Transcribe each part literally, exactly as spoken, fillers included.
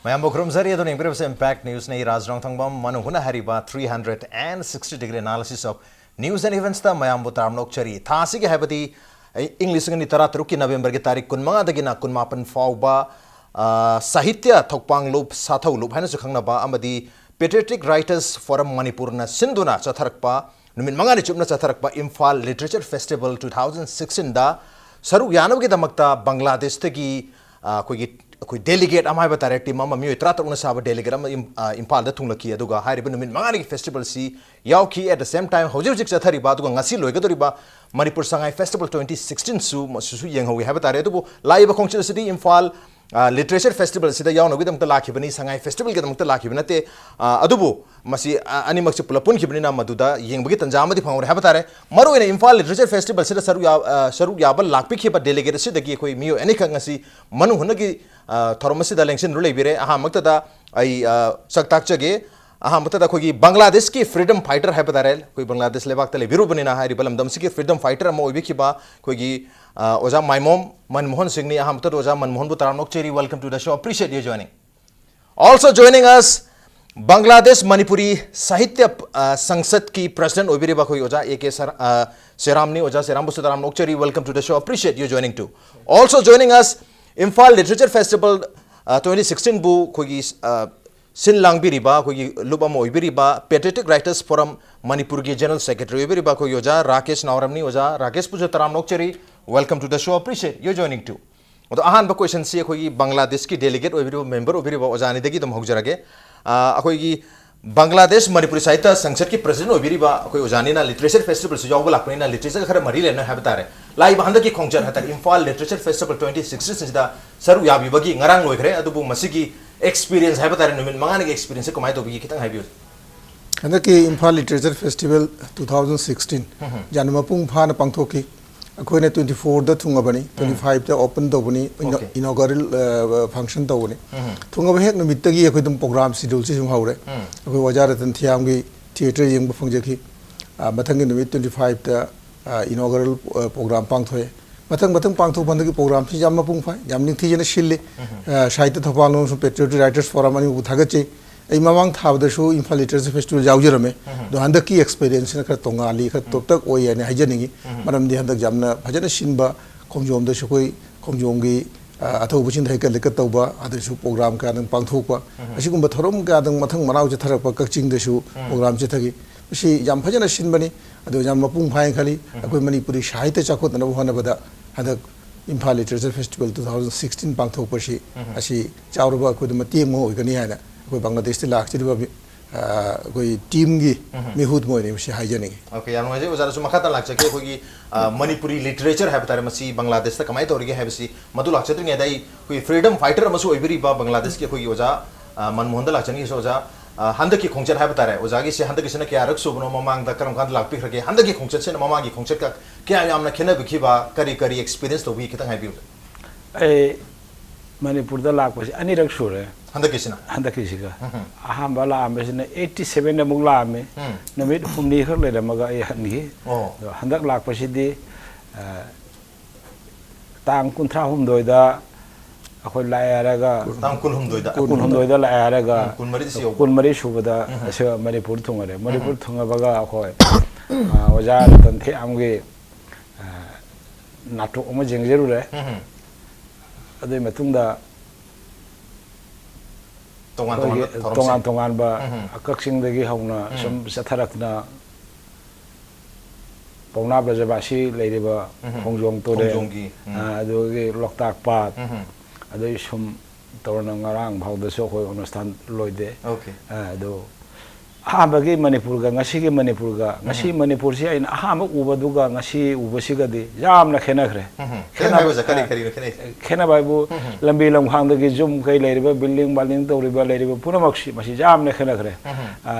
ꯃꯌꯥꯝꯕꯨ ꯈꯨꯔꯨꯝꯖꯔꯤ꯫ ꯑꯗꯨꯅ ꯌꯦꯡꯕꯤꯔꯤꯕꯁꯦ Impact News ꯅꯤ꯫ ꯔꯥꯖ ꯔꯣꯡꯊꯪꯕꯝ ꯃꯅꯨꯡ ꯍꯨꯠꯅ ꯍꯥꯏꯔꯤꯕ three hundred and sixty degree analysis of news and events ꯇ ꯃꯌꯥꯝꯕꯨ ꯇꯔꯥꯝꯅ ꯑꯣꯛꯆꯔꯤ꯫ ꯊꯥ ꯑꯁꯤꯒꯤ, ꯍꯥꯏꯕꯗꯤ ꯏꯪ ꯂꯤꯁꯤꯡ ꯑꯅꯤ ꯇꯔꯥꯇꯔꯨꯛꯀꯤ ꯅꯕꯦꯝꯕꯔꯒꯤ ꯇꯥꯔꯤꯛ ꯀꯨꯟꯃꯉꯥꯗꯒꯤꯅ ꯀꯨꯟꯃꯥꯄꯟ ꯐꯥꯎꯕ, ꯑ, ꯁꯥꯍꯤꯇ꯭ꯌ ꯊꯧꯄꯥꯡꯂꯨꯞ, ꯁꯥꯊꯧꯂꯨꯞ ꯍꯥꯏꯅꯁꯨ ꯈꯪꯅꯕ, ꯑꯃꯗꯤ Patriotic Writers Forum ꯃꯅꯤꯄꯨꯔꯅ ꯁꯤꯟꯗꯨꯅ ꯆꯠꯊꯔꯛꯄ, ꯅꯨꯃꯤꯠ ꯃꯉꯥꯅꯤ ꯆꯨꯞꯅ ꯆꯠꯊꯔꯛꯄ Imphal Literature Festival two thousand sixteen ꯗ ꯁꯔꯨꯛ ꯌꯥꯅꯕꯒꯤꯗꯃꯛꯇ ꯕꯪꯒ꯭ꯂꯥꯗꯦꯁꯇꯒꯤ, ꯑ, ꯑꯩꯈꯣꯏꯒꯤ, ꯑꯩꯈꯣꯏ delegate ꯑꯃ ꯍꯥꯏꯕ ꯇꯥꯔꯦ, team ꯑꯃ, ꯃꯤꯑꯣꯏ ꯇꯔꯥꯇꯔꯨꯛꯅ ꯁꯥꯕ delegate ꯑꯃ ꯏꯝ-, ꯑ, ꯏꯝꯐꯥꯜꯗ ꯊꯨꯡꯂꯛꯈꯤ꯫ ꯑꯗꯨꯒ ꯍꯥꯏꯔꯤꯕ ꯅꯨꯃꯤꯠ ꯃꯉꯥꯅꯤꯒꯤ festival ꯁꯤ ꯌꯥꯎꯈꯤ꯫ At the same time, ꯍꯧꯖꯤꯛ ꯍꯧꯖꯤꯛ ꯆꯠꯊꯔꯤꯕ ꯑꯗꯨꯒ ꯉꯁꯤ ꯂꯣꯏꯒꯗꯧꯔꯤꯕ Manipur Sangai Festival twenty sixteen ꯁꯨ ꯃꯁꯤꯁꯨ ꯌꯦꯡꯍꯧꯏ ꯍꯥꯏꯕ ꯇꯥꯔꯦ꯫ ꯑꯗꯨꯕꯨ ꯂꯥꯛꯏꯕ ꯈꯣꯡꯆꯠ ꯑꯁꯤꯗꯤ ꯏꯝꯐꯥꯜ, ꯑ, Literature Festival ꯁꯤꯗ ꯌꯥꯎꯅꯕꯒꯤꯗꯃꯛꯇ ꯂꯥꯛꯈꯤꯕꯅꯤ, ꯁꯉꯥꯏ Festival ꯒꯤꯗꯃꯛꯇ ꯂꯥꯛꯈꯤꯕ ꯅꯠꯇꯦ꯫ ꯑ, ꯑꯗꯨꯕꯨ ꯃꯁꯤ, ꯑ, ꯑꯅꯤꯃꯛꯁꯦ ꯄꯨꯂꯞ ꯄꯨꯟꯈꯤꯕꯅꯤꯅ ꯃꯗꯨꯗ ꯌꯦꯡꯕꯒꯤ ꯇꯟꯖꯥ ꯑꯃꯗꯤ ꯐꯪꯍꯧꯔꯦ ꯍꯥꯏꯕ ꯇꯥꯔꯦ꯫ ꯃꯔꯨꯑꯣꯏꯅ ꯏꯝꯐꯥꯜ Literature Festival ꯁꯤꯗ ꯁꯔꯨꯛ ꯌꯥ-, ꯑ, ꯁꯔꯨꯛ ꯌꯥꯕ ꯂꯥꯛꯄꯤꯈꯤꯕ delegate ꯑꯁꯤꯗꯒꯤ ꯑꯩꯈꯣꯏ ꯃꯤꯑꯣꯏ ꯑꯅꯤꯈꯛ ꯉꯁꯤ ꯃꯅꯨꯡ ꯍꯨꯠꯅꯒꯤ, ꯑ, ꯊꯧꯔꯝ ꯑꯁꯤꯗ ꯂꯦꯡꯁꯤꯟꯗꯨꯅ ꯂꯩꯕꯤꯔꯦ꯫ ꯑꯍꯥꯟꯕꯃꯛꯇꯗ ꯑꯩ, ꯑ, ꯁꯛ ꯇꯥꯛꯆꯒꯦ꯫ ꯑꯍꯥꯟꯕꯗ ꯑꯩꯈꯣꯏꯒꯤ ꯕꯪꯒ꯭ꯂꯥꯗꯦꯁꯀꯤ freedom fighter ꯍꯥꯏꯕ ꯇꯥꯔꯦ, ꯑꯩꯈꯣꯏ ꯕꯪꯒ꯭ꯂꯥꯗꯦꯁ ꯂꯩꯕꯥꯛꯇ ꯂꯩꯕꯤꯔꯨꯕꯅꯤꯅ ꯍꯥꯏꯔꯤꯕ ꯂꯝꯗꯝꯁꯤꯒꯤ freedom fighter ꯑꯃ ꯑꯣꯏꯕꯤꯈꯤꯕ ꯑꯩꯈꯣꯏꯒꯤ, ꯑ, ꯑꯣꯖꯥ ꯃꯥꯏꯃꯣꯝ ꯃꯟꯃꯣꯍꯟ ꯁꯤꯡꯅꯤ꯫ ꯑꯍꯥꯟꯕꯗ ꯑꯣꯖꯥ ꯃꯟꯃꯣꯍꯟꯕꯨ ꯇꯔꯥꯝꯅ ꯑꯣꯛꯆꯔꯤ, welcome to the show, appreciate your joining. Also joining us, Bangladesh Manipuri Sahitya, uh, Sangsad ꯀꯤ president ꯑꯣꯏꯕꯤꯔꯤꯕ ꯑꯩꯈꯣꯏ ꯑꯣꯖꯥ ꯑꯦ ꯀꯦ ꯁꯔ-, ꯑ, ꯁꯦꯔꯥꯝꯅꯤ꯫ ꯑꯣꯖꯥ ꯁꯦꯔꯥꯝꯕꯨꯁꯨ ꯇꯔꯥꯝꯅ ꯑꯣꯛꯆꯔꯤ, welcome to the show, appreciate your joining too. Also joining us, Imphal Literature Festival, uh, twenty sixteen ꯕꯨ ꯑꯩꯈꯣꯏꯒꯤ, ꯑ, ꯁꯤꯟ ꯂꯥꯡꯕꯤꯔꯤꯕ ꯑꯩꯈꯣꯏꯒꯤ ꯂꯨꯞ ꯑꯃ ꯑꯣꯏꯕꯤꯔꯤꯕ Patriotic Writers Forum ꯃꯅꯤꯄꯨꯔꯒꯤ general secretary ꯑꯣꯏꯕꯤꯔꯤꯕ ꯑꯩꯈꯣꯏꯒꯤ ꯑꯣꯖꯥ ꯔꯥꯀꯦꯁ ꯅꯥꯎꯔꯝꯅꯤ꯫ ꯑꯣꯖꯥ ꯔꯥꯀꯦꯁꯄꯨꯁꯨ ꯇꯔꯥꯝꯅ ꯑꯣꯛꯆꯔꯤ, welcome to the show, appreciate your joining too. ꯑꯗꯣ ꯑꯍꯥꯟꯕ question ꯁꯤ ꯑꯩꯈꯣꯏꯒꯤ ꯕꯪꯒ꯭ꯂꯥꯗꯦꯁꯀꯤ delegate ꯑꯣꯏꯕꯤꯔꯤꯕ, member ꯑꯣꯏꯕꯤꯔꯤꯕ ꯑꯣꯖꯥ ꯑꯅꯤꯗꯒꯤ ꯑꯗꯨꯝ ꯍꯧꯖꯔꯒꯦ꯫ ꯑ, ꯑꯩꯈꯣꯏꯒꯤ ꯕꯪꯒ꯭ꯂꯥꯗꯦꯁ ꯃꯅꯤꯄꯨꯔꯤ ꯁꯥꯍꯤꯇ꯭ꯌ ꯁꯪꯁꯠꯀꯤ president ꯑꯣꯏꯕꯤꯔꯤꯕ ꯑꯩꯈꯣꯏ ꯑꯣꯖꯥꯅꯤꯅ Literature Festival ꯁꯨ ꯌꯥꯎꯕ ꯂꯥꯛꯄꯅꯤꯅ literature ꯈꯔ ꯃꯔꯤ ꯂꯩꯅꯩ ꯍꯥꯏꯕ ꯇꯥꯔꯦ꯫ ꯂꯥꯛꯏꯕ ꯍꯟꯗꯛꯀꯤ ꯈꯣꯡꯆꯠ ꯍꯥꯏꯇꯥꯔꯦ, Imphal Literature Festival twenty sixteen ꯁꯤꯗ ꯁꯔꯨꯛ ꯌꯥꯕꯤꯕꯒꯤ ꯉꯔꯥꯡ ꯂꯣꯏꯈ꯭ꯔꯦ, ꯑꯗꯨꯕꯨ ꯃꯁꯤꯒꯤ experience ꯍꯥꯏꯕ ꯇꯥꯔꯦ, ꯅꯨꯃꯤꯠ ꯃꯉꯥꯅꯤꯒꯤ experience ꯁꯦ ꯀꯃꯥꯏꯅ ꯇꯧꯕꯤꯒꯦ, ꯈꯤꯇꯪ ꯍꯥꯏꯕꯤꯌꯨ꯫ ꯍꯟꯗꯛꯀꯤ Imphal Literature Festival two thousand sixteen ꯎꯝ ꯍꯝ꯫ ꯌꯥꯝꯅ ꯃꯄꯨꯡ ꯐꯥꯅ ꯄꯥꯡꯊꯣꯛꯈꯤ꯫ ꯑꯩꯈꯣꯏꯅ twenty four ꯗ ꯊꯨꯡꯉꯕꯅꯤ, ꯎꯝ꯫ Twenty five ꯇ open ꯇꯧꯕꯅꯤ, ꯏꯅꯣ-, Okay. Inaugural, ꯑ, function ꯇꯧꯕꯅꯤ꯫ ꯎꯝ ꯍꯝ꯫ ꯊꯨꯡꯉꯕ ꯍꯦꯛ ꯅꯨꯃꯤꯠꯇꯒꯤ ꯑꯩꯈꯣꯏ ꯑꯗꯨꯝ program schedule ꯁꯤ ꯁꯨꯝ ꯍꯧꯔꯦ꯫ ꯎꯝ꯫ ꯑꯩꯈꯣꯏ ꯑꯣꯖꯥ ꯔꯇꯟ ꯊꯤꯌꯥꯝꯒꯤ theatre ꯌꯦꯡꯕ ꯐꯪꯖꯈꯤ꯫ ꯑ, ꯃꯊꯪꯒꯤ ꯅꯨꯃꯤꯠ twenty five ꯇ, ꯑ, inaugural, ꯑ, program ꯄꯥꯡꯊꯣꯛꯑꯦ꯫ ꯃꯊꯪ ꯃꯊꯪ ꯄꯥꯡꯊꯣꯛꯄ ꯍꯟꯗꯛꯀꯤ ꯄ꯭ꯔꯣꯒ꯭ꯔꯥꯝꯁꯤ ꯌꯥꯝ ꯃꯄꯨꯡ ꯐꯥꯏ, ꯌꯥꯝ ꯅꯤꯡꯊꯤꯖꯅ ꯁꯤꯜꯂꯤ꯫ ꯑ, ꯁꯥꯍꯤꯇ꯭ꯌ ꯊꯧꯕꯥꯜ ꯑꯃꯁꯨꯡ Patriotic Writers Forum ꯑꯅꯤꯃꯛꯄꯨ ꯊꯥꯒꯠꯆꯩ꯫ ꯑꯩ ꯃꯃꯥꯡ ꯊꯥꯕꯗꯁꯨ ꯏꯝꯐꯥꯜ ꯂꯤꯇꯔꯦꯆꯔ ꯐꯦꯁꯇꯤꯚꯦꯜ ꯌꯥꯎꯖꯔꯝꯃꯦ꯫ ꯑꯗꯣ ꯍꯟꯗꯛꯀꯤ ꯑꯦꯛꯁꯄꯤꯔꯤꯌꯦꯟꯁꯁꯤꯅ ꯈꯔ ꯇꯣꯉꯥꯜꯂꯤ, ꯈꯔ ꯇꯣꯞꯇꯛ ꯑꯣꯏ ꯍꯥꯏꯅ ꯍꯥꯏꯖꯅꯤꯡꯉꯤ꯫ ꯃꯔꯝꯗꯤ ꯍꯟꯗꯛ ꯌꯥꯝꯅ ꯐꯖꯅ ꯁꯤꯟꯕ ꯈꯣꯡꯖꯣꯝꯗꯁꯨ ꯑꯩꯈꯣꯏ ꯈꯣꯡꯖꯣꯝꯒꯤ, ꯑ, ꯑꯊꯧꯕꯁꯤꯡꯗ ꯍꯩꯀꯠ ꯂꯩꯀꯠ ꯇꯧꯕ, ꯑꯗꯨꯁꯨ ꯄ꯭ꯔꯣꯒ꯭ꯔꯥꯝ ꯀꯌꯥꯗꯪ ꯄꯥꯡꯊꯣꯛꯄ, ꯑꯁꯤꯒꯨꯝꯕ ꯊꯧꯔꯝ ꯀꯌꯥꯗꯪ ꯃꯊꯪ ꯃꯅꯥꯎ ꯆꯠꯊꯔꯛꯄ ꯀꯛꯆꯤꯡꯗꯁꯨ ꯄ꯭ꯔꯣꯒ꯭ꯔꯥꯝ ꯆꯠꯊꯈꯤ꯫ ꯃꯁꯤ ꯌꯥꯝ ꯐꯖꯅ ꯁꯤꯟꯕꯅꯤ꯫ ꯑꯗꯨ ꯌꯥꯝ ꯃꯄꯨꯡ ꯐꯥꯏꯅ ꯈꯜꯂꯤ꯫ ꯑꯩꯈꯣꯏ ꯃꯅꯤꯄꯨꯔꯤ ꯁꯥꯍꯤꯇ꯭ꯌ ꯆꯥꯎꯈꯠꯅꯅꯕ ꯍꯣꯠꯅꯕꯗ ꯍꯟꯗꯛ Imphal literature festival two thousand sixteen ꯄꯥꯡꯊꯣꯛꯄꯁꯤ ꯑꯁꯤ ꯆꯥꯎꯔꯕ ꯑꯩꯈꯣꯏꯗ ꯃꯇꯦꯡ ꯑꯃ ꯑꯣꯏꯒꯅꯤ ꯍꯥꯏꯅ ꯑꯩꯈꯣꯏ ꯕꯪꯒ꯭ꯂꯥꯗꯦꯁꯇ ꯂꯥꯛꯆꯔꯤꯕ ꯃꯤ-, ꯑ, ꯑꯩꯈꯣꯏ ꯇꯤꯝꯒꯤ ꯃꯤꯍꯨꯠ ꯑꯃ ꯑꯣꯏꯅ ꯃꯁꯤ ꯍꯥꯏꯖꯅꯤꯡꯉꯤ꯫ ꯑꯣꯀꯦ, ꯌꯥꯝ ꯅꯨꯡꯉꯥꯏꯖꯩ꯫ ꯑꯣꯖꯥꯗꯁꯨ ꯃꯈꯥ ꯇꯥꯅ ꯂꯥꯛꯆꯒꯦ꯫ ꯑꯩꯈꯣꯏꯒꯤ, ꯑ, ꯃꯅꯤꯄꯨꯔꯤ ꯂꯤꯇꯔꯦꯆꯔ ꯍꯥꯏꯕ ꯇꯥꯔꯦ, ꯃꯁꯤ ꯕꯪꯒ꯭ꯂꯥꯗꯦꯁꯇ ꯀꯃꯥꯏꯅ ꯇꯧꯔꯤꯒꯦ ꯍꯥꯏꯕꯁꯤ ꯃꯗꯨ ꯂꯥꯛꯆꯗ꯭ꯔꯤꯉꯩꯗ ꯑꯩ ꯑꯩꯈꯣꯏ ꯐ꯭ꯔꯤꯗꯝ ꯐꯥꯏꯇꯔ ꯑꯃꯁꯨ ꯑꯣꯏꯕꯤꯔꯤꯕ ꯕꯪꯒ꯭ꯂꯥꯗꯦꯁꯀꯤ ꯑꯩꯈꯣꯏꯒꯤ ꯑꯣꯖꯥ, ꯑ, ꯃꯟꯃꯣꯍꯟꯗ ꯂꯥꯛꯆꯅꯤꯡꯉꯤꯁꯦ꯫ ꯑꯣꯖꯥ, ꯑ, ꯍꯟꯗꯛꯀꯤ ꯈꯣꯡꯆꯠ ꯍꯥꯏꯕ ꯇꯥꯔꯦ, ꯑꯣꯖꯥꯒꯤꯁꯦ ꯍꯟꯗꯛꯀꯤꯁꯤꯅ ꯀꯌꯥꯔꯛ ꯁꯨꯕꯅꯣ, ꯃꯃꯥꯡꯗ ꯀꯔꯝ ꯀꯥꯟꯗ ꯂꯥꯛꯄꯤꯈ꯭ꯔꯒꯦ, ꯍꯟꯗꯛꯀꯤ ꯈꯣꯡꯆꯠꯁꯤꯅ ꯃꯃꯥꯡꯒꯤ ꯈꯣꯡꯆꯠꯀ ꯀꯌꯥ ꯌꯥꯝꯅ ꯈꯦꯠꯅꯕꯤꯈꯤꯕ, ꯀꯔꯤ ꯀꯔꯤ ꯑꯦꯛꯁꯄꯤꯔꯤꯌꯦꯟꯁ ꯇꯧꯕꯤ, ꯈꯤꯇꯪ ꯍꯥꯏꯕꯤꯌꯨ꯫ ꯑꯩ ꯃꯅꯤꯄꯨꯔꯗ ꯂꯥꯛꯄꯁꯤ ꯑꯅꯤꯔꯛ ꯁꯨꯔꯦ꯫ ꯍꯟꯗꯛꯀꯤꯁꯤꯅ? ꯍꯟꯗꯛꯀꯤꯁꯤꯒ꯫ ꯎꯝ꯫ ꯑꯍꯥꯟꯕ ꯂꯥꯛꯑꯝꯕꯁꯤꯅ ꯑꯩꯠꯇꯤ ꯁꯚꯦꯟꯗ ꯑꯃꯨꯛ ꯂꯥꯛꯑꯝꯃꯤ꯫ ꯎꯝ꯫ ꯅꯨꯃꯤꯠ ꯍꯨꯝꯅꯤ ꯈꯛ ꯂꯩꯔꯝꯃꯒ ꯑꯩ ꯍꯟꯈꯤ꯫ ꯑꯣ꯫ ꯑꯗꯣ ꯍꯟꯗꯛ ꯂꯥꯛꯄꯁꯤꯗꯤ, ꯑ, ꯇꯥꯡ ꯀꯨꯟꯊ꯭ꯔꯥ ꯍꯨꯝꯗꯣꯏꯗ ꯑꯩꯈꯣꯏ ꯂꯥꯛꯑꯦ ꯍꯥꯏꯔꯒ, ꯇꯥꯡ ꯀꯨꯟꯍꯨꯝꯗꯣꯏꯗ? ꯀꯨꯟꯍꯨꯝꯗꯣꯏꯗ ꯂꯥꯛꯑꯦ ꯍꯥꯏꯔꯒ, ꯎꯝ, ꯀꯨꯟꯃꯔꯤꯗ ꯁꯤ ꯌꯧꯕ꯫ ꯀꯨꯟꯃꯔꯤ ꯁꯨꯕꯗ ꯎꯝ꯫ ꯑꯁꯤ ꯃꯅꯤꯄꯨꯔ ꯊꯨꯡꯉꯔꯦ꯫ ꯃꯅꯤꯄꯨꯔ ꯎꯝ꯫ ꯊꯨꯡꯉꯕꯒ ꯑꯩꯈꯣꯏ, ꯑ, ꯑꯣꯖꯥ ꯔꯇꯟ ꯊꯦꯛꯌꯥꯝꯒꯤ, ꯑ, ꯅꯥꯇꯣꯛ ꯑꯃ ꯌꯦꯡꯖꯔꯨꯔꯦ꯫ ꯎꯝ꯫ ꯑꯗꯨꯒꯤ ꯃꯇꯨꯡꯗ ꯇꯣꯉꯥꯟ ꯑꯩꯈꯣꯏꯒꯤ ꯇꯣꯉꯥꯟꯕ ꯊꯧꯔꯝꯁꯤꯡ꯫ ꯇꯣꯉꯥꯟ ꯇꯣꯉꯥꯟꯕ ꯎꯝ꯫ ꯀꯛꯆꯤꯡꯗꯒꯤ ꯍꯧꯅ ꯎꯝ꯫ ꯁꯨꯝ ꯆꯠꯊꯔꯛꯇꯅ ꯄꯥꯎꯅꯥ ꯕ꯭ꯔꯖꯕꯥꯁꯤ ꯂꯩꯔꯤꯕ ꯎꯝ꯫ ꯈꯣꯡꯖꯣꯝ ꯇꯨꯔꯦꯜ, ꯈꯣꯡꯖꯣꯝꯒꯤ, ꯎꯝ꯫ ꯑ, ꯑꯗꯨꯗꯒꯤ ꯂꯣꯛꯇꯥꯛ ꯄꯥꯠ, ꯎꯝ꯫ ꯑꯗꯨꯗꯒꯤ ꯁꯨꯝ ꯇꯧꯔꯅ ꯉꯔꯥꯡ ꯐꯥꯎꯗꯁꯨ ꯑꯩꯈꯣꯏ ꯑꯣꯅꯨꯁꯊꯥꯟ ꯂꯣꯏꯗꯦ꯫ ꯑꯣꯀꯦ꯫ ꯑ, ꯑꯗꯨ ꯑꯍꯥꯟꯕꯒꯤ ꯃꯅꯤꯄꯨꯔꯒ ꯉꯁꯤꯒꯤ ꯃꯅꯤꯄꯨꯔꯒ, ꯉꯁꯤ ꯎꯝ꯫ ꯃꯅꯤꯄꯨꯔꯁꯤ ꯑꯩꯅ ꯑꯍꯥꯟꯕ ꯎꯕꯗꯨꯒ ꯉꯁꯤ ꯎꯕꯁꯤꯒꯗꯤ ꯌꯥꯝꯅ ꯈꯦꯠꯅꯈ꯭ꯔꯦ꯫ ꯎꯝ꯫ ꯈꯦꯠꯅꯕ-, ꯈꯦꯠꯅꯕ ꯍꯥꯏꯕꯁꯦ ꯀꯔꯤ ꯑ, ꯀꯔꯤꯅꯣ ꯈꯦꯠꯅꯩꯁꯦ? ꯈꯦꯠꯅꯕ ꯍꯥꯏꯕꯨ ꯎꯝ꯫ ꯂꯝꯕꯤ ꯂꯝꯈꯥꯡꯗꯒꯤ ꯌꯨꯝ ꯀꯩ ꯂꯩꯔꯤꯕ, ꯕꯤꯜꯗꯤꯡ ꯕꯥꯜꯗꯤꯡ ꯇꯧꯔꯤꯕ ꯂꯩꯔꯤꯕ ꯄꯨꯝꯅꯃꯛꯁꯤ ꯃꯁꯤ ꯌꯥꯝꯅ ꯈꯦꯠꯅꯈ꯭ꯔꯦ꯫ ꯎꯝ꯫ ꯑ,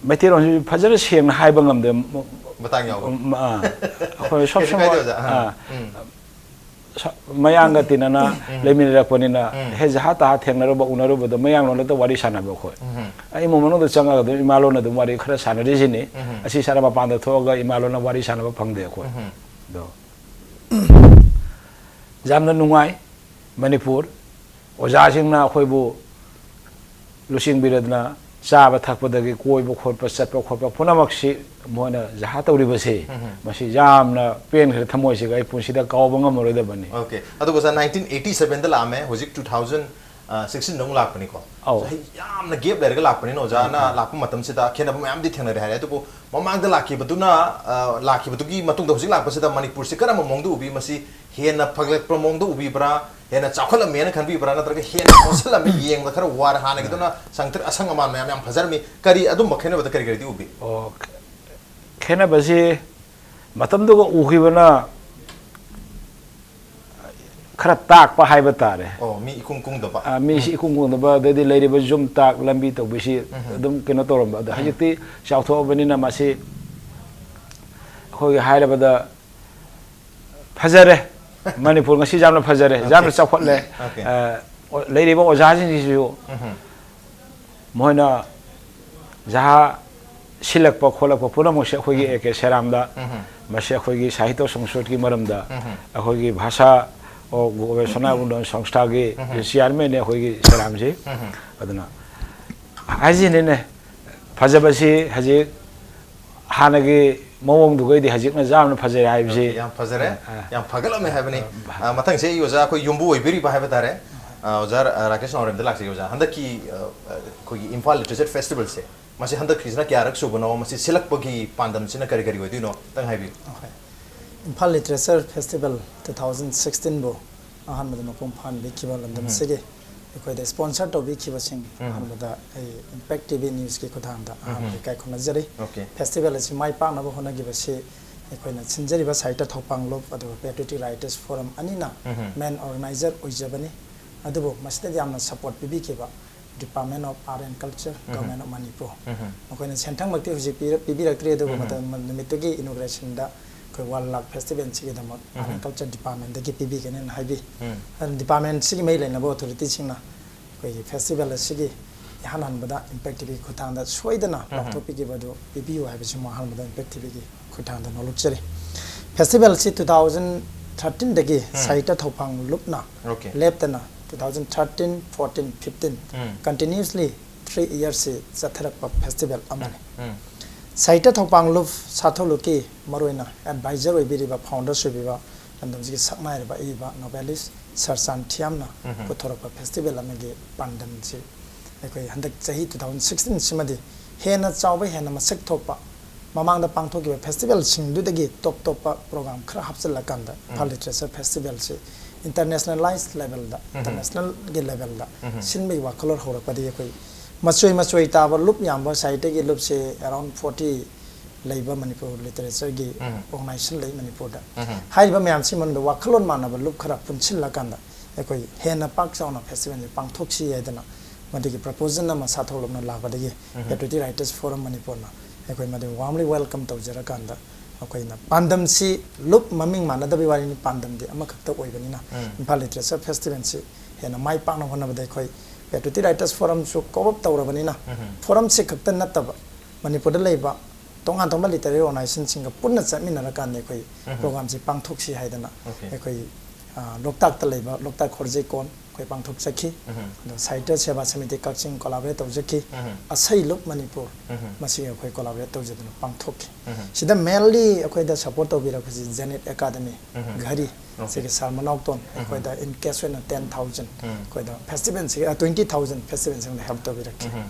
ꯃꯩꯇꯩꯂꯣꯟꯁꯤ ꯐꯖꯅ ꯁꯦꯡꯅ ꯍꯥꯏꯕ ꯉꯝꯗꯦ꯫ ꯃꯇꯥꯡ ꯌꯥꯎꯕ꯫ ꯎꯝ, ꯑꯥ꯫ ꯑꯩꯈꯣꯏ ꯁꯣꯝ ꯀꯩꯁꯨ ꯁꯣꯝ-, ꯀꯥꯏꯗꯦ ꯑꯣꯖꯥ꯫ ꯑꯥ꯫ ꯑꯥ꯫ ꯎꯝ꯫ ꯁ-, ꯃꯌꯥꯡꯒ ꯇꯤꯟꯅꯅ ꯎꯝ꯫ ꯂꯩꯃꯤꯟꯅꯔꯛꯄꯅꯤꯅ ꯎꯝ꯫ ꯍꯦ ꯖꯍꯥ ꯇꯍꯥ ꯊꯦꯡꯅꯔꯨꯕ, ꯎꯅꯔꯨꯕꯗꯣ ꯃꯌꯥꯡꯂꯣꯟꯗ ꯋꯥꯔꯤ ꯁꯥꯟꯅꯕ ꯑꯩꯈꯣꯏ꯫ ꯎꯝ꯫ ꯑꯩ ꯏꯃꯨꯡ ꯃꯅꯨꯡꯗ ꯆꯪꯉꯒ ꯑꯗꯨꯝ ꯏꯃꯥꯂꯣꯟ ꯑꯗꯨꯝ ꯋꯥꯔꯤ ꯈꯔ ꯁꯥꯟꯅꯔꯤꯁꯤꯅꯤ꯫ ꯎꯝ꯫ ꯑꯁꯤ ꯁꯥꯟꯅ ꯃꯄꯥꯟꯗ ꯊꯣꯛꯑꯒ ꯏꯃꯥꯂꯣꯟꯅ ꯋꯥꯔꯤ ꯁꯥꯟꯅꯕ ꯐꯪꯗꯦ ꯑꯩꯈꯣꯏ꯫ ꯎꯝ꯫ ꯑꯗꯣ ꯌꯥꯝꯅ ꯅꯨꯡꯉꯥꯏ꯫ ꯃꯅꯤꯄꯨꯔ ꯑꯣꯖꯥꯁꯤꯡꯅ ꯑꯩꯈꯣꯏꯕꯨ ꯂꯨꯆꯤꯡꯕꯤꯔꯗꯅ ꯆꯥꯕ ꯊꯛꯄꯗꯒꯤ ꯀꯣꯏꯕ ꯈꯣꯠꯄ ꯆꯠꯄ ꯈꯣꯠꯄ ꯄꯨꯝꯅꯃꯛꯁꯤ ꯃꯣꯏꯅ ꯖꯍꯥ ꯇꯧꯔꯤꯕꯁꯤ, ꯃꯁꯤ ꯌꯥꯝꯅ ꯄꯦꯟꯈ꯭ꯔꯦ꯫ ꯊꯃꯣꯏꯁꯤꯒ ꯑꯩ ꯄꯨꯟꯁꯤꯗ ꯀꯥꯎꯕ ꯉꯝꯃꯔꯣꯏꯗꯕꯅꯤ꯫ ꯑꯣꯀꯦ, ꯑꯗꯨꯒ ꯑꯣꯖꯥ, ꯅꯥꯏꯟꯇꯤꯟ ꯑꯩꯠꯇꯤ ꯁꯕꯦꯟꯗ ꯂꯥꯛꯑꯝꯃꯦ, ꯍꯧꯖꯤꯛ ꯇꯨ ꯊꯥꯎꯖꯟ ꯁꯤꯛꯁꯇꯤꯟꯗ ꯑꯃꯨꯛ ꯂꯥꯛꯄꯅꯤꯀꯣ꯫ ꯑꯧ꯫ ꯆꯍꯤ ꯌꯥꯝꯅ ꯒꯦꯞ ꯂꯩꯔꯒ ꯂꯥꯛꯄꯅꯤꯅ ꯑꯣꯖꯥꯅ ꯂꯥꯛꯄ ꯃꯇꯝꯁꯤꯗ ꯈꯦꯠꯅꯕ ꯃꯌꯥꯝꯗꯤ ꯊꯦꯡꯅꯔꯦ ꯍꯥꯏꯔꯦ, ꯑꯗꯨꯕꯨ ꯃꯃꯥꯡꯗ ꯂꯥꯛꯈꯤꯕꯗꯨꯅ, ꯑ, ꯂꯥꯛꯈꯤꯕꯗꯨꯒꯤ ꯃꯇꯨꯡꯗ ꯍꯧꯖꯤꯛ ꯂꯥꯛꯄꯁꯤꯗ ꯃꯅꯤꯄꯨꯔꯁꯤ ꯀꯔꯝꯕ ꯃꯑꯣꯡꯗ ꯎꯕꯤ? ꯃꯁꯤ ꯍꯦꯟꯅ ꯐꯒꯠꯂꯛꯄ ꯃꯑꯣꯡꯗ ꯎꯕꯤꯕ꯭ꯔꯥ, ꯍꯦꯟꯅ ꯆꯥꯎꯈꯠꯂꯝꯃꯦꯅ ꯈꯟꯕꯤꯕ꯭ꯔꯥ, ꯅꯠꯇ꯭ꯔꯒ ꯍꯦꯟꯅ ꯃꯣꯠꯁꯤꯜꯂꯝꯃꯤ? ꯌꯦꯡꯕꯗ ꯈꯔ ꯋꯥꯔꯦ, ꯍꯥꯟꯅꯒꯤꯗꯨꯅ ꯁꯪꯇ꯭ꯔꯤꯛ ꯑꯁꯪ ꯑꯃꯥꯟ ꯃꯌꯥꯝ ꯌꯥꯝ ꯐꯖꯔꯝꯃꯤ꯫ ꯀꯔꯤ, ꯑꯗꯨꯝꯕ ꯈꯦꯠꯅꯕꯗ ꯀꯔꯤ ꯀꯔꯤꯗꯤ ꯎꯕꯤ? ꯑꯣ, ꯈꯦꯠꯅꯕꯁꯤ ꯃꯇꯝꯗꯨꯒ ꯎꯈꯤꯕꯅ ꯈꯔ ꯇꯥꯛꯄ ꯍꯥꯏꯕ ꯇꯥꯔꯦ꯫ ꯑꯣ, ꯃꯤ ꯏꯀꯨꯡ ꯀꯨꯡꯗꯕ꯫ ꯑ, ꯃꯤꯁꯤ ꯏꯀꯨꯡ ꯀꯨꯡꯗꯕ, ꯑꯗꯩꯗꯤ ꯂꯩꯔꯤꯕ ꯌꯨꯝ ꯇꯥꯛ ꯂꯝꯕꯤ ꯇꯧꯕꯤꯁꯤ ꯑꯗꯨꯝ ꯀꯩꯅꯣ ꯇꯧꯔꯝꯕ꯫ ꯑꯗꯣ ꯍꯧꯖꯤꯛꯇꯤ ꯆꯥꯎꯊꯣꯛꯑꯕꯅꯤꯅ ꯃꯁꯤ ꯑꯩꯈꯣꯏꯒꯤ ꯍꯥꯏꯔꯕꯗ ꯐꯖꯔꯦ꯫ ꯃꯅꯤꯄꯨꯔ ꯉꯁꯤ ꯌꯥꯝꯅ ꯐꯖꯔꯦ, ꯌꯥꯝꯅ ꯆꯥꯎꯈꯠꯂꯦ꯫ Okay. ꯑ, ꯑꯣ-, ꯂꯩꯔꯤꯕ ꯑꯣꯖꯥꯁꯤꯡꯁꯤꯁꯨ ꯎꯝ꯫ ꯃꯈꯣꯏꯅ ꯖꯍꯥ ꯁꯤꯜꯂꯛꯄ ꯈꯣꯠꯂꯛꯄ ꯄꯨꯝꯅꯃꯛꯁꯦ ꯑꯩꯈꯣꯏꯒꯤ ꯑꯦ ꯀꯦ ꯁꯦꯔꯥꯝꯗ, ꯃꯁꯤ ꯑꯩꯈꯣꯏꯒꯤ ꯁꯥꯍꯤꯇ꯭ꯌ ꯁꯪꯁꯣꯗꯀꯤ ꯃꯔꯝꯗ ꯑꯩꯈꯣꯏꯒꯤ ꯚꯥꯁꯥ, ꯑꯣ, ꯒꯣꯕꯦꯁꯅꯥ ꯎꯟꯅꯌꯟ ꯁꯪꯁꯊꯥꯒꯤ ꯆꯤꯌꯥꯔꯃꯦꯟꯅꯦ ꯑꯩꯈꯣꯏꯒꯤ ꯁꯦꯔꯥꯝꯁꯤ꯫ ꯑꯗꯨꯅ ꯍꯥꯏꯖꯤꯅꯤꯅꯦ, ꯐꯖꯕꯁꯤ ꯍꯧꯖꯤꯛ ꯍꯥꯟꯅꯒꯤ ꯃꯑꯣꯡꯗꯨꯒꯩꯗꯤ ꯍꯧꯖꯤꯛꯅ ꯌꯥꯝꯅ ꯐꯖꯩ ꯍꯥꯏꯕꯁꯤ꯫ ꯌꯥꯝ ꯐꯖꯔꯦ꯫ ꯑ, ꯑ꯫ ꯌꯥꯝ ꯐꯒꯠꯂꯝꯃꯦ ꯍꯥꯏꯕꯅꯤ꯫ ꯑ, ꯃꯊꯪꯁꯦ ꯑꯩ ꯑꯣꯖꯥ ꯑꯩꯈꯣꯏ ꯌꯨꯝꯕꯨ ꯑꯣꯏꯕꯤꯔꯤꯕ ꯍꯥꯏꯕ ꯇꯥꯔꯦ꯫ ꯑ, ꯑꯣꯖꯥ ꯔꯥ-, ꯔꯥꯀꯦꯁ ꯅꯥꯎꯔꯦꯝꯗ ꯂꯥꯛꯆꯒꯦ꯫ ꯑꯣꯖꯥ, ꯍꯟꯗꯛꯀꯤ, ꯑ, ꯑ, ꯑꯩꯈꯣꯏꯒꯤ ꯏꯝꯐꯥꯜ ꯂꯤꯇꯔꯦꯆꯔ ꯐꯦꯁꯇꯤꯚꯦꯜꯁꯦ, ꯃꯁꯤ ꯍꯟꯗꯛꯀꯤꯁꯤꯅ ꯀꯌꯥꯔꯛ ꯁꯨꯕꯅꯣ? ꯃꯁꯤ ꯁꯤꯜꯂꯛꯄꯒꯤ ꯄꯥꯟꯗꯝꯁꯤꯅ ꯀꯔꯤ ꯀꯔꯤ ꯑꯣꯏꯗꯣꯏꯅꯣ? ꯈꯤꯇꯪ ꯍꯥꯏꯕꯤꯌꯨ꯫ ꯍꯣꯏ꯫ Imphal literature festival two thousand ꯁꯤꯛꯁꯇꯤꯟꯕꯨ ꯑꯍꯥꯟꯕꯗ ꯃꯄꯨꯡ ꯐꯥꯍꯟꯕꯤꯈꯤꯕ ꯂꯝꯗꯝ ꯑꯁꯤꯒꯤ ꯑꯩꯈꯣꯏꯗ ꯁ꯭ꯄꯣꯟꯁꯔ ꯇꯧꯕꯤꯈꯤꯕꯁꯤꯡ ꯑꯍꯥꯟꯕꯗ ꯑꯩ ꯏꯝꯄꯦꯛ ꯇꯤ ꯚꯤ ꯅ꯭ꯌꯨꯁꯀꯤ ꯈꯨꯠꯊꯥꯡꯗ ꯑꯍꯥꯟꯕꯗ ꯏꯀꯥꯏ ꯈꯨꯝꯅꯖꯔꯤ꯫ Okay. ꯐꯦꯁꯇꯤꯚꯦꯜ ꯑꯁꯤ ꯃꯥꯏ ꯄꯥꯛꯅꯕ ꯍꯣꯠꯅꯈꯤꯕꯁꯤ ꯑꯩꯈꯣꯏꯅ ꯁꯤꯟꯖꯔꯤꯕ ꯁꯥꯍꯤꯇ꯭ꯌ ꯊꯧꯄꯥꯡ ꯂꯨꯞ, ꯑꯗꯨꯒ ꯄꯦꯇ꯭ꯔꯤꯌꯣꯇꯤꯛ ꯔꯥꯏꯇꯔꯁ ꯐꯣꯔꯝ ꯑꯅꯤꯅ ꯃꯦꯟ ꯑꯣꯔꯒꯅꯥꯏꯖꯔ ꯑꯣꯏꯖꯕꯅꯤ꯫ ꯑꯗꯨꯕꯨ ꯃꯁꯤꯗ ꯌꯥꯝꯅ support ꯄꯤꯕꯤꯈꯤꯕ Department of Art and Culture, Government of Manipur, ꯃꯈꯣꯏꯅ ꯁꯦꯟꯊꯪꯃꯛꯇꯤ ꯍꯧꯖꯤꯛ ꯄꯤꯔ-, ꯄꯤꯕꯤꯔꯛꯇ꯭ꯔꯤ, ꯑꯗꯨꯕꯨ ꯃꯇꯝ ꯅꯨꯃꯤꯠꯇꯨꯒꯤ ꯏꯅꯣꯒ꯭ꯔꯦꯁꯟꯗ ꯑꯩꯈꯣꯏ ꯋꯥꯟ ꯂꯥꯛ ꯐꯦꯁꯇꯤꯚꯦꯜꯁꯤꯒꯤꯗꯃꯛ ꯑꯥꯔꯠ ꯑꯦꯟ ꯀꯜꯆꯔ ꯗꯤꯄꯥꯔꯠꯃꯦꯟꯗꯒꯤ ꯄꯤꯕꯤꯒꯅꯦꯅ ꯍꯥꯏꯕꯤ꯫ ꯑꯗꯨꯅ ꯗꯤꯄꯥꯔꯠꯃꯦꯟꯁꯤꯒꯤ ꯃꯔꯤ ꯂꯩꯅꯕ ꯑꯣꯊꯣꯔꯤꯇꯤꯁꯤꯡꯅ ꯑꯩꯈꯣꯏꯒꯤ ꯐꯦꯁꯇꯤꯚꯦꯜ ꯑꯁꯤꯒꯤ ꯏꯍꯥꯟ ꯍꯥꯟꯕꯗ ꯏꯝꯄꯦꯛ ꯇꯤ ꯚꯤꯒꯤ ꯈꯨꯠꯊꯥꯡꯗ ꯁꯣꯏꯗꯅ ꯄꯥꯡꯊꯣꯛꯄꯤꯈꯤꯕ ꯑꯗꯨ ꯄꯤꯕꯤꯌꯨ ꯍꯥꯏꯕꯁꯤꯃ ꯑꯍꯥꯟꯕꯗ ꯏꯝꯄꯦꯛ ꯇꯤ ꯚꯤꯒꯤ ꯈꯨꯠꯊꯥꯡꯗ ꯅꯣꯜꯂꯨꯛꯆꯔꯤ꯫ ꯐꯦꯁꯇꯤꯚꯦꯜ ꯑꯁꯤ ꯇꯨ ꯊꯥꯎꯖꯟ ꯊꯥꯔꯇꯤꯟꯗꯒꯤ ꯁꯥꯍꯤꯇ꯭ꯌ ꯊꯧꯄꯥꯡ ꯂꯨꯞꯅ Okay. ꯂꯦꯞꯇꯅ two thousand thirteen, fourteen, fifteen ꯎꯝ. continuously three yearsꯁꯤ ꯆꯠꯊꯔꯛꯄ festival ꯑꯃꯅꯤ꯫ ꯎꯝ. ꯁꯥꯍꯤꯇ꯭ꯌ ꯊꯧꯄꯥꯡ ꯂꯨꯞ ꯁꯥꯊꯧ ꯂꯨꯞꯀꯤ ꯃꯔꯨꯑꯣꯏꯅ advisor ꯑꯣꯏꯕꯤꯔꯤꯕ, founders ꯑꯣꯏꯕꯤꯕ, ꯂꯝꯗꯝꯁꯤꯒꯤ ꯁꯛꯅꯥꯏꯔꯕ ꯏꯕ novelist ꯁꯔꯆꯥꯟ ꯊꯤꯌꯥꯝꯅ ꯎꯝ. ꯄꯨꯊꯣꯔꯛꯄ festival ꯑꯃꯒꯤ ꯄꯥꯟꯗꯝꯁꯤ ꯑꯩꯈꯣꯏ ꯍꯟꯗꯛ ꯆꯍꯤ two thousand sixteen ꯁꯤꯃꯗꯤ ꯍꯦꯟꯅ ꯆꯥꯎꯕ, ꯍꯦꯟꯅ ꯃꯁꯛ ꯊꯣꯛꯄ, ꯃꯃꯥꯡꯗ ꯄꯥꯡꯊꯣꯛꯈꯤꯕ festivalꯁꯤꯡꯗꯨꯗꯒꯤ top ꯇꯣꯞꯄ program ꯈꯔ ꯍꯥꯞꯆꯤꯜꯂꯀꯥꯟꯗ ꯏꯝꯐꯥꯜ ꯎꯝ. Literature Festivalꯁꯤ internationalize levelꯗ, ꯎꯝ. internationalꯒꯤ levelꯗ ꯎꯝ. ꯁꯤꯟꯕꯒꯤ ꯋꯥꯈꯜꯂꯣꯟ ꯍꯧꯔꯛꯄꯗꯒꯤ ꯑꯩꯈꯣꯏ ꯃꯆꯣꯏ ꯃꯆꯣꯏ ꯇꯥꯕ ꯂꯨꯞ ꯌꯥꯝꯕ ꯁꯥꯍꯤꯇ꯭ꯌꯒꯤ ꯂꯨꯞꯁꯦ around forty ꯂꯩꯕ ꯃꯅꯤꯄꯨꯔ literature ꯒꯤ ꯎꯝ. organization ꯂꯩ ꯃꯅꯤꯄꯨꯔꯗ꯫ ꯎꯝ. ꯍꯥꯏꯔꯤꯕ ꯃꯌꯥꯝꯁꯤ ꯃꯅꯨꯡꯗ ꯋꯥꯈꯜꯂꯣꯟ ꯃꯥꯟꯅꯕ ꯂꯨꯞ ꯈꯔ ꯄꯨꯟꯁꯤꯜꯂꯀꯥꯟꯗ ꯑꯩꯈꯣꯏ ꯍꯦꯟꯅ ꯄꯥꯛ ꯆꯥꯎꯅ festivalꯁꯦ ꯄꯥꯡꯊꯣꯛꯁꯤ ꯍꯥꯏꯗꯅ ꯃꯗꯨꯒꯤ proposal ꯑꯃ ꯁꯥꯊꯧ ꯂꯨꯞꯅ ꯂꯥꯛꯄꯗꯒꯤ ꯎꯝ. Patriotic Writers Forum ꯃꯅꯤꯄꯨꯔꯅ ꯑꯩꯈꯣꯏ ꯃꯗꯨ warmly welcome ꯇꯧꯖꯔꯀꯥꯟꯗ ꯑꯩꯈꯣꯏꯅ ꯄꯥꯟꯗꯝꯁꯤ ꯂꯨꯞ ꯃꯃꯤꯡ ꯃꯥꯟꯅꯗꯕꯒꯤ ꯋꯥꯔꯤꯅꯤ, ꯄꯥꯟꯗꯝꯗꯤ ꯑꯃꯈꯛꯇ ꯑꯣꯏꯕꯅꯤꯅ ꯎꯝ. ꯏꯝꯐꯥꯜ Literature Festivalꯁꯤ ꯍꯦꯟꯅ ꯃꯥꯏ ꯄꯥꯛꯅ ꯍꯣꯠꯅꯕꯗ ꯑꯩꯈꯣꯏ Patriotic Writers Forumꯁꯨ co-opt ꯇꯧꯔꯕꯅꯤꯅ ꯎꯝ. forumꯁꯤ ꯈꯛꯇ ꯅꯠꯇꯕ ꯃꯅꯤꯄꯨꯔꯗ ꯂꯩꯕ ꯇꯣꯉꯥꯟ ꯇꯣꯉꯥꯟꯕ literary organizationꯁꯤꯡꯒ ꯄꯨꯟꯅ ꯆꯠꯃꯤꯟꯅꯔꯀꯥꯟꯗ ꯑꯩꯈꯣꯏ ꯎꯝ. programꯁꯤ ꯄꯥꯡꯊꯣꯛꯁꯤ ꯍꯥꯏꯗꯅ Okay. ꯑꯩꯈꯣꯏ ꯑ, ꯂꯣꯛꯇꯥꯛꯇ ꯂꯩꯕ ꯂꯣꯛꯇꯥꯛ ꯈꯣꯔꯖꯩꯀꯣꯟ ꯑꯩꯈꯣꯏ ꯄꯥꯡꯊꯣꯛꯆꯈꯤ꯫ ꯎꯝ. ꯑꯗꯣ ꯁꯥꯍꯤꯇ꯭ꯌ ꯁꯦꯕꯥ ꯁꯃꯤꯇꯤ ꯀꯛꯆꯤꯡ collaborate ꯇꯧꯖꯈꯤ꯫ ꯎꯝ. ꯑꯁꯩ ꯂꯨꯞ ꯃꯅꯤꯄꯨꯔ ꯎꯝ. ꯃꯁꯤꯒ ꯑꯩꯈꯣꯏ collaborate ꯇꯧꯖꯗꯨꯅ ꯄꯥꯡꯊꯣꯛꯈꯤ꯫ ꯎꯝ. ꯁꯤꯗ mainly ꯑꯩꯈꯣꯏꯗ support ꯇꯧꯕꯤꯔꯛꯄꯁꯤ Zenith Academy, ꯎꯝ. ꯘꯔꯤ, Okay. ꯁꯤꯒꯤ ꯁꯥꯔ ꯃꯅꯥꯎꯇꯣꯟ ꯎꯝ. ꯑꯩꯈꯣꯏꯗ in cash ꯑꯣꯏꯅ ten thousand, ꯎꯝ. ꯑꯩꯈꯣꯏꯗ festivalꯁꯤꯒꯤ twenty thousand festivalꯁꯤꯡꯗ help ꯇꯧꯕꯤꯔꯛꯈꯤ꯫ ꯎꯝ.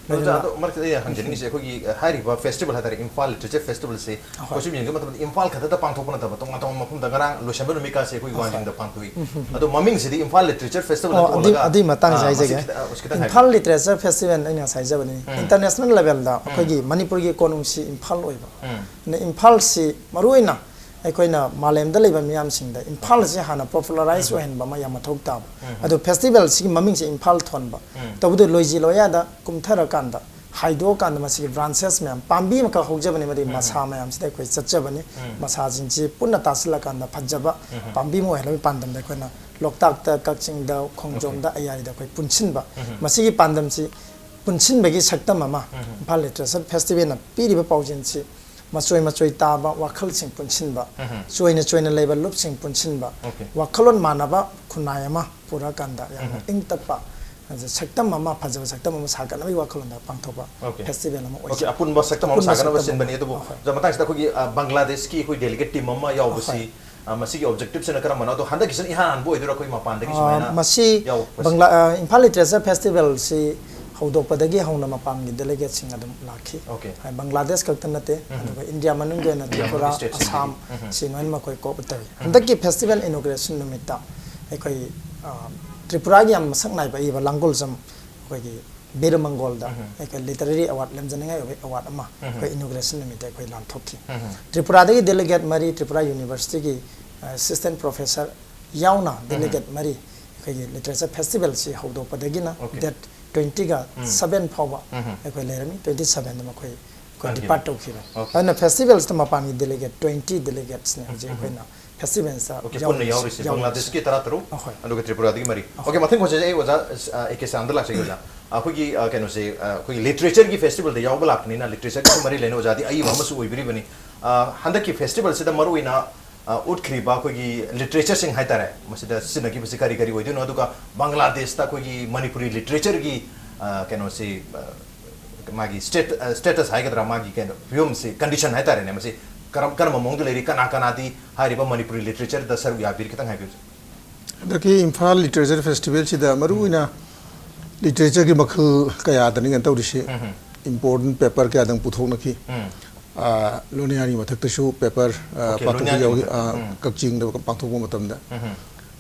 ꯂꯣꯏꯅꯅ ꯑꯗꯣ ꯃꯔꯛꯇ ꯑꯩꯅ ꯍꯪꯖꯅꯤꯡꯉꯤꯁꯦ, ꯑꯩꯈꯣꯏꯒꯤ, ꯑ, ꯍꯥꯏꯔꯤꯕ festival ꯍꯥꯏꯇꯥꯔꯦ, ꯏꯝꯐꯥꯜ Literature Festivalꯁꯦ ꯑꯍꯣꯏ꯫ ꯑꯩꯈꯣꯏ ꯁꯨꯝ ꯌꯦꯡꯖꯕ ꯃꯇꯝꯗ ꯏꯝꯐꯥꯜ ꯈꯛꯇꯗ ꯄꯥꯡꯊꯣꯛꯄ ꯅꯠꯇꯕ ꯇꯣꯉꯥꯟ ꯇꯣꯉꯥꯟꯕ ꯃꯐꯝꯗ, ꯉꯔꯥꯡ ꯂꯣꯏꯁꯤꯟꯕ ꯅꯨꯃꯤꯠꯀꯥꯁꯦ ꯑꯩꯈꯣꯏꯒꯤ ꯑꯍꯣꯏ꯫ ꯋꯥꯡꯖꯤꯡꯗ ꯄꯥꯡꯊꯣꯛꯏ꯫ ꯑꯗꯣ ꯃꯃꯤꯡꯁꯤꯗꯤ ꯏꯝꯐꯥꯜ Literature Festival ꯑꯣ, ꯑꯗꯨꯏ-, ꯊꯣꯜꯂꯒ, ꯑꯗꯨꯏ ꯃꯇꯥꯡꯁꯦ ꯑ, ꯍꯥꯏꯖꯒꯦ꯫ ꯃꯁꯤ ꯈꯤꯇ-, ꯑ, ꯈꯤꯇꯪ ꯏꯝꯐꯥꯜ ꯍꯥꯏꯕꯤꯌꯨ꯫ Literature Festival ꯑꯩꯅ ꯉꯁꯥꯏ ꯍꯥꯏꯖꯕꯅꯤ, ꯎꯝ꯫ International levelꯗ ꯑꯩꯈꯣꯏꯒꯤ ꯃꯅꯤꯄꯨꯔꯒꯤ ꯀꯣꯅꯨꯡꯁꯤ ꯏꯝꯐꯥꯜ ꯑꯣꯏꯕ꯫ ꯎꯝ꯫ ꯑꯗꯨꯅ ꯏꯝꯐꯥꯜꯁꯤ ꯃꯔꯨꯑꯣꯏꯅ ꯑꯩꯈꯣꯏꯅ ꯃꯥꯂꯦꯝꯗ ꯂꯩꯕ ꯃꯤꯌꯥꯝꯁꯤꯡꯗ ꯏꯝꯐꯥꯜꯁꯤ ꯍꯥꯟꯅ popularise ꯑꯣꯏꯍꯟꯕ ꯑꯃ ꯌꯥꯝ ꯃꯊꯧ ꯇꯥꯕ꯫ ꯎꯝ꯫ ꯑꯗꯣ festivalꯁꯤꯒꯤ ꯃꯃꯤꯡꯁꯦ ꯏꯝꯐꯥꯜ ꯊꯣꯟꯕ꯫ ꯎꯝ꯫ ꯇꯧꯕꯗ ꯂꯣꯏꯖꯤ ꯂꯣꯌꯥꯗ ꯀꯨꯝꯊꯔꯀꯥꯟꯗ ꯍꯥꯏꯗꯣꯛꯑꯀꯥꯟꯗ ꯃꯁꯤꯒꯤ branches ꯃꯌꯥꯝ, ꯄꯥꯝꯕꯤ ꯑꯃꯈꯛ ꯍꯧꯖꯕꯅꯤ, ꯃꯗꯨꯒꯤ ꯎꯝ꯫ ꯃꯁꯥ ꯃꯌꯥꯝꯁꯤꯗ ꯑꯩꯈꯣꯏ ꯆꯠꯆꯕꯅꯤ꯫ ꯎꯝ꯫ ꯃꯁꯥꯁꯤꯡꯁꯤ ꯄꯨꯟꯅ ꯇꯥꯁꯤꯜꯂꯀꯥꯟꯗ ꯐꯖꯕ ꯎꯝ꯫ ꯄꯥꯝꯕꯤ ꯑꯃ ꯑꯣꯏꯍꯟꯕꯒꯤ ꯄꯥꯟꯗꯝꯗ ꯑꯩꯈꯣꯏꯅ ꯂꯣꯛꯇꯥꯛꯇ, ꯀꯛꯆꯤꯡꯗ, ꯈꯣꯡꯖꯣꯝꯗ, ꯑꯌꯥꯔꯤꯗ ꯑꯩꯈꯣꯏ ꯄꯨꯟꯁꯤꯟꯕ꯫ ꯎꯝ꯫ ꯃꯁꯤꯒꯤ ꯄꯥꯟꯗꯝꯁꯤ ꯄꯨꯟꯁꯤꯟꯕꯒꯤ ꯁꯛꯇꯝ ꯑꯃ ꯎꯝ꯫ ꯏꯝꯐꯥꯜ Literature Festivalꯅ ꯄꯤꯔꯤꯕ ꯄꯥꯎꯖꯦꯜꯁꯤ ꯃꯆꯣꯏ ꯃꯆꯣꯏ ꯇꯥꯕ ꯋꯥꯈꯜꯁꯤꯡ ꯄꯨꯟꯁꯤꯟꯕ, ꯎꯝ꯫ ꯆꯣꯏꯅ ꯆꯣꯏꯅ ꯂꯩꯕ ꯂꯨꯞꯁꯤꯡ ꯄꯨꯟꯁꯤꯟꯕ, Okay. ꯋꯥꯈꯜꯂꯣꯟ ꯃꯥꯟꯅꯕ ꯈꯨꯟꯅꯥꯏ ꯑꯃ ꯄꯨꯔꯛꯑꯀꯥꯟꯗ ꯌꯥꯝꯅ ꯎꯝ꯫ ꯏꯪ ꯇꯞꯄ, ꯑꯗ ꯁꯛꯇꯝ ꯑꯃ, ꯐꯖꯕ ꯁꯛꯇꯝ ꯑꯃ ꯁꯥꯒꯠꯅꯕꯒꯤ ꯋꯥꯈꯜꯂꯣꯟꯗ ꯄꯥꯡꯊꯣꯛꯄ Okay. Festival ꯑꯃ ꯑꯣꯀꯦ, ꯑꯣꯏꯖꯩ꯫ ꯑꯄꯨꯟꯕ ꯁꯛꯇꯝ ꯑꯃ ꯑꯄꯨꯟꯕ ꯁꯥꯒꯠꯅꯕ ꯁꯛꯇꯝ ꯁꯤꯟꯕꯅꯤ꯫ ꯑꯃ꯫ ꯑꯗꯨꯕꯨ ꯑꯍꯣꯏ꯫ ꯑꯣꯖꯥ, ꯃꯇꯥꯡꯁꯤꯗ ꯑꯩꯈꯣꯏꯒꯤ, ꯑ, ꯕꯪꯒ꯭ꯂꯥꯗꯦꯁꯀꯤ ꯑꯩꯈꯣꯏ delegate team ꯑꯃ ꯌꯥꯎꯕꯁꯤ, ꯑꯍꯣꯏ꯫ ꯑ, ꯃꯁꯤꯒꯤ objectiveꯁꯤꯅ ꯀꯔꯝꯕꯅꯣ? ꯑꯗꯣ ꯍꯟꯗꯛꯀꯤꯁꯤꯅ ꯏꯍꯥꯟ ꯍꯥꯟꯕ ꯑꯣꯏꯗꯣꯏꯔꯥ ꯑꯩꯈꯣꯏ ꯃꯄꯥꯟꯗꯒꯤ ꯑ, ꯁꯨꯃꯥꯏꯅ ꯃꯁꯤ ꯌꯥꯎꯔꯛꯄꯁꯦ? ꯕꯪꯒ꯭ꯂꯥ-, ꯑ, ꯏꯝꯐꯥꯜ Literature Festivalꯁꯤ ꯍꯧꯗꯣꯛꯄꯗꯒꯤ ꯍꯧꯅ ꯃꯄꯥꯟꯒꯤ delegateꯁꯤꯡ ꯑꯗꯨꯝ ꯂꯥꯛꯈꯤ꯫ ꯑꯣꯀꯦ꯫ ꯑ, ꯕꯪꯒ꯭ꯂꯥꯗꯦꯁ ꯈꯛꯇ ꯅꯠꯇꯦ, ꯎꯝ꯫ ꯑꯗꯨꯒ ꯏꯟꯗꯤꯌꯥ ꯃꯅꯨꯡꯒꯤ ꯑꯣꯏꯅ ꯏꯟꯗꯤꯌꯥ ꯇ꯭ꯔꯤꯄꯨꯔꯥ, ꯃꯅꯨꯡꯒꯤ stateꯁꯤꯡꯒꯤꯗꯤ꯫ ꯑꯁꯥꯝ, ꯎꯝ꯫ ꯁꯤ ꯂꯣꯏꯅꯃꯛ ꯑꯩꯈꯣꯏ cooperate ꯇꯧꯏ꯫ ꯎꯝ꯫ ꯍꯟꯗꯛꯀꯤ festival inauguration ꯅꯨꯃꯤꯠꯇ ꯑꯩꯈꯣꯏ, ꯑ, ꯇ꯭ꯔꯤꯄꯨꯔꯥꯒꯤ ꯌꯥꯝ ꯃꯁꯛ ꯅꯥꯏꯕ ꯑꯏꯕ ꯂꯥꯡꯒꯣꯜꯖꯝ ꯑꯩꯈꯣꯏꯒꯤ ꯕꯤꯔ ꯃꯪꯒꯣꯜꯗ ꯎꯝ꯫ ꯑꯩꯈꯣꯏ literary award, ꯂꯦꯝꯖꯅꯤꯡꯉꯥꯏ ꯑꯣꯏꯕ award ꯑꯃ ꯎꯝ꯫ ꯑꯩꯈꯣꯏ inauguration ꯅꯨꯃꯤꯠꯇ ꯑꯩꯈꯣꯏ ꯂꯥꯟꯊꯣꯛꯈꯤ꯫ ꯎꯝ꯫ ꯇ꯭ꯔꯤꯄꯨꯔꯥꯗꯒꯤ delegate ꯃꯔꯤ, ꯇ꯭ꯔꯤꯄꯨꯔꯥ Universityꯒꯤ, ꯑ, assistant professor ꯌꯥꯎꯅ ꯎꯝ꯫ delegate ꯃꯔꯤ ꯑꯩꯈꯣꯏꯒꯤ Literature Festivalꯁꯤ ꯍꯧꯗꯣꯛꯄꯗꯒꯤꯅ ꯑꯣꯀꯦ꯫ Date twentyꯒ ꯎꯝ꯫ Seven ꯐꯥꯎꯕ ꯎꯝ꯫ ꯑꯩꯈꯣꯏ ꯂꯩꯔꯝꯃꯤ꯫ Twenty sevenꯗ ꯃꯈꯣꯏ ꯑꯩꯈꯣꯏ ꯍꯟꯈꯤꯕ꯫ Depart ꯇꯧꯈꯤꯕꯅꯤ꯫ ꯑꯣꯀꯦ꯫ ꯑꯗꯨꯅ festivalꯁꯤꯗ ꯃꯄꯥꯟꯒꯤ delegate twenty delegatesꯅꯤ ꯍꯧꯖꯤꯛ ꯎꯝ꯫ ꯑꯩꯈꯣꯏꯅ festivalꯁꯤꯗ ꯑꯣꯀꯦ, ꯄꯨꯟꯅ ꯌꯥꯎꯔꯤꯁꯤ꯫ ꯌꯥꯎꯔꯤꯁꯤ꯫ ꯕꯪꯒ꯭ꯂꯥꯗꯦꯁꯀꯤ ꯇꯔꯥꯇꯔꯨꯛ, ꯑꯍꯣꯏ꯫ ꯑꯗꯨꯒ ꯇ꯭ꯔꯤꯄꯨꯔꯥꯗꯒꯤ ꯃꯔꯤ꯫ ꯑꯍꯣꯏ꯫ ꯑꯣꯀꯦ, ꯃꯊꯪ question ꯁꯦ ꯑꯩ ꯑꯣꯖꯥ, ꯑ, ꯑꯦ ꯀꯦ ꯁꯥꯝꯗ ꯂꯥꯛꯆꯒꯦ ꯑꯣꯖꯥ꯫ ꯑꯩꯈꯣꯏꯒꯤ, ꯑ, ꯀꯩꯅꯣꯁꯦ, ꯑ, ꯑꯩꯈꯣꯏꯒꯤ literatureꯒꯤ festivalꯗ ꯌꯥꯎꯕ ꯂꯥꯛꯄꯅꯤꯅ literature ꯃꯔꯤ ꯂꯩꯅ ꯑꯣꯖꯥꯗꯤ ꯑꯏꯕ ꯑꯃꯁꯨ ꯑꯣꯏꯕꯤꯔꯤꯕꯅꯤ꯫ ꯑ, ꯍꯟꯗꯛꯀꯤ festivalꯁꯤꯗ ꯃꯔꯨꯑꯣꯏꯅ, ꯑ, ꯎꯠꯈ꯭ꯔꯤꯕ ꯑꯩꯈꯣꯏꯒꯤ literatureꯁꯤꯡ ꯍꯥꯏꯇꯥꯔꯦ, ꯃꯁꯤꯗ ꯁꯤꯖꯤꯟꯅꯈꯤꯕꯁꯤ ꯀꯔꯤ ꯀꯔꯤ ꯑꯣꯏꯗꯣꯏꯅꯣ? ꯑꯗꯨꯒ ꯕꯪꯒ꯭ꯂꯥꯗꯦꯁꯇ ꯑꯩꯈꯣꯏꯒꯤ ꯃꯅꯤꯄꯨꯔꯤ literatureꯒꯤ, ꯑ, ꯀꯩꯅꯣꯁꯤ, ꯑ, ꯃꯥꯒꯤ state-, ꯑ, status ꯍꯥꯏꯒꯗ꯭ꯔꯥ, ꯃꯥꯒꯤ ꯀꯩꯅꯣ ꯐꯤꯕꯝꯁꯤ, condition ꯍꯥꯏꯇꯥꯔꯦꯅꯦ, ꯃꯁꯤ ꯀꯔꯝ-, ꯀꯔꯝꯕ ꯃꯑꯣꯡꯗ ꯂꯩꯔꯤ? ꯀꯅꯥ ꯀꯅꯥꯗꯤ ꯍꯥꯏꯔꯤꯕ ꯃꯅꯤꯄꯨꯔꯤ literatureꯗ ꯁꯔꯨꯛ ꯌꯥꯕꯤꯔꯤ? ꯈꯤꯇꯪ ꯍꯥꯏꯕꯤꯌꯨ꯫ ꯍꯟꯗꯛꯀꯤ ꯏꯝꯐꯥꯜ Literature Festivalꯁꯤꯗ ꯃꯔꯨꯑꯣꯏꯅ literatureꯒꯤ ꯃꯈꯜ ꯀꯌꯥꯗꯅꯤ ꯀꯩꯅꯣ ꯇꯧꯔꯤꯁꯤ꯫ ꯎꯝ꯫ Important paper ꯀꯌꯥꯗꯪ ꯄꯨꯊꯣꯛꯅꯈꯤ꯫ ꯎꯝ꯫ ꯑ, ꯂꯣꯅꯤꯌꯥꯔꯤ ꯃꯊꯛꯇꯁꯨ paper, ꯑ, Okay, ꯄꯥꯡꯊꯣꯛꯄ ꯂꯣꯅꯤꯌꯥꯔꯤ ꯌꯥꯎꯏ, ꯃꯊꯛ-, ꯑ, ꯎꯝ꯫ ꯀꯛꯆꯤꯡꯗ ꯄꯥꯡꯊꯣꯛꯄ ꯃꯇꯝꯗ꯫ ꯎꯝ꯫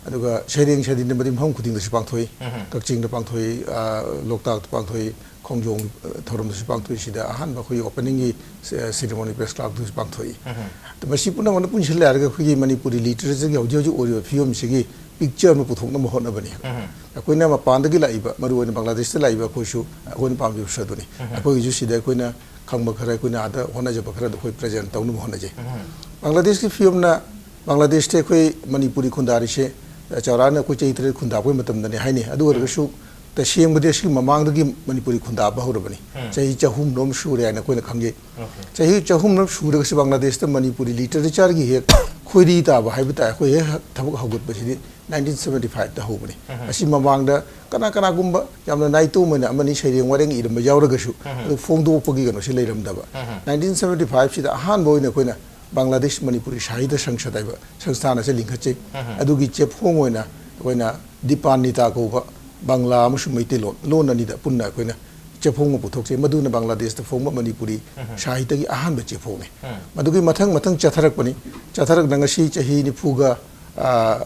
ꯑꯗꯨꯒ ꯁꯩꯔꯦꯡ ꯁꯩꯗꯤꯟꯗꯕꯗꯤ ꯃꯐꯝ ꯈꯨꯗꯤꯡꯗꯁꯨ ꯄꯥꯡꯊꯣꯛꯏ꯫ ꯎꯝ꯫ ꯀꯛꯆꯤꯡꯗ ꯄꯥꯡꯊꯣꯛꯏ, ꯑ, ꯂꯣꯛꯇꯥꯛꯇ ꯄꯥꯡꯊꯣꯛꯏ, ꯈꯣꯡꯖꯣꯝ, ꯑ, ꯊꯧꯔꯝꯗꯁꯨ ꯄꯥꯡꯊꯣꯛꯏ꯫ ꯁꯤꯗ ꯑꯍꯥꯟꯕ ꯑꯩꯈꯣꯏꯒꯤ openingꯒꯤ, ꯑ, ceremony Press Clubꯇꯁꯨ ꯄꯥꯡꯊꯣꯛꯏ꯫ ꯎꯝ꯫ ꯑꯗꯣ ꯃꯁꯤ ꯄꯨꯝꯅꯃꯛꯅ ꯄꯨꯟꯁꯤꯜꯂꯦ ꯍꯥꯏꯔꯒ ꯑꯩꯈꯣꯏꯒꯤ ꯃꯅꯤꯄꯨꯔꯤ literatureꯒꯤ ꯍꯧꯖꯤꯛ ꯍꯧꯖꯤꯛ ꯑꯣꯏꯔꯤꯕ ꯐꯤꯕꯝꯁꯤꯒꯤ picture ꯑꯃ ꯄꯨꯊꯣꯛꯅꯕ ꯍꯣꯠꯅꯕꯅꯤ꯫ ꯎꯝ꯫ ꯑꯩꯈꯣꯏꯅ ꯃꯄꯥꯟꯗꯒꯤ ꯂꯥꯛꯏꯕ, ꯃꯔꯨꯑꯣꯏꯅ ꯕꯪꯒ꯭ꯂꯥꯗꯦꯁꯇ ꯂꯥꯛꯏꯕ ꯑꯩꯈꯣꯏꯁꯨ ꯑꯩꯈꯣꯏꯅ ꯄꯥꯝꯖꯕꯁꯨ ꯑꯗꯨꯅꯤ꯫ ꯎꯝ꯫ ꯑꯩꯈꯣꯏꯒꯤꯁꯨ ꯁꯤꯗ ꯑꯩꯈꯣꯏꯅ ꯈꯪꯕ ꯈꯔ, ꯑꯩꯈꯣꯏꯅ ꯑꯥꯗ ꯍꯣꯠꯅꯖꯕ ꯈꯔ ꯑꯗꯨ ꯑꯩꯈꯣꯏ present ꯇꯧꯅꯕ ꯍꯣꯠꯅꯖꯩ꯫ ꯎꯝ꯫ ꯕꯪꯒ꯭ꯂꯥꯗꯦꯁꯀꯤ ꯐꯤꯕꯝꯅ, ꯕꯪꯒ꯭ꯂꯥꯗꯦꯁꯇ ꯑꯩꯈꯣꯏ ꯃꯅꯤꯄꯨꯔꯤ ꯈꯨꯟꯗꯥꯔꯤꯁꯦ, ꯑ, ꯆꯥꯎꯔꯥꯛꯅ ꯑꯩꯈꯣꯏ ꯆꯍꯤ ꯇꯔꯦꯠ ꯈꯨꯟꯗꯥꯕꯒꯤ ꯃꯇꯝꯗꯅꯦ ꯍꯥꯏꯅꯩ꯫ ꯑꯗꯨ ꯑꯣꯏꯔꯒꯁꯨ ꯇꯁꯦꯡꯕꯗꯤ ꯑꯁꯤꯒꯤ ꯃꯃꯥꯡꯗꯒꯤ ꯃꯅꯤꯄꯨꯔꯤ ꯈꯨꯟꯗꯥꯕ ꯍꯧꯔꯕꯅꯤ꯫ ꯎꯝ꯫ ꯆꯍꯤ ꯆꯍꯨꯝꯔꯣꯝ ꯁꯨꯔꯦ ꯍꯥꯏꯅ ꯑꯩꯈꯣꯏꯅ ꯈꯪꯖꯩ꯫ Okay. ꯆꯍꯤ ꯆꯍꯨꯝꯔꯣꯝ ꯁꯨꯔꯒꯁꯨ ꯕꯪꯒ꯭ꯂꯥꯗꯦꯁꯇ ꯃꯅꯤꯄꯨꯔꯤ literature ꯒꯤ ꯍꯦꯛ ꯈꯣꯏꯔꯤ ꯇꯥꯕ ꯍꯥꯏꯕ ꯇꯥꯏ, ꯑꯩꯈꯣꯏ ꯍꯦꯛ ꯊꯕꯛ ꯍꯧꯒꯠꯄꯁꯤꯗꯤ nineteen seventy five ꯇ ꯍꯧꯕꯅꯤ꯫ ꯎꯝ꯫ ꯑꯁꯤ ꯃꯃꯥꯡꯗ ꯀꯅꯥ ꯀꯅꯥꯒꯨꯝꯕ ꯌꯥꯝꯅ ꯅꯥꯏꯇꯣꯝ ꯑꯣꯏꯅ ꯑꯃꯅꯤ ꯁꯩꯔꯦꯡ ꯋꯥꯔꯦꯡ ꯏꯔꯝꯕ ꯌꯥꯎꯔꯒꯁꯨ, ꯎꯝ꯫ ꯑꯗꯨ ꯐꯣꯡꯗꯣꯛꯄꯒꯤ ꯀꯩꯅꯣꯁꯤ ꯂꯩꯔꯝꯗꯕ꯫ ꯎꯝ꯫ nineteen seventy five ꯁꯤꯗ ꯑꯍꯥꯟꯕ ꯑꯣꯏꯅ ꯑꯩꯈꯣꯏꯅ ꯕꯪꯒ꯭ꯂꯥꯗꯦꯁ ꯃꯅꯤꯄꯨꯔꯤ ꯁꯥꯍꯤꯇ꯭ꯌ ꯁꯪꯁꯗ ꯍꯥꯏꯕ ꯁꯪꯁꯊꯥꯟ ꯑꯁꯦ ꯂꯤꯡꯈꯠꯆꯩ꯫ ꯎꯝ꯫ ꯑꯗꯨꯒꯤ ꯆꯦꯐꯣꯡ ꯑꯣꯏꯅ ꯑꯩꯈꯣꯏꯅ ꯗꯤꯄꯥꯟꯅꯤꯇꯥ ꯀꯧꯕ ꯕꯪꯒ꯭ꯂꯥ ꯑꯃꯁꯨꯡ ꯃꯩꯇꯩꯂꯣꯟ, ꯂꯣꯟ ꯑꯅꯤꯗ ꯄꯨꯟꯅ ꯑꯩꯈꯣꯏꯅ ꯆꯦꯐꯣꯡ ꯑꯃ ꯄꯨꯊꯣꯛꯆꯩ꯫ ꯃꯗꯨꯅ ꯕꯪꯒ꯭ꯂꯥꯗꯦꯁꯇ ꯐꯣꯡꯕ ꯃꯅꯤꯄꯨꯔꯤ ꯎꯝ꯫ ꯁꯥꯍꯤꯇ꯭ꯌꯒꯤ ꯑꯍꯥꯟꯕ ꯆꯦꯐꯣꯡꯅꯤ꯫ ꯎꯝ꯫ ꯃꯗꯨꯒꯤ ꯃꯊꯪ ꯃꯊꯪ ꯆꯠꯊꯔꯛꯄꯅꯤ꯫ ꯆꯠꯊꯔꯛꯅ ꯉꯁꯤ ꯆꯍꯤ ꯅꯤꯐꯨꯒ, ꯑ,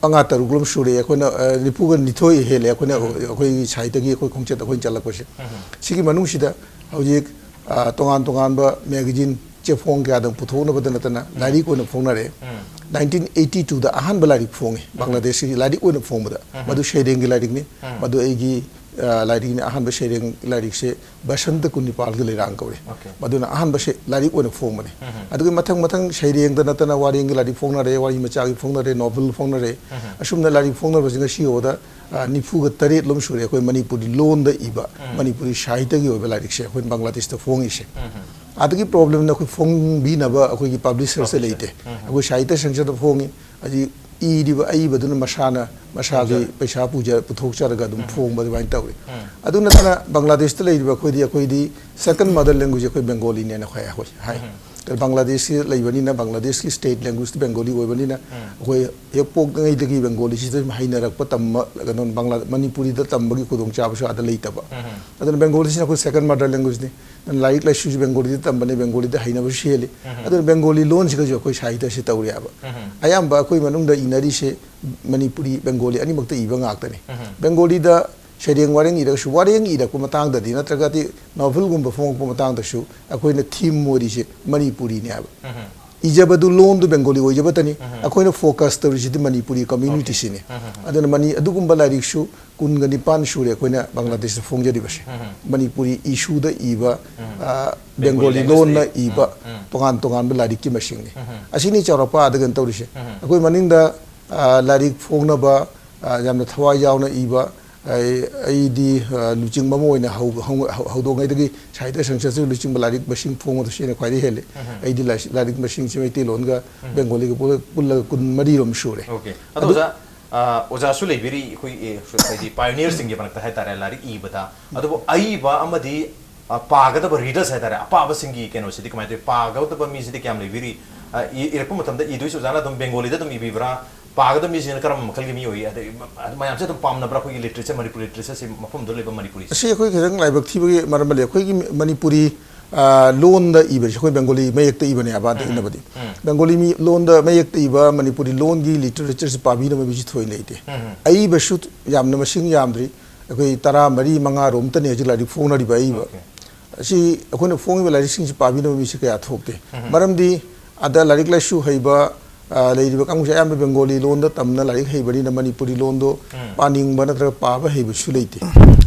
ꯃꯉꯥ ꯇꯔꯨꯛꯂꯣꯝ ꯁꯨꯔꯦ ꯑꯩꯈꯣꯏꯅ, ꯑ, ꯅꯤꯐꯨꯒ ꯅꯤꯊꯣꯏ ꯍꯦꯜꯂꯦ ꯑꯩꯈꯣꯏꯅ, ꯎꯝ꯫ ꯑꯩꯈꯣꯏꯒꯤ ꯁꯥꯍꯤꯇ꯭ꯌꯒꯤ ꯑꯩꯈꯣꯏ ꯈꯣꯡꯆꯠ ꯑꯩꯈꯣꯏꯅ ꯆꯠꯂꯛꯄꯁꯦ꯫ ꯎꯝ꯫ ꯁꯤꯒꯤ ꯃꯅꯨꯡꯁꯤꯗ ꯍꯧꯖꯤꯛ, ꯑ, ꯇꯣꯉꯥꯟ ꯇꯣꯉꯥꯟꯕ magazine, ꯆꯦꯐꯣꯡ ꯀꯌꯥꯗꯪ ꯄꯨꯊꯣꯛꯅꯕꯗ ꯅꯠꯇꯅ ꯎꯝ꯫ ꯂꯥꯏꯔꯤꯛ ꯑꯣꯏꯅ ꯐꯣꯡꯅꯔꯦ꯫ ꯎꯝ꯫ nineteen eighty two ꯗ ꯑꯍꯥꯟꯕ ꯂꯥꯏꯔꯤꯛ ꯐꯣꯡꯉꯤ ꯎꯝ꯫ ꯕꯪꯒ꯭ꯂꯥꯗꯦꯁꯀꯤ ꯂꯥꯏꯔꯤꯛ ꯑꯣꯏꯅ ꯐꯣꯡꯕꯗ꯫ ꯎꯝ꯫ ꯃꯗꯨ ꯁꯩꯔꯦꯡꯒꯤ ꯂꯥꯏꯔꯤꯛꯅꯤ꯫ ꯎꯝ꯫ ꯃꯗꯨ ꯑꯩꯒꯤ, ꯑ, ꯂꯥꯏꯔꯤꯛꯅꯤ꯫ ꯑꯍꯥꯟꯕ ꯁꯩꯔꯦꯡ ꯂꯥꯏꯔꯤꯛꯁꯦ ꯕꯁꯟꯇ ꯀꯨꯟꯅꯤꯄꯥꯜꯒꯤ ꯂꯩꯔꯥꯡ ꯀꯧꯏ꯫ Okay. ꯃꯗꯨꯅ ꯑꯍꯥꯟꯕ ꯁꯦ-, ꯂꯥꯏꯔꯤꯛ ꯑꯣꯏꯅ ꯐꯣꯡꯕꯅꯤ꯫ ꯎꯝ꯫ ꯑꯗꯨꯒꯤ ꯃꯊꯪ ꯃꯊꯪ ꯁꯩꯔꯦꯡꯗ ꯅꯠꯇꯅ ꯋꯥꯔꯦꯡꯒꯤ ꯂꯥꯏꯔꯤꯛ ꯐꯣꯡꯅꯔꯦ, ꯋꯥꯔꯤ ꯃꯆꯥꯒꯤ ꯐꯣꯡꯅꯔꯦ, novel ꯐꯣꯡꯅꯔꯦ꯫ ꯎꯝ꯫ ꯑꯁꯨꯝꯅ ꯂꯥꯏꯔꯤꯛ ꯐꯣꯡꯅꯕꯁꯤ ꯉꯁꯤ ꯐꯥꯎꯕꯗ, ꯑ, ꯅꯤꯐꯨꯒ ꯇꯔꯦꯠꯂꯣꯝ ꯁꯨꯔꯦ ꯑꯩꯈꯣꯏ ꯃꯅꯤꯄꯨꯔꯤ ꯂꯣꯟꯗ ꯏꯕ, ꯎꯝ꯫ ꯃꯅꯤꯄꯨꯔꯤ ꯁꯥꯍꯤꯇ꯭ꯌꯒꯤ ꯑꯣꯏꯕ ꯂꯥꯏꯔꯤꯛꯁꯦ ꯑꯩꯈꯣꯏ ꯕꯪꯒ꯭ꯂꯥꯗꯦꯁꯇ ꯐꯣꯡꯉꯤꯁꯦ꯫ ꯎꯝ꯫ ꯑꯗꯒꯤ problemꯅ ꯑꯩꯈꯣꯏ ꯐꯣꯡꯕꯤꯅꯕ ꯑꯩꯈꯣꯏꯒꯤ publisherꯁꯦ publisher꯫ ꯂꯩꯇꯦ꯫ ꯎꯝ꯫ ꯑꯩꯈꯣꯏ ꯁꯥꯍꯤꯇ꯭ꯌ ꯁꯪꯁꯗ ꯐꯣꯡꯉꯤ꯫ ꯍꯧꯖꯤꯛ ꯏꯔꯤꯕ ꯑꯏꯕꯗꯨꯅ ꯃꯁꯥꯅ, ꯃꯁꯥꯒꯤ ꯄꯨꯊꯣꯛꯆꯔꯦ꯫ ꯄꯩꯁꯥ ꯄꯨꯖ-, ꯄꯨꯊꯣꯛꯆꯔꯒ ꯑꯗꯨꯝ ꯎꯝ꯫ ꯐꯣꯡꯕ ꯑꯗꯨꯃꯥꯏꯅ ꯇꯧꯔꯤ꯫ ꯎꯝ꯫ ꯑꯗꯨ ꯅꯠꯇꯅ ꯕꯪꯒ꯭ꯂꯥꯗꯦꯁꯇ ꯂꯩꯔꯤꯕ ꯑꯩꯈꯣꯏꯗꯤ, ꯑꯩꯈꯣꯏꯗꯤ second mother language ꯑꯩꯈꯣꯏ ꯕꯦꯡꯒꯣꯂꯤꯅꯦꯅ ꯑꯩꯈꯣꯏ, ꯑꯩꯈꯣꯏ ꯍꯥꯏ꯫ ꯎꯝ꯫ ꯕꯪꯒ꯭ꯂꯥꯗꯦꯁꯁꯤ ꯂꯩꯕꯅꯤꯅ ꯕꯪꯒ꯭ꯂꯥꯗꯦꯁꯀꯤ state language ꯕꯦꯡꯒꯣꯂꯤ ꯑꯣꯏꯕꯅꯤꯅ ꯎꯝ꯫ ꯑꯩꯈꯣꯏ ꯍꯦꯛ ꯄꯣꯛꯂꯤꯉꯩꯗꯒꯤ ꯕꯦꯡꯒꯣꯂꯤꯁꯤꯗ ꯍꯩꯅꯔꯛꯄ ꯇꯝꯕ, ꯀꯩꯅꯣ, ꯕꯪꯒ꯭ꯂꯥ-, ꯃꯅꯤꯄꯨꯔꯤꯗ ꯇꯝꯕꯒꯤ ꯈꯨꯗꯣꯡꯆꯥꯕꯁꯨ ꯑꯥꯗ ꯂꯩꯇꯕ꯫ ꯎꯝ꯫ ꯑꯗꯨꯅ ꯕꯦꯡꯒꯣꯂꯤꯁꯤꯅ ꯑꯩꯈꯣꯏ second mother languageꯅꯤ꯫ ꯂꯥꯏꯔꯤꯛ ꯂꯥꯏꯁꯨꯁꯨ ꯕꯦꯡꯒꯣꯂꯤꯗ ꯇꯝꯕꯅꯦ, ꯕꯦꯡꯒꯣꯂꯤꯗ ꯍꯩꯅꯕꯁꯨ ꯍꯦꯜꯂꯤ꯫ ꯎꯝ꯫ ꯑꯗꯨꯅ ꯕꯦꯡꯒꯣꯂꯤ ꯂꯣꯟꯁꯤꯒꯁꯨ ꯑꯩꯈꯣꯏ ꯁꯥꯍꯤꯇ꯭ꯌꯁꯤ ꯇꯧꯔꯦꯕ꯫ ꯎꯝ꯫ ꯑꯌꯥꯝꯕ ꯑꯩꯈꯣꯏ ꯃꯅꯨꯡꯗ ꯏꯅꯔꯤꯁꯦ ꯃꯅꯤꯄꯨꯔꯤ, ꯕꯦꯡꯒꯣꯂꯤ ꯑꯅꯤꯃꯛꯇ ꯏꯕ ꯉꯥꯛꯇꯅꯤ꯫ ꯎꯝ꯫ ꯕꯦꯡꯒꯣꯂꯤꯗ ꯁꯩꯔꯦꯡ ꯋꯥꯔꯦꯡ ꯏꯔꯒꯁꯨ, ꯋꯥꯔꯦꯡ ꯏꯔꯛꯄ ꯃꯇꯥꯡꯗꯗꯤ ꯅꯠꯇ꯭ꯔꯒꯗꯤ novelꯒꯨꯝꯕ ꯐꯣꯡꯉꯛꯄ ꯃꯇꯥꯡꯗꯁꯨ ꯑꯩꯈꯣꯏꯅ theme ꯑꯣꯏꯔꯤꯁꯦ ꯃꯅꯤꯄꯨꯔꯤꯅꯦ ꯍꯥꯏꯕ꯫ ꯎꯝ꯫ ꯏꯖꯕꯗꯨ ꯂꯣꯟꯗꯨ ꯕꯦꯡꯒꯣꯂꯤ ꯑꯣꯏꯖꯕꯇꯅꯤ, ꯎꯝ꯫ ꯑꯩꯈꯣꯏꯅ focus ꯇꯧꯔꯤꯁꯤꯗꯤ ꯃꯅꯤꯄꯨꯔꯤ communityꯁꯤꯅꯤ꯫ ꯎꯝ꯫ ꯑꯗꯨꯅ ꯃꯅꯤ-, ꯑꯗꯨꯒꯨꯝꯕ ꯂꯥꯏꯔꯤꯛꯁꯨ ꯀꯨꯟꯒ ꯅꯤꯄꯥꯟ ꯁꯨꯔꯦ ꯑꯩꯈꯣꯏꯅ ꯕꯪꯒ꯭ꯂꯥꯗꯦꯁꯇ ꯐꯣꯡꯖꯔꯤꯕꯁꯦ꯫ ꯎꯝ꯫ ꯃꯅꯤꯄꯨꯔꯤ issueꯗ ꯏꯕ, ꯎꯝ꯫ ꯑ, ꯕꯦꯡꯒꯣꯂꯤ ꯕꯦꯡꯒꯣꯂꯤ languageꯇ ꯂꯣꯟꯅ ꯏ-, ꯏꯕ ꯎꯝ, ꯎꯝ꯫ ꯇꯣꯉꯥꯟ ꯇꯣꯉꯥꯟꯕ ꯂꯥꯏꯔꯤꯛꯀꯤ ꯃꯁꯤꯡꯅꯤ꯫ ꯎꯝ, ꯎꯝ꯫ ꯑꯁꯤꯅꯤ ꯆꯥꯎꯔꯥꯛꯄ ꯑꯥꯗ ꯀꯩꯅꯣ ꯇꯧꯔꯤꯁꯦ꯫ ꯎꯝ, ꯎꯝ꯫ ꯑꯩꯈꯣꯏ ꯃꯅꯤꯡꯗ, ꯑ, ꯂꯥꯏꯔꯤꯛ ꯐꯣꯡꯅꯕ, ꯑ, ꯌꯥꯝꯅ ꯊꯋꯥꯏ ꯌꯥꯎꯅ ꯏꯕ, ꯑꯩ ꯑꯩꯗꯤ ꯑ, ꯂꯨꯆꯤꯡꯕ ꯑꯃ ꯑꯣꯏꯅ ꯍꯧ- ꯍꯧ- ꯍꯧ- ꯍꯧꯗꯣꯛꯉꯩꯗꯒꯤ ꯁꯥꯍꯤꯇ꯭ꯌ ꯁꯪꯁꯠꯁꯨ ꯂꯨꯆꯤꯡꯕ ꯂꯥꯏꯔꯤꯛ ꯃꯁꯤꯡ ꯐꯣꯡꯕꯗꯣ ꯁꯤꯅ ꯈ꯭ꯋꯥꯏꯗꯒꯤ ꯍꯦꯜꯂꯤ꯫ ꯑꯩꯗꯤ ꯂꯥꯏꯁ- ꯂꯥꯏꯔꯤꯛ ꯃꯁꯤꯡꯁꯤ ꯃꯩꯇꯩꯂꯣꯟꯒ ꯕꯦꯡꯒꯣꯂꯤꯒ ꯄꯨꯜꯂ- ꯄꯨꯜꯂꯒ ꯀꯨꯟ ꯃꯔꯤꯔꯣꯝ ꯁꯨꯔꯦ꯫ ꯑꯣꯀꯦ꯫ ꯑꯗꯣ ꯑꯣꯖꯥ, ꯑ, ꯑꯣꯖꯥꯁꯨ ꯂꯩꯕꯤꯔꯤ ꯑꯩꯈꯣꯏ, ꯑ, ꯍꯥꯏꯗꯤ pioneersꯁꯤꯡꯒꯤ ꯃꯔꯛꯇ ꯍꯥꯏꯇꯥꯔꯦ, ꯂꯥꯏꯔꯤꯛ ꯏꯕꯗ꯫ ꯑꯗꯨꯕꯨ ꯑꯏꯕ ꯑꯃꯗꯤ, ꯑ, ꯄꯥꯒꯗꯕ readers ꯍꯥꯏꯇꯥꯔꯦ, ꯑꯄꯥꯕꯁꯤꯡꯒꯤ ꯀꯩꯅꯣꯁꯤꯗꯤ ꯀꯃꯥꯏꯅ ꯇꯧꯋꯤ? ꯄꯥꯒꯗꯕ ꯃꯤꯁꯤꯗꯤ ꯀꯌꯥꯝ ꯂꯩꯕꯤꯔꯤ? ꯑ, ꯏ- ꯏꯔꯛꯄ ꯃꯇꯝꯗ ꯏꯗꯣꯏꯁꯦ ꯑꯣꯖꯥꯅ ꯑꯗꯨꯝ ꯕꯦꯡꯒꯣꯂꯤꯗ ꯑꯗꯨꯝ ꯏꯕꯤꯕ꯭ꯔꯥ? ꯄꯥꯒꯗꯕ ꯃꯤꯁꯤꯅ ꯀꯔꯝꯕ ꯃꯈꯜꯒꯤ ꯃꯤ ꯑꯣꯏ? ꯑꯗꯩ ꯃ- ꯃꯌꯥꯝꯁꯦ ꯑꯗꯨꯝ ꯄꯥꯝꯅꯕ꯭ꯔꯥ ꯑꯩꯈꯣꯏꯒꯤ literature, ꯃꯅꯤꯄꯨꯔ literatureꯁꯦ, ꯃꯐꯝꯗꯨꯗ ꯂꯩꯕ ꯃꯅꯤꯄꯨꯔꯤꯁꯦ? ꯑꯁꯤ ꯑꯩꯈꯣꯏ ꯈꯤꯇꯪ ꯂꯥꯏꯕꯛ ꯊꯤꯕꯒꯤ ꯃꯔꯝ ꯑꯃ ꯂꯩ꯫ ꯑꯩꯈꯣꯏꯒꯤ ꯃꯅꯤꯄꯨꯔꯤ, ꯑ, ꯂꯣꯟꯗ ꯏꯕꯁꯦ ꯑꯩꯈꯣꯏ ꯕꯦꯡꯒꯣꯂꯤ ꯃꯌꯦꯛꯇ ꯏꯕꯅꯦꯕ ꯑꯗꯨꯅꯕꯨꯗꯤ꯫ ꯕꯦꯡꯒꯣꯂꯤ ꯃꯤ ꯂꯣꯟꯗ ꯃꯌꯦꯛꯇ ꯏꯕ ꯃꯅꯤꯄꯨꯔꯤ ꯂꯣꯟꯒꯤ literatureꯁꯤ ꯄꯥꯕꯤꯅꯕ ꯃꯤꯁꯤ ꯊꯣꯏꯅ ꯂꯩꯇꯦ꯫ ꯑꯏꯕꯁꯨ ꯌꯥꯝꯅ ꯃꯁꯤꯡ ꯌꯥꯝꯗ꯭ꯔꯤ꯫ ꯑꯩꯈꯣꯏ ꯇꯔꯥ ꯃꯔꯤ ꯃꯉꯥꯔꯣꯝꯇꯅꯤ ꯍꯧꯖꯤꯛ ꯂꯥꯏꯔꯤꯛ ꯐꯣꯡꯅꯔꯤꯕ ꯑꯏꯕ꯫ Okay. ꯑꯁꯤ ꯑꯩꯈꯣꯏꯅ ꯐꯣꯡꯉꯤꯕ ꯂꯥꯏꯔꯤꯛꯁꯤꯡꯁꯤ ꯄꯥꯕꯤꯅꯕ ꯃꯤꯁꯤ ꯀꯌꯥ ꯊꯣꯛꯇꯦ꯫ ꯃꯔꯝꯗꯤ ꯑꯗ ꯂꯥꯏꯔꯤꯛ ꯂꯥꯏꯁꯨ ꯍꯩꯕ, ꯑ, ꯂꯩꯔꯤꯕ ꯀꯥꯡꯕꯨꯁꯦ ꯑꯌꯥꯝꯕ ꯕꯦꯡꯒꯣꯂꯤ ꯂꯣꯟꯗ ꯇꯝꯅ ꯂꯥꯏꯔꯤꯛ ꯍꯩꯕꯅꯤꯅ ꯃꯅꯤꯄꯨꯔꯤ ꯂꯣꯟꯗꯣ ꯄꯥꯅꯤꯡꯕ ꯅꯠꯇ꯭ꯔꯒ ꯄꯥꯕ ꯍꯩꯕꯁꯨ ꯂꯩꯇꯦ꯫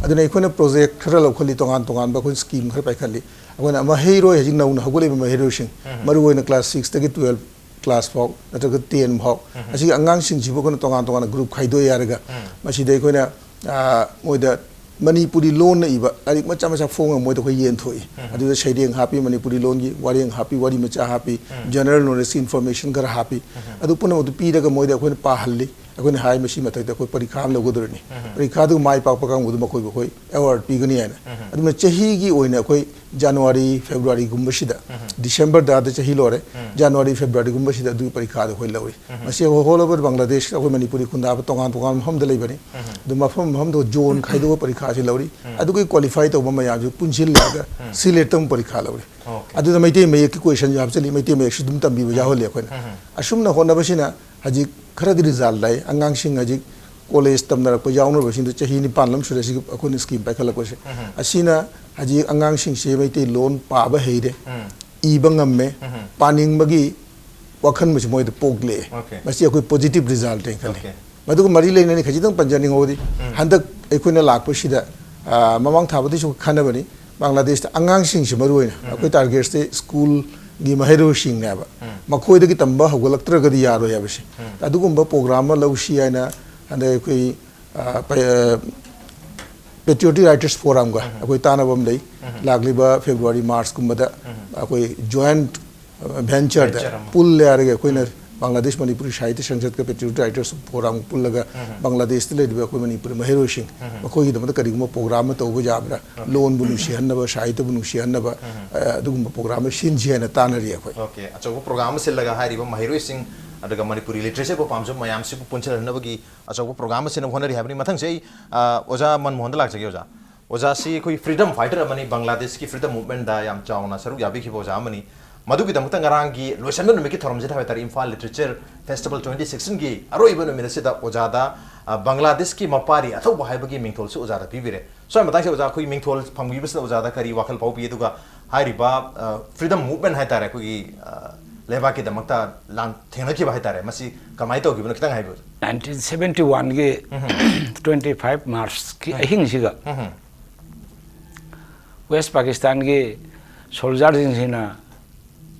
ꯑꯗꯨꯅ ꯑꯩꯈꯣꯏꯅ project ꯈꯔ ꯂꯧꯈꯠꯂꯤ, ꯇꯣꯉꯥꯟ ꯇꯣꯉꯥꯟꯕ ꯑꯩꯈꯣꯏꯅ scheme ꯈꯔ ꯄꯥꯏꯈꯠꯂꯤ꯫ ꯑꯩꯈꯣꯏꯅ ꯃꯍꯩꯔꯣꯏ, ꯍꯧꯖꯤꯛ ꯅꯧꯅ ꯍꯧꯒꯠꯂꯛꯏꯕ ꯃꯍꯩꯔꯣꯏꯁꯤꯡ, ꯃꯔꯨꯑꯣꯏꯅ class sixꯇꯒꯤ twelve class ꯐꯥꯎ ꯅꯠꯇ꯭ꯔꯒ ten ꯐꯥꯎ, ꯑꯁꯤꯒꯤ ꯑꯉꯥꯡꯁꯤꯡꯁꯤꯕꯨ ꯑꯩꯈꯣꯏꯅ ꯇꯣꯉꯥꯟ ꯇꯣꯉꯥꯟꯅ group ꯈꯥꯏꯗꯣꯛꯑꯦ ꯍꯥꯏꯔꯒ ꯃꯁꯤꯗ ꯑꯩꯈꯣꯏꯅ, ꯑ, ꯃꯣꯏꯗ ꯃꯅꯤꯄꯨꯔꯤ ꯂꯣꯟꯅ ꯏꯕ ꯂꯥꯏꯔꯤꯛ ꯃꯆꯥ ꯃꯆꯥ ꯐꯣꯡꯉꯒ ꯃꯣꯏꯗ ꯑꯩꯈꯣꯏ ꯌꯦꯟꯊꯣꯛꯏ꯫ ꯑꯗꯨꯗ ꯁꯩꯔꯦꯡ ꯍꯥꯞꯄꯤ, ꯃꯅꯤꯄꯨꯔꯤ ꯂꯣꯟꯒꯤ ꯋꯥꯔꯦꯡ ꯍꯥꯞꯄꯤ, ꯋꯥꯔꯤ ꯃꯆꯥ ꯍꯥꯞꯄꯤ, general knowledge information ꯈꯔ ꯍꯥꯞꯄꯤ꯫ ꯑꯗꯨ ꯄꯨꯝꯅꯃꯛꯇꯨ ꯄꯤꯔꯒ ꯃꯣꯏꯗ ꯑꯩꯈꯣꯏꯅ ꯄꯥꯍꯜꯂꯤ꯫ ꯑꯩꯈꯣꯏꯅ ꯍꯥꯏ, ꯃꯁꯤ ꯃꯊꯛꯇ ꯑꯩꯈꯣꯏ ꯄꯔꯤꯈꯥ ꯑꯃ ꯂꯧꯒꯗꯧꯔꯤꯅꯤ꯫ ꯄꯔꯤꯈꯥꯗꯨ ꯃꯥꯏ ꯄꯥꯛꯄ ꯀꯥꯡꯕꯨꯗꯨ ꯃꯈꯣꯏꯕꯨ ꯑꯩꯈꯣꯏ award ꯄꯤꯒꯅꯤ ꯍꯥꯏꯅ꯫ ꯑꯗꯨꯅ ꯆꯍꯤꯒꯤ ꯑꯣꯏꯅ ꯑꯩꯈꯣꯏ January, Februaryꯒꯨꯝꯕꯁꯤꯗ, December ꯊꯥꯗ ꯆꯍꯤ ꯂꯣꯏꯔꯦ, January, Februaryꯒꯨꯝꯕꯁꯤꯗ ꯑꯗꯨꯒꯤ ꯄꯔꯤꯈꯥꯗꯨ ꯑꯩꯈꯣꯏ ꯂꯧꯔꯤ꯫ ꯃꯁꯤ all over ꯕꯪꯒ꯭ꯂꯥꯗꯦꯁ, ꯑꯩꯈꯣꯏ ꯃꯅꯤꯄꯨꯔꯤ ꯈꯨꯟꯗꯥꯕ ꯇꯣꯉꯥꯟ ꯇꯣꯉꯥꯟꯕ ꯃꯐꯝꯗ ꯂꯩꯕꯅꯤ꯫ ꯑꯗꯨ ꯃꯐꯝ ꯃꯐꯝꯗ zone ꯈꯥꯏꯗꯣꯛꯑ ꯄꯔꯤꯈꯥꯁꯤ ꯂꯧꯔꯤ꯫ ꯑꯗꯨꯒꯤ qualify ꯇꯧꯕ ꯃꯌꯥꯝꯁꯤ ꯄꯨꯟꯁꯤꯜꯂꯒ select ꯇꯧꯕ ꯄꯔꯤꯈꯥ ꯂꯧꯔꯤ꯫ Okay. ꯑꯗꯨꯗ ꯃꯩꯇꯩ ꯃꯌꯦꯛꯀꯤ questionꯁꯨ ꯍꯥꯞꯆꯤꯜꯂꯤ, ꯃꯩꯇꯩ ꯃꯌꯦꯛꯁꯨ ꯑꯗꯨꯝ ꯇꯝꯕꯤꯕ ꯌꯥꯎꯍꯜꯂꯤ ꯑꯩꯈꯣꯏꯅ꯫ ꯑꯁꯨꯝꯅ ꯍꯣꯠꯅꯕꯁꯤꯅ ꯍꯧꯖꯤꯛ ꯈꯔꯗꯤ result ꯂꯥꯛꯏ꯫ ꯑꯉꯥꯡꯁꯤꯡ ꯍꯧꯖꯤꯛ college ꯇꯝꯅꯔꯛꯄ ꯌꯥꯎꯅꯔꯕꯁꯤꯡꯗꯣ ꯆꯍꯤ ꯅꯤꯄꯥꯟ ꯑꯃ ꯁꯨꯔꯦ ꯁꯤꯒꯤ ꯑꯩꯈꯣꯏꯅ scheme ꯄꯥꯏꯈꯠꯂꯛꯄꯁꯦ꯫ ꯑꯁꯤꯅ ꯍꯧꯖꯤꯛ ꯑꯉꯥꯡꯁꯤꯡꯁꯦ ꯃꯩꯇꯩꯂꯣꯟ ꯄꯥꯕ ꯍꯩꯔꯦ, ꯏꯕ ꯉꯝꯃꯦ, ꯄꯥꯅꯤꯡꯕꯒꯤ ꯋꯥꯈꯜ ꯑꯃꯁꯨ ꯃꯣꯏꯗ ꯄꯣꯛꯂꯛꯑꯦ꯫ Okay. ꯃꯁꯤ ꯑꯩꯈꯣꯏ positive result ꯅꯦ ꯈꯜꯂꯤ꯫ Okay. ꯃꯗꯨꯒ ꯃꯔꯤ ꯂꯩꯅꯅ ꯈꯖꯤꯛꯇꯪ ꯄꯟꯖꯅꯤꯡꯍꯧꯕꯗꯤ, ꯍꯟꯗꯛ ꯑꯩꯈꯣꯏꯅ ꯂꯥꯛꯄꯁꯤꯗ, ꯑ, ꯃꯃꯥꯡ ꯊꯥꯕꯗꯩꯁꯨ ꯈꯟꯅꯕꯅꯤ, ꯕꯪꯒ꯭ꯂꯥꯗꯦꯁꯇ ꯑꯉꯥꯡꯁꯤꯡꯁꯤ ꯃꯔꯨ ꯑꯣꯏꯅ ꯑꯩꯈꯣꯏ targetꯁꯦ schoolꯒꯤ ꯃꯍꯩꯔꯣꯏꯁꯤꯡꯅꯦꯕ꯫ ꯃꯈꯣꯏꯗꯒꯤ ꯇꯝꯕ ꯍꯧꯒꯠꯂꯛꯇ꯭ꯔꯒꯗꯤ ꯌꯥꯔꯣꯏ ꯍꯥꯏꯕꯁꯦ꯫ ꯑꯗꯨꯒꯨꯝꯕ program ꯑꯃ ꯂꯧꯁꯤ ꯍꯥꯏꯅ ꯍꯟꯗꯛ ꯑꯩꯈꯣꯏ, ꯑ, ꯄ-, ꯑ, Patriotic Writers Forumꯒ ꯑꯩꯈꯣꯏ ꯇꯥꯟꯅꯕ ꯑꯃ ꯂꯩ꯫ ꯂꯥꯛꯂꯤꯕ February Marchꯀꯨꯝꯕꯗ ꯑꯩꯈꯣꯏ joint ventureꯗ, venture ꯑꯃ꯫ Pool ꯍꯥꯏꯔꯒ ꯑꯩꯈꯣꯏꯅ ꯕꯪꯒ꯭ꯂꯥꯗꯦꯁ ꯃꯅꯤꯄꯨꯔꯤ ꯁꯥꯍꯤꯇ꯭ꯌ ꯁꯪꯁꯠꯀ Patriotic Writers Forum ꯄꯨꯜꯂꯒ ꯕꯪꯒ꯭ꯂꯥꯗꯦꯁꯇ ꯂꯩꯔꯤꯕ ꯑꯩꯈꯣꯏ ꯃꯅꯤꯄꯨꯔꯤ ꯃꯍꯩꯔꯣꯏꯁꯤꯡ ꯃꯈꯣꯏꯒꯤꯗꯃꯛꯇ ꯀꯔꯤꯒꯨꯝꯕ program ꯑꯃ ꯇꯧꯕ ꯌꯥꯕ꯭ꯔꯥ? ꯂꯣꯟꯕꯨ ꯅꯨꯡꯁꯤꯍꯟꯅꯕ, ꯁꯥꯍꯤꯇ꯭ꯌꯕꯨ ꯅꯨꯡꯁꯤꯍꯟꯅꯕ, ꯑ, ꯑꯗꯨꯒꯨꯝꯕ program ꯑꯃ ꯁꯤꯟꯁꯤ ꯍꯥꯏꯅ ꯇꯥꯟꯅꯔꯤ ꯑꯩꯈꯣꯏ꯫ Okay, ꯑꯆꯧꯕ program ꯑꯃ ꯁꯤꯜꯂꯒ ꯍꯥꯏꯔꯤꯕ ꯃꯍꯩꯔꯣꯏꯁꯤꯡ ꯑꯗꯨꯒ ꯃꯅꯤꯄꯨꯔꯤ literature ꯕꯨ ꯄꯥꯝꯖꯕ ꯃꯌꯥꯝꯁꯤꯕꯨ ꯄꯨꯟꯁꯤꯜꯍꯟꯅꯕꯒꯤ ꯑꯆꯧꯕ program ꯑꯃ ꯁꯤꯟꯅꯕ ꯍꯣꯠꯅꯔꯤ ꯍꯥꯏꯕꯅꯤ꯫ ꯃꯊꯪꯁꯦ ꯑꯩ, ꯑ, ꯑꯣꯖꯥ ꯃꯟꯃꯣꯍꯟꯗ ꯂꯥꯛꯆꯒꯦ ꯑꯣꯖꯥ꯫ ꯑꯣꯖꯥꯁꯤ ꯑꯩꯈꯣꯏ freedom fighter ꯑꯃꯅꯤ, ꯕꯪꯒ꯭ꯂꯥꯗꯦꯁꯀꯤ freedom movementꯗ ꯌꯥꯝ ꯆꯥꯎꯅ ꯁꯔꯨꯛ ꯌꯥꯕꯤꯈꯤꯕ ꯑꯣꯖꯥ ꯑꯃꯅꯤ꯫ ꯃꯗꯨꯒꯤꯗꯃꯛꯇ ꯉꯔꯥꯡꯒꯤ ꯂꯣꯏꯁꯟꯕ ꯅꯨꯃꯤꯠꯀꯤ ꯊꯧꯔꯝꯁꯤꯗ ꯍꯥꯏꯕ ꯇꯥꯔꯦ, ꯏꯝꯐꯥꯜ Literature Festival twenty sixteenꯒꯤ ꯑꯔꯣꯏꯕ ꯅꯨꯃꯤꯠ ꯑꯁꯤꯗ ꯑꯣꯖꯥꯗ, ꯑ, ꯕꯪꯒ꯭ꯂꯥꯗꯦꯁꯀꯤ ꯃꯄꯥꯔꯤ ꯑꯊꯧꯕ ꯍꯥꯏꯕꯒꯤ ꯃꯤꯡꯊꯣꯜꯁꯨ ꯑꯣꯖꯥꯗ ꯄꯤꯕꯤꯔꯦ꯫ ꯁ꯭ꯋꯥꯏ ꯃꯇꯥꯡꯁꯤꯗ ꯑꯣꯖꯥ, ꯑꯩꯈꯣꯏꯒꯤ ꯃꯤꯡꯊꯣꯜ ꯐꯪꯕꯤꯕꯁꯤꯗ ꯑꯣꯖꯥꯗ ꯀꯔꯤ ꯋꯥꯈꯜ ꯐꯥꯎꯕꯤ? ꯑꯗꯨꯒ ꯍꯥꯏꯔꯤꯕ, ꯑ, freedom movement ꯍꯥꯏ ꯇꯥꯔꯦ, ꯑꯩꯈꯣꯏꯒꯤ, ꯑ, ꯂꯩꯕꯥꯛꯀꯤꯗꯃꯛꯇ ꯂꯥꯟ ꯊꯦꯡꯅꯈꯤꯕ ꯍꯥꯏ ꯇꯥꯔꯦ, ꯃꯁꯤ ꯀꯃꯥꯏꯅ ꯇꯧꯈꯤꯕꯅꯣ ꯈꯤꯇꯪ ꯍꯥꯏꯕꯤꯌꯨ꯫ Nineteen seventy oneꯒꯤ twenty five Marchꯀꯤ ꯑꯍꯤꯡꯁꯤꯒ ꯎꯝ꯫ West Pakistanꯒꯤ soldierꯁꯤꯡꯁꯤꯅ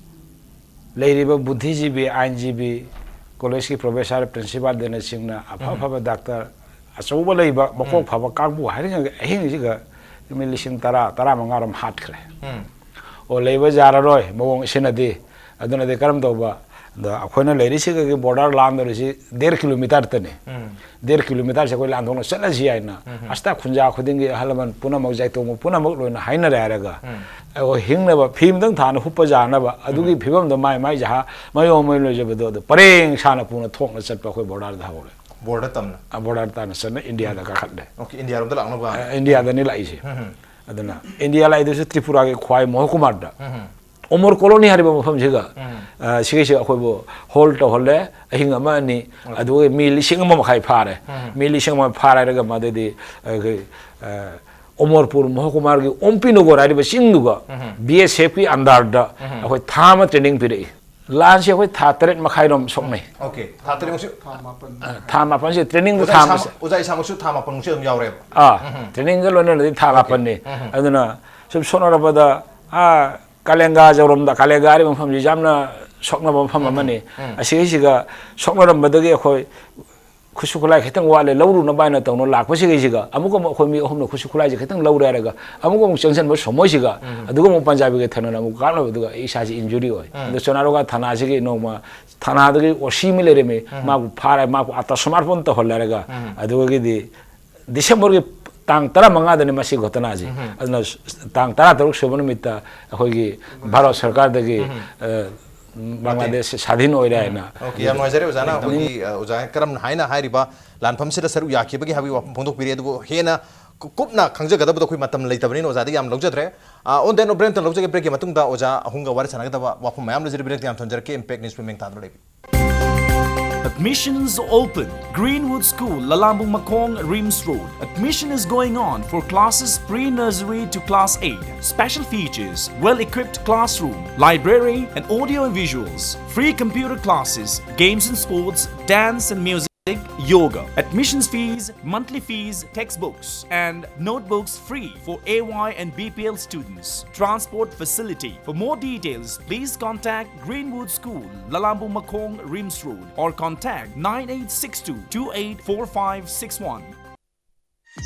ꯂꯩꯔꯤꯕ ꯕꯨꯙꯤꯖꯤꯕꯤ, ꯑꯥꯏꯟꯖꯤꯕꯤ, collegeꯀꯤ professor, principalꯗꯩꯅꯆꯤꯡꯅ ꯑꯐ ꯎꯝ꯫ ꯑꯐꯕ doctor, ꯑꯆꯧꯕ ꯂꯩꯕ, ꯃꯀꯣꯛ ꯎꯝ꯫ ꯐꯕ ꯀꯥꯡꯕꯨ ꯍꯥꯏꯔꯤꯉꯩ ꯑꯍꯤꯡꯁꯤꯒ ꯃꯤ ꯂꯤꯁꯤꯡ ꯇꯔꯥ, ꯇꯔꯥꯃꯉꯥ ꯔꯣꯝ ꯍꯥꯠꯈ꯭ꯔꯦ꯫ ꯎꯝ꯫ ꯑꯣ, ꯂꯩꯕ ꯌꯥꯔꯔꯣꯏ, ꯃꯑꯣꯡ ꯑꯁꯤꯅꯗꯤ꯫ ꯑꯗꯨꯅꯗꯤ ꯀꯔꯝ ꯇꯧꯕ? ꯑꯗ ꯑꯩꯈꯣꯏꯅ ꯂꯩꯔꯤꯁꯤꯒ border ꯂꯥꯟꯗꯧꯔꯤꯁꯤ ꯗꯦꯔ kilometerꯇꯅꯤ꯫ ꯎꯝ꯫ ꯗꯦꯔ kilometerꯁꯦ ꯑꯩꯈꯣꯏ ꯂꯥꯟꯊꯣꯛꯅ ꯆꯠꯂꯁꯤ ꯍꯥꯏꯅ ꯎꯝ꯫ ꯑꯁꯇꯥ ꯈꯨꯟꯖꯥ ꯈꯨꯗꯤꯡꯒꯤ ꯑꯍꯜ ꯂꯃꯟ ꯄꯨꯝꯅꯃꯛ, ꯖꯥꯏꯇꯣꯡꯕ ꯄꯨꯝꯅꯃꯛ ꯂꯣꯏꯅ ꯍꯥꯏꯅꯔꯦ ꯍꯥꯏꯔꯒ ꯎꯝ꯫ ꯑꯩꯈꯣꯏ ꯍꯤꯡꯅꯕ ꯐꯤ ꯑꯃꯇꯪ ꯊꯥꯅ ꯍꯨꯞꯄ ꯌꯥꯅꯕ ꯑꯗꯨꯒꯤ ꯎꯝ꯫ ꯐꯤꯕꯝꯗꯣ ꯃꯥꯏ ꯃꯥꯏ ꯖꯍꯥ ꯃꯌꯣꯝ ꯃꯌꯣꯝ ꯂꯣꯏꯖꯕꯗꯣ ꯑꯗꯨ ꯄꯔꯦꯡ ꯁꯥꯅ ꯄꯨꯅ ꯊꯣꯛꯅ ꯆꯠꯄ ꯑꯩꯈꯣꯏ borderꯗ ꯍꯧꯔꯦ꯫ Border ꯇꯝꯅ? ꯑ, border ꯇꯥꯅ ꯆꯠꯅ ꯏꯟꯗꯤꯌꯥꯗ ꯀꯥꯈꯠꯂꯦ꯫ Okay, ꯏꯟꯗꯤꯌꯥꯔꯣꯝꯗ ꯂꯥꯛꯅꯕ? ꯑ, ꯏꯟꯗꯤꯌꯥꯗꯅꯤ ꯂꯥꯛꯏꯁꯦ꯫ ꯎꯝ꯫ ꯑꯗꯨꯅ ꯏꯟꯗꯤꯌꯥ ꯂꯥꯛꯏꯗꯨꯁꯨ ꯇ꯭ꯔꯤꯄꯨꯔꯥꯒꯤ ꯈ꯭ꯋꯥꯏ ꯃꯣꯍꯀꯨꯃꯥꯔꯗ꯫ ꯎꯝ꯫ ꯑꯣꯃꯔ ꯀꯣꯂꯣꯅꯤ ꯍꯥꯏꯔꯤꯕ ꯃꯐꯝꯁꯤꯒ, ꯎꯝ꯫ ꯑ, ꯁꯤꯒꯤꯁꯤ ꯑꯩꯈꯣꯏꯕꯨ hold ꯇꯧꯍꯜꯂꯦ ꯑꯍꯤꯡ ꯑꯃ ꯑꯅꯤ, ꯎꯝ꯫ ꯑꯗꯨꯒ ꯃꯤ ꯂꯤꯁꯤꯡ ꯑꯃ ꯃꯈꯥꯏ ꯐꯥꯔꯦ꯫ ꯎꯝ꯫ ꯃꯤ ꯂꯤꯁꯤꯡ ꯑꯃ ꯐꯥꯔꯦ ꯍꯥꯏꯔꯒ ꯃꯗꯩꯗꯤ, ꯑ, ꯑꯩꯈꯣꯏ, ꯑ, ꯑꯣꯃꯔꯄꯨꯔ ꯃꯣꯍꯀꯨꯃꯥꯔꯒꯤ ꯑꯣꯝꯄꯤꯅꯒꯔ ꯍꯥꯏꯔꯤꯕ ꯆꯤꯡꯗꯨꯒ ꯎꯝ꯫ BSFꯀꯤ underꯗ ꯎꯝ꯫ ꯑꯩꯈꯣꯏ ꯊꯥ ꯑꯃ training ꯄꯤꯔꯛꯏ꯫ ꯂꯥꯟꯁꯤ ꯑꯩꯈꯣꯏ ꯊꯥ ꯇꯔꯦꯠ ꯃꯈꯥꯏꯔꯣꯝ ꯁꯣꯛꯅꯩ꯫ Okay, ꯊꯥ ꯇꯔꯦꯠꯃꯨꯛꯁꯨ? ꯊꯥ ꯃꯥꯄꯟ꯫ ꯑ, ꯊꯥ ꯃꯥꯄꯟꯁꯦ trainingꯗ ꯑꯣꯖꯥ ꯊꯥ ꯏꯁꯥꯃꯛ-, ꯑꯃꯁꯦ꯫ ꯑꯣꯖꯥ ꯏꯁꯥꯃꯛꯁꯨ ꯊꯥ ꯃꯥꯄꯟꯃꯨꯛꯁꯦ ꯑꯗꯨꯝ ꯌꯥꯎꯔꯦꯕ? ꯑꯥ, ꯎꯝ꯫ Trainingꯒ ꯂꯣꯏꯅꯅꯗꯤ ꯊꯥ Okay꯫ ꯃꯥꯄꯟꯅꯤ꯫ ꯎꯝ꯫ ꯑꯗꯨꯅ ꯁꯨꯝ ꯁꯣꯛꯅꯔꯛꯄꯗ, ꯑꯥ, ꯀꯥꯂꯦꯡꯒꯥ ꯌꯧꯔꯝꯗ, ꯀꯥꯂꯦꯡꯒꯥ ꯍꯥꯏꯔꯤꯕ ꯃꯐꯝꯁꯤ ꯌꯥꯝꯅ ꯁꯣꯛꯅꯕ ꯃꯐꯝ ꯎꯝ꯫ ꯑꯃꯅꯤ꯫ ꯎꯝ꯫ ꯑꯁꯤꯒꯤꯁꯤꯒ ꯁꯣꯛꯅꯔꯝꯕꯗꯒꯤ ꯑꯩꯈꯣꯏ ꯈꯨꯠꯁꯨ ꯈꯨꯠꯂꯥꯏ ꯈꯤꯇꯪ ꯋꯥꯠꯂꯦ, ꯂꯧꯔꯨꯅꯕ ꯍꯥꯏꯅ ꯇꯧꯅ ꯂꯥꯛꯄꯁꯤꯒꯩꯁꯤꯒ ꯑꯃꯨꯛꯀ ꯑꯃꯨꯛ ꯑꯩꯈꯣꯏ ꯃꯤ ꯑꯍꯨꯝꯅ ꯈꯨꯠꯁꯨ ꯈꯨꯠꯂꯥꯏꯁꯦ ꯈꯤꯇꯪ ꯂꯧꯔꯦ ꯍꯥꯏꯔꯒ ꯑꯃꯨꯛꯀ ꯑꯃꯨꯛ ꯆꯪꯁꯤꯟꯕ ꯁꯣꯃꯣꯏꯁꯤꯒ ꯑꯗꯨꯒ ꯑꯃꯨꯛ ꯄꯟꯖꯥꯕꯤꯒ ꯊꯦꯡꯅꯅ ꯑꯃꯨꯛ ꯀꯥꯞꯅꯕꯗꯨꯒ ꯑꯩ ꯏꯁꯥꯁꯦ ꯏꯟꯖꯨꯔꯤ ꯑꯣꯏ꯫ ꯑꯗꯣ ꯆꯣꯅꯥꯔꯣꯒꯥ ꯊꯥꯅꯥꯁꯤꯒꯤ ꯅꯣꯡꯃ ꯊꯥꯅꯥꯗꯒꯤ ꯑꯣ ꯁꯤ ꯑꯃ ꯂꯩꯔꯝꯃꯤ, ꯃꯥꯕꯨ ꯐꯥꯔꯦ, ꯃꯥꯕꯨ ꯑꯥꯇꯁꯃꯥꯔꯄꯟ ꯇꯧꯍꯜꯂꯦ ꯍꯥꯏꯔꯒ ꯑꯗꯨꯒꯤꯗꯤ ꯗꯤꯁꯦꯝꯕꯔꯒꯤ ꯇꯥꯡ ꯇꯔꯥꯃꯉꯥꯗꯅꯤ ꯃꯁꯤ ꯘꯣꯇꯅꯥꯁꯤ꯫ ꯑꯗꯨꯅ ꯇꯥꯡ ꯇꯔꯥꯇꯔꯨꯛ ꯁꯨꯕ ꯅꯨꯃꯤꯠꯇ ꯑꯩꯈꯣꯏꯒꯤ ꯚꯥꯔꯠ ꯁꯔꯀꯥꯔꯗꯒꯤ, ꯑ, ꯕꯪꯒ꯭ꯂꯥꯗꯦꯁ ꯁꯥꯙꯤꯟ ꯑꯣꯏꯔꯦ ꯍꯥꯏꯅ꯫ ꯑꯣꯀꯦ, ꯌꯥꯝ ꯅꯨꯡꯉꯥꯏꯖꯔꯦ ꯑꯣꯖꯥꯅ ꯑꯩꯈꯣꯏꯒꯤ, ꯑ, ꯑꯣꯖꯥ ꯀꯔꯝ ꯍꯥꯏꯅ ꯍꯥꯏꯔꯤꯕ ꯂꯥꯟꯐꯝꯁꯤꯗ ꯁꯔꯨꯛ ꯌꯥꯈꯤꯕꯒꯦ ꯍꯥꯏꯕꯒꯤ ꯋꯥꯐꯝ ꯐꯣꯡꯗꯣꯛꯄꯤꯔꯦ꯫ ꯑꯗꯨꯕꯨ ꯍꯦꯟꯅ ꯀꯨ-, ꯀꯨꯞꯅ ꯈꯪꯖꯒꯗꯕꯗꯣ ꯑꯩꯈꯣꯏ ꯃꯇꯝ ꯂꯩꯇꯕꯅꯤꯅ ꯑꯣꯖꯥꯗꯒꯤ ꯌꯥꯝ ꯂꯧꯖꯗ꯭ꯔꯦ꯫ ꯑ, on that note, break ꯑꯃꯇꯪ ꯂꯧꯖꯒꯦ꯫ Breakꯀꯤ ꯃꯇꯨꯡꯗ ꯑꯣꯖꯥ ꯑꯍꯨꯝꯒ ꯋꯥꯔꯤ ꯁꯥꯟꯅꯒꯗꯕ ꯋꯥꯐꯝ ꯃꯌꯥꯝ ꯂꯩꯖꯔꯤ꯫ Breakꯇ ꯌꯥꯝ ꯊꯝꯖꯔꯛꯀꯦ꯫ Impact News ꯄꯨꯛꯅꯤꯡ ꯇꯥꯗꯨꯅ ꯂꯩꯕꯤꯌꯨ꯫ Admission is open. Greenwood School, Lalambu Makong, Rims Road. Admission is going on for classes pre-nursery to class eight. Special features: well-equipped classroom, library, and audio and visuals. Free computer classes, games and sports, dance and music, yoga. Admissions fees, monthly fees, textbooks, and notebooks free for A Y and B P L students. Transport facility. For more details, please contact Greenwood School, Lalambu Makong, Rims Road, or contact nine eight six two two eight four five six one.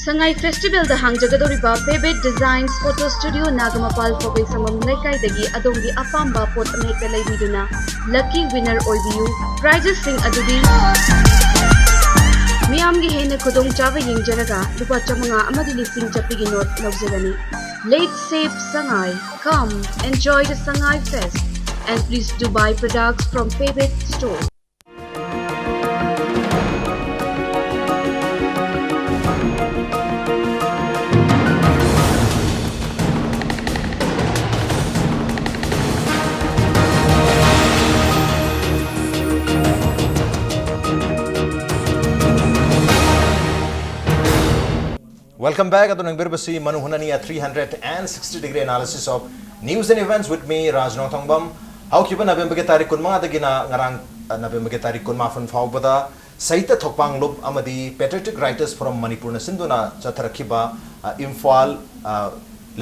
Sangai ꯐꯦꯁꯇꯤꯚꯦꯜꯗ ꯍꯥꯡꯖꯒꯗꯧꯔꯤꯕ Pebet ꯗꯤꯖꯥꯏꯟꯁ photo studio, ꯅꯥꯒꯃꯄꯥꯜ ꯐꯧꯕꯩ ꯁꯪꯕꯝ ꯂꯩꯀꯥꯏꯗꯒꯤ ꯑꯗꯣꯝꯒꯤ ꯑꯄꯥꯝꯕ ꯄꯣꯠ ꯑꯃꯍꯦꯛꯇ ꯂꯩꯕꯤꯗꯨꯅ ꯂꯛꯀꯤ winner ꯑꯣꯏꯕꯤꯌꯨ꯫ ꯄ꯭ꯔꯥꯏꯖꯦꯁꯁꯤꯡ ꯑꯗꯨꯗꯤ ꯃꯤꯌꯥꯝꯒꯤ ꯍꯦꯟꯅ ꯈꯨꯗꯣꯡꯆꯥꯕ ꯌꯦꯡꯖꯔꯒ ꯂꯨꯄꯥ ꯆꯥꯃꯉꯥ ꯑꯃꯗꯤ ꯂꯤꯁꯤꯡ ꯆꯠꯄꯤꯒꯤ ꯅꯣꯠ ꯂꯧꯖꯒꯅꯤ꯫ Let's save Sangai. Come, enjoy the Sangai Fest. And please do buy products from Pebet Store. Welcome back. ꯑꯗꯨ ꯅꯪꯕꯤꯔꯕꯁꯤ ꯃꯅꯨ ꯍꯨꯅꯅꯤ, a three hundred and sixty degree analysis of news and events with me, Raj Nongthangbam. ꯍꯧꯈꯤꯕ ꯅꯕꯦꯝꯕꯔꯒꯤ ꯇꯥꯔꯤꯛ ꯀꯨꯟꯃꯉꯥꯗꯒꯤꯅ ꯉꯔꯥꯡ, ꯑ, ꯅꯕꯦꯝꯕꯔꯒꯤ ꯇꯥꯔꯤꯛ ꯀꯨꯟꯃꯥꯄꯟ ꯐꯥꯎꯕꯗ ꯁꯥꯍꯤꯇ꯭ꯌ ꯊꯣꯛꯄ ꯀꯥꯡꯂꯨꯞ ꯑꯃꯗꯤ Patriotic Writers Forum ꯃꯅꯤꯄꯨꯔꯅ ꯁꯤꯟꯗꯨꯅ ꯆꯠꯊꯔꯛꯈꯤꯕ, ꯑ, ꯏꯝꯐꯥꯜ, ꯑ,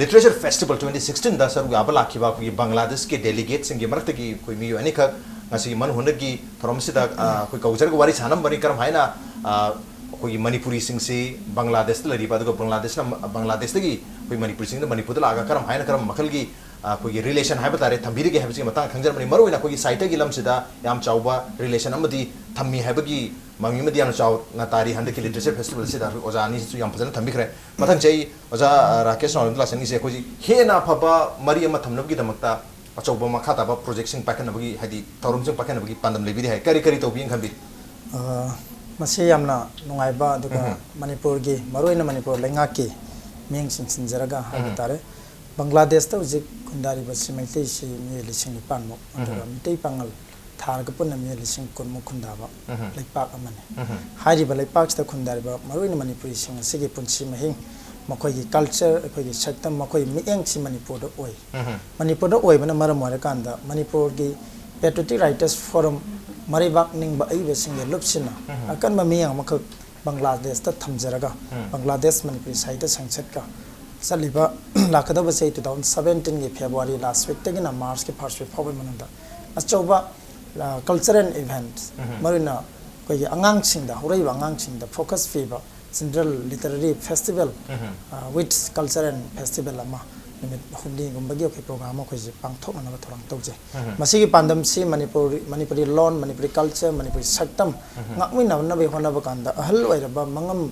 Literature Festival twenty sixteenꯗ ꯁꯔꯨꯛ ꯌꯥꯕ ꯂꯥꯛꯈꯤꯕ ꯑꯩꯈꯣꯏꯒꯤ ꯕꯪꯒ꯭ꯂꯥꯗꯦꯁꯀꯤ delegateꯁꯤꯡꯒꯤ ꯃꯔꯛꯇꯒꯤ ꯑꯩꯈꯣꯏ ꯃꯤꯑꯣꯏ ꯑꯅꯤꯈꯛ ꯉꯁꯤ ꯃꯅꯨ ꯍꯨꯅꯒꯤ ꯊꯧꯔꯝꯁꯤꯗ, ꯑ, ꯑꯩꯈꯣꯏ ꯀꯧꯖꯔꯒ ꯋꯥꯔꯤ ꯁꯥꯟꯅꯔꯝꯕꯅꯤ꯫ ꯀꯔꯝ ꯍꯥꯏꯅ ꯑ, ꯑꯩꯈꯣꯏꯒꯤ ꯃꯅꯤꯄꯨꯔꯤꯁꯤꯡꯁꯤ ꯕꯪꯒ꯭ꯂꯥꯗꯦꯁꯇ ꯂꯩꯔꯤꯕ, ꯑꯗꯨꯒ ꯕꯪꯒ꯭ꯂꯥꯗꯦꯁꯅ, ꯕꯪꯒ꯭ꯂꯥꯗꯦꯁꯇꯒꯤ ꯑꯩꯈꯣꯏ ꯃꯅꯤꯄꯨꯔꯤꯁꯤꯡꯗ ꯃꯅꯤꯄꯨꯔꯗ ꯂꯥꯛꯑꯒ ꯀꯔꯝ ꯍꯥꯏꯅ, ꯀꯔꯝꯕ ꯃꯈꯜꯒꯤ, ꯑ, ꯑꯩꯈꯣꯏꯒꯤ relation ꯍꯥꯏꯕ ꯇꯥꯔꯦ, ꯊꯝꯕꯤꯔꯤꯒꯦ ꯍꯥꯏꯕꯁꯤꯒꯤ ꯃꯇꯥꯡꯗ ꯈꯪꯖꯔꯝꯕꯅꯤ꯫ ꯃꯔꯨꯑꯣꯏꯅ ꯑꯩꯈꯣꯏꯒꯤ ꯁꯥꯍꯤꯇ꯭ꯌꯒꯤ ꯂꯝꯁꯤꯗ ꯌꯥꯝ ꯆꯥꯎꯕ relation ꯑꯃꯗꯤ ꯊꯝꯃꯤ ꯍꯥꯏꯕꯒꯤ ꯃꯃꯤ ꯑꯃꯗꯤ ꯌꯥꯝꯅ ꯆꯥꯎꯅ ꯇꯥꯔꯤ ꯍꯟꯗꯛꯀꯤ literature festival ꯑꯁꯤꯗ꯫ ꯑꯣꯖꯥ ꯑꯅꯤꯁꯤꯁꯨ ꯌꯥꯝ ꯐꯖꯅ ꯊꯝꯕꯤꯈ꯭ꯔꯦ꯫ ꯃꯊꯪꯁꯦ ꯑꯩ ꯑꯣꯖꯥ, ꯑ, ꯔꯥꯀꯦꯁ ꯅꯥꯎꯔꯦꯝꯗ ꯂꯥꯛꯆꯅꯤꯡꯉꯤꯁꯦ, ꯑꯩꯈꯣꯏꯁꯤ ꯍꯦꯟꯅ ꯑꯐꯕ ꯃꯔꯤ ꯑꯃ ꯊꯝꯅꯕꯒꯤꯗꯃꯛꯇ ꯑꯆꯧꯕ ꯃꯈꯥ ꯇꯥꯕ projectꯁꯤꯡ ꯄꯥꯏꯈꯠꯅꯕꯒꯤ, ꯍꯥꯏꯗꯤ ꯊꯧꯔꯝꯁꯤꯡ ꯄꯥꯏꯈꯠꯅꯕꯒꯤ ꯄꯥꯟꯗꯝ ꯂꯩꯕꯤꯔꯤ ꯍꯥꯏ, ꯀꯔꯤ ꯀꯔꯤ ꯇꯧꯕꯤꯅ ꯈꯟꯕꯤ? ꯑ, ꯃꯁꯤ ꯌꯥꯝꯅ ꯅꯨꯡꯉꯥꯏꯕ, ꯑꯗꯨꯒ ꯎꯝꯍꯨꯝ꯫ ꯃꯅꯤꯄꯨꯔꯒꯤ, ꯃꯔꯨꯑꯣꯏꯅ ꯃꯅꯤꯄꯨꯔ ꯂꯩꯉꯥꯛꯀꯤ ꯃꯤꯠꯌꯦꯡ ꯆꯤꯡꯁꯤꯟꯖꯔꯒ ꯍꯥꯏꯕ ꯎꯝꯍꯨꯝ꯫ ꯇꯥꯔꯦ꯫ ꯕꯪꯒ꯭ꯂꯥꯗꯦꯁꯇ ꯍꯧꯖꯤꯛ ꯈꯨꯟꯗꯥꯔꯤꯕꯁꯤ ꯃꯩꯇꯩꯁꯤ ꯃꯤꯑꯣꯏ ꯂꯤꯁꯤꯡ ꯅꯤꯄꯥꯟꯃꯨꯛ, ꯑꯗꯨꯒ ꯎꯝꯍꯨꯝ꯫ ꯃꯤꯇꯩ ꯄꯥꯉꯜ ꯊꯥꯔꯒ ꯄꯨꯟꯅ ꯃꯤꯑꯣꯏ ꯂꯤꯁꯤꯡ ꯀꯨꯟꯃꯨꯛ ꯈꯨꯟꯗꯥꯕ ꯎꯝꯍꯨꯝ꯫ ꯂꯩꯄꯥꯛ ꯑꯃꯅꯤ꯫ ꯎꯝꯍꯨꯝ꯫ ꯍꯥꯏꯔꯤꯕ ꯂꯩꯄꯥꯛꯁꯤꯗ ꯈꯨꯟꯗꯥꯔꯤꯕ ꯃꯔꯨꯑꯣꯏꯅ ꯃꯅꯤꯄꯨꯔꯤꯁꯤꯡ ꯑꯁꯤꯒꯤ ꯄꯨꯟꯁꯤ ꯃꯍꯤꯡ, ꯃꯈꯣꯏꯒꯤ culture, ꯑꯩꯈꯣꯏꯒꯤ ꯁꯛꯇꯝ, ꯃꯈꯣꯏ ꯃꯤꯠꯌꯦꯡꯁꯤ ꯃꯅꯤꯄꯨꯔꯗ ꯑꯣꯏ꯫ ꯎꯝꯍꯨꯝ꯫ ꯃꯅꯤꯄꯨꯔꯗ ꯑꯣꯏꯕꯅ ꯃꯔꯝ ꯑꯣꯏꯔꯀꯥꯟꯗ ꯃꯅꯤꯄꯨꯔꯒꯤ Patriotic Writers Forum, ꯃꯔꯩꯕꯥꯛ ꯅꯤꯡꯕ ꯑꯏꯕꯁꯤꯡꯒꯤ ꯂꯨꯞꯁꯤꯅ ꯎꯝꯍꯨꯝ꯫ ꯑꯀꯟꯕ ꯃꯤꯠꯌꯦꯡ ꯑꯃꯈꯛ ꯕꯪꯒ꯭ꯂꯥꯗꯦꯁꯇ ꯊꯝꯖꯔꯒ, ꯎꯝ꯫ ꯕꯪꯒ꯭ꯂꯥꯗꯦꯁ ꯃꯅꯤꯄꯨꯔꯤ ꯁꯥꯍꯤꯇ꯭ꯌ ꯁꯪꯁꯠꯀ ꯆꯠꯂꯤꯕ ꯂꯥꯛꯀꯗꯧꯕ ꯆꯍꯤ two thousand seventeenꯒꯤ February last weekꯇꯒꯤꯅ Marchꯀꯤ first week ꯐꯥꯎꯕꯒꯤ ꯃꯅꯨꯡꯗ ꯑꯆꯧꯕ, ꯑ, cultural event, ꯎꯝꯍꯨꯝ꯫ ꯃꯔꯨꯑꯣꯏꯅ ꯑꯩꯈꯣꯏꯒꯤ ꯑꯉꯥꯡꯁꯤꯡꯗ, ꯍꯧꯔꯛꯏꯕ ꯑꯉꯥꯡꯁꯤꯡꯗ focus ꯄꯤꯕ Central Literary Festival, ꯎꯝꯍꯨꯝ꯫ ꯑ, with Culture and Festival ꯑꯃ ꯅꯨꯃꯤꯠ ꯍꯨꯝꯅꯤꯒꯨꯝꯕꯒꯤ ꯑꯩꯈꯣꯏ program ꯑꯃ ꯑꯩꯈꯣꯏꯁꯦ ꯄꯥꯡꯊꯣꯛꯅꯅꯕ ꯊꯧꯔꯥꯡ ꯇꯧꯖꯩ꯫ ꯎꯝꯍꯨꯝ꯫ ꯃꯁꯤꯒꯤ ꯄꯥꯟꯗꯝꯁꯤ ꯃꯅꯤꯄꯨꯔꯤ, ꯃꯅꯤꯄꯨꯔꯤ ꯂꯣꯟ, ꯃꯅꯤꯄꯨꯔꯤ culture, ꯃꯅꯤꯄꯨꯔꯤ ꯁꯛꯇꯝ ꯎꯝꯍꯨꯝ꯫ ꯉꯥꯛꯃꯤꯟꯅꯅꯕꯒꯤ ꯍꯣꯠꯅꯕ ꯀꯥꯟꯗ ꯑꯍꯜ ꯑꯣꯏꯔꯕ ꯃꯉꯝ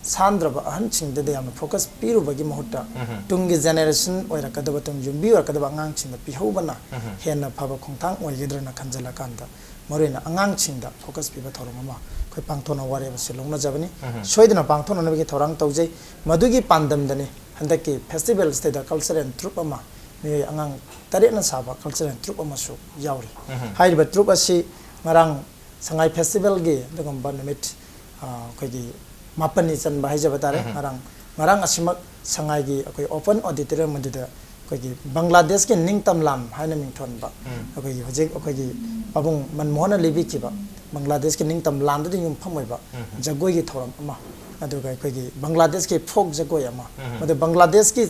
ꯁꯥꯟꯗ꯭ꯔꯕ ꯑꯍꯟꯁꯤꯡꯗꯗꯤ ꯌꯥꯝꯅ focus ꯄꯤꯔꯨꯕꯒꯤ ꯃꯍꯨꯠꯇ ꯎꯝꯍꯨꯝ꯫ ꯇꯨꯡꯒꯤ generation ꯑꯣꯏꯔꯛꯀꯗꯕ, ꯇꯨꯡ ꯌꯨꯝꯕꯤ ꯑꯣꯏꯔꯛꯀꯗꯕ ꯑꯉꯥꯡꯁꯤꯡꯗ ꯄꯤꯍꯧꯕꯅ ꯎꯝꯍꯨꯝ꯫ ꯍꯦꯟꯅ ꯐꯕ ꯈꯣꯡꯊꯥꯡ ꯑꯣꯏꯒꯗ꯭ꯔꯅ ꯈꯟꯖꯤꯜꯂꯀꯥꯟꯗ ꯃꯔꯨꯑꯣꯏꯅ ꯑꯉꯥꯡꯁꯤꯡꯗ focus ꯄꯤꯕ ꯊꯧꯔꯝ ꯑꯃ ꯑꯩꯈꯣꯏ ꯄꯥꯡꯊꯣꯛꯅꯕ ꯋꯥꯔꯦꯞ ꯑꯁꯤ ꯂꯧꯅꯖꯕꯅꯤ꯫ ꯎꯝꯍꯨꯝ꯫ ꯁꯣꯏꯗꯅ ꯄꯥꯡꯊꯣꯛꯅꯅꯕꯒꯤ ꯊꯧꯔꯥꯡ ꯇꯧꯖꯩ꯫ ꯃꯗꯨꯒꯤ ꯄꯥꯟꯗꯝꯗꯅꯤ ꯍꯟꯗꯛꯀꯤ festival ꯑꯁꯤꯗ cultural troupe ꯑꯃ, ꯃꯤꯑꯣꯏ ꯑꯉꯥꯡ ꯇꯔꯦꯠꯅ ꯁꯥꯕ cultural troupe ꯑꯃꯁꯨ ꯌꯥꯎꯔꯤ꯫ ꯎꯝꯍꯨꯝ꯫ ꯍꯥꯏꯔꯤꯕ troupe ꯑꯁꯤ ꯉꯔꯥꯡ ꯁꯉꯥꯏ festivalꯒꯤ ꯑꯗꯨꯒꯨꯝꯕ ꯅꯨꯃꯤꯠ, ꯑ, ꯑꯩꯈꯣꯏꯒꯤ ꯃꯥꯄꯟꯅꯤ ꯆꯟꯕ ꯍꯥꯏꯖꯕ ꯇꯥꯔꯦ꯫ ꯎꯝꯍꯨꯝ꯫ ꯉꯔꯥꯡ, ꯉꯔꯥꯡ ꯑꯁꯤꯃꯛ ꯁꯉꯥꯏꯒꯤ ꯑꯩꯈꯣꯏ open auditorium ꯑꯗꯨꯗ ꯑꯩꯈꯣꯏꯒꯤ ꯕꯪꯒ꯭ꯂꯥꯗꯦꯁꯀꯤ ꯅꯤꯡꯇꯝ ꯂꯥꯟ ꯍꯥꯏꯅ ꯃꯤꯡꯊꯣꯟꯕ, ꯎꯝ꯫ ꯑꯩꯈꯣꯏꯒꯤ ꯍꯧꯖꯤꯛ ꯑꯩꯈꯣꯏꯒꯤ ꯄꯥꯕꯨꯡ ꯃꯟꯃꯣꯍꯟꯅ ꯂꯤꯕꯤꯈꯤꯕ ꯕꯪꯒ꯭ꯂꯥꯗꯦꯁꯀꯤ ꯅꯤꯡꯇꯝ ꯂꯥꯟꯗꯨꯗ ꯌꯨꯝꯐꯝ ꯑꯣꯏꯕ ꯎꯝ꯫ ꯖꯒꯣꯏꯒꯤ ꯊꯧꯔꯝ ꯑꯃ, ꯑꯗꯨꯒ ꯑꯩꯈꯣꯏꯒꯤ ꯕꯪꯒ꯭ꯂꯥꯗꯦꯁꯀꯤ folk ꯖꯒꯣꯏ ꯑꯃ, ꯎꯝ꯫ ꯃꯗꯨ ꯕꯪꯒ꯭ꯂꯥꯗꯦꯁꯀꯤ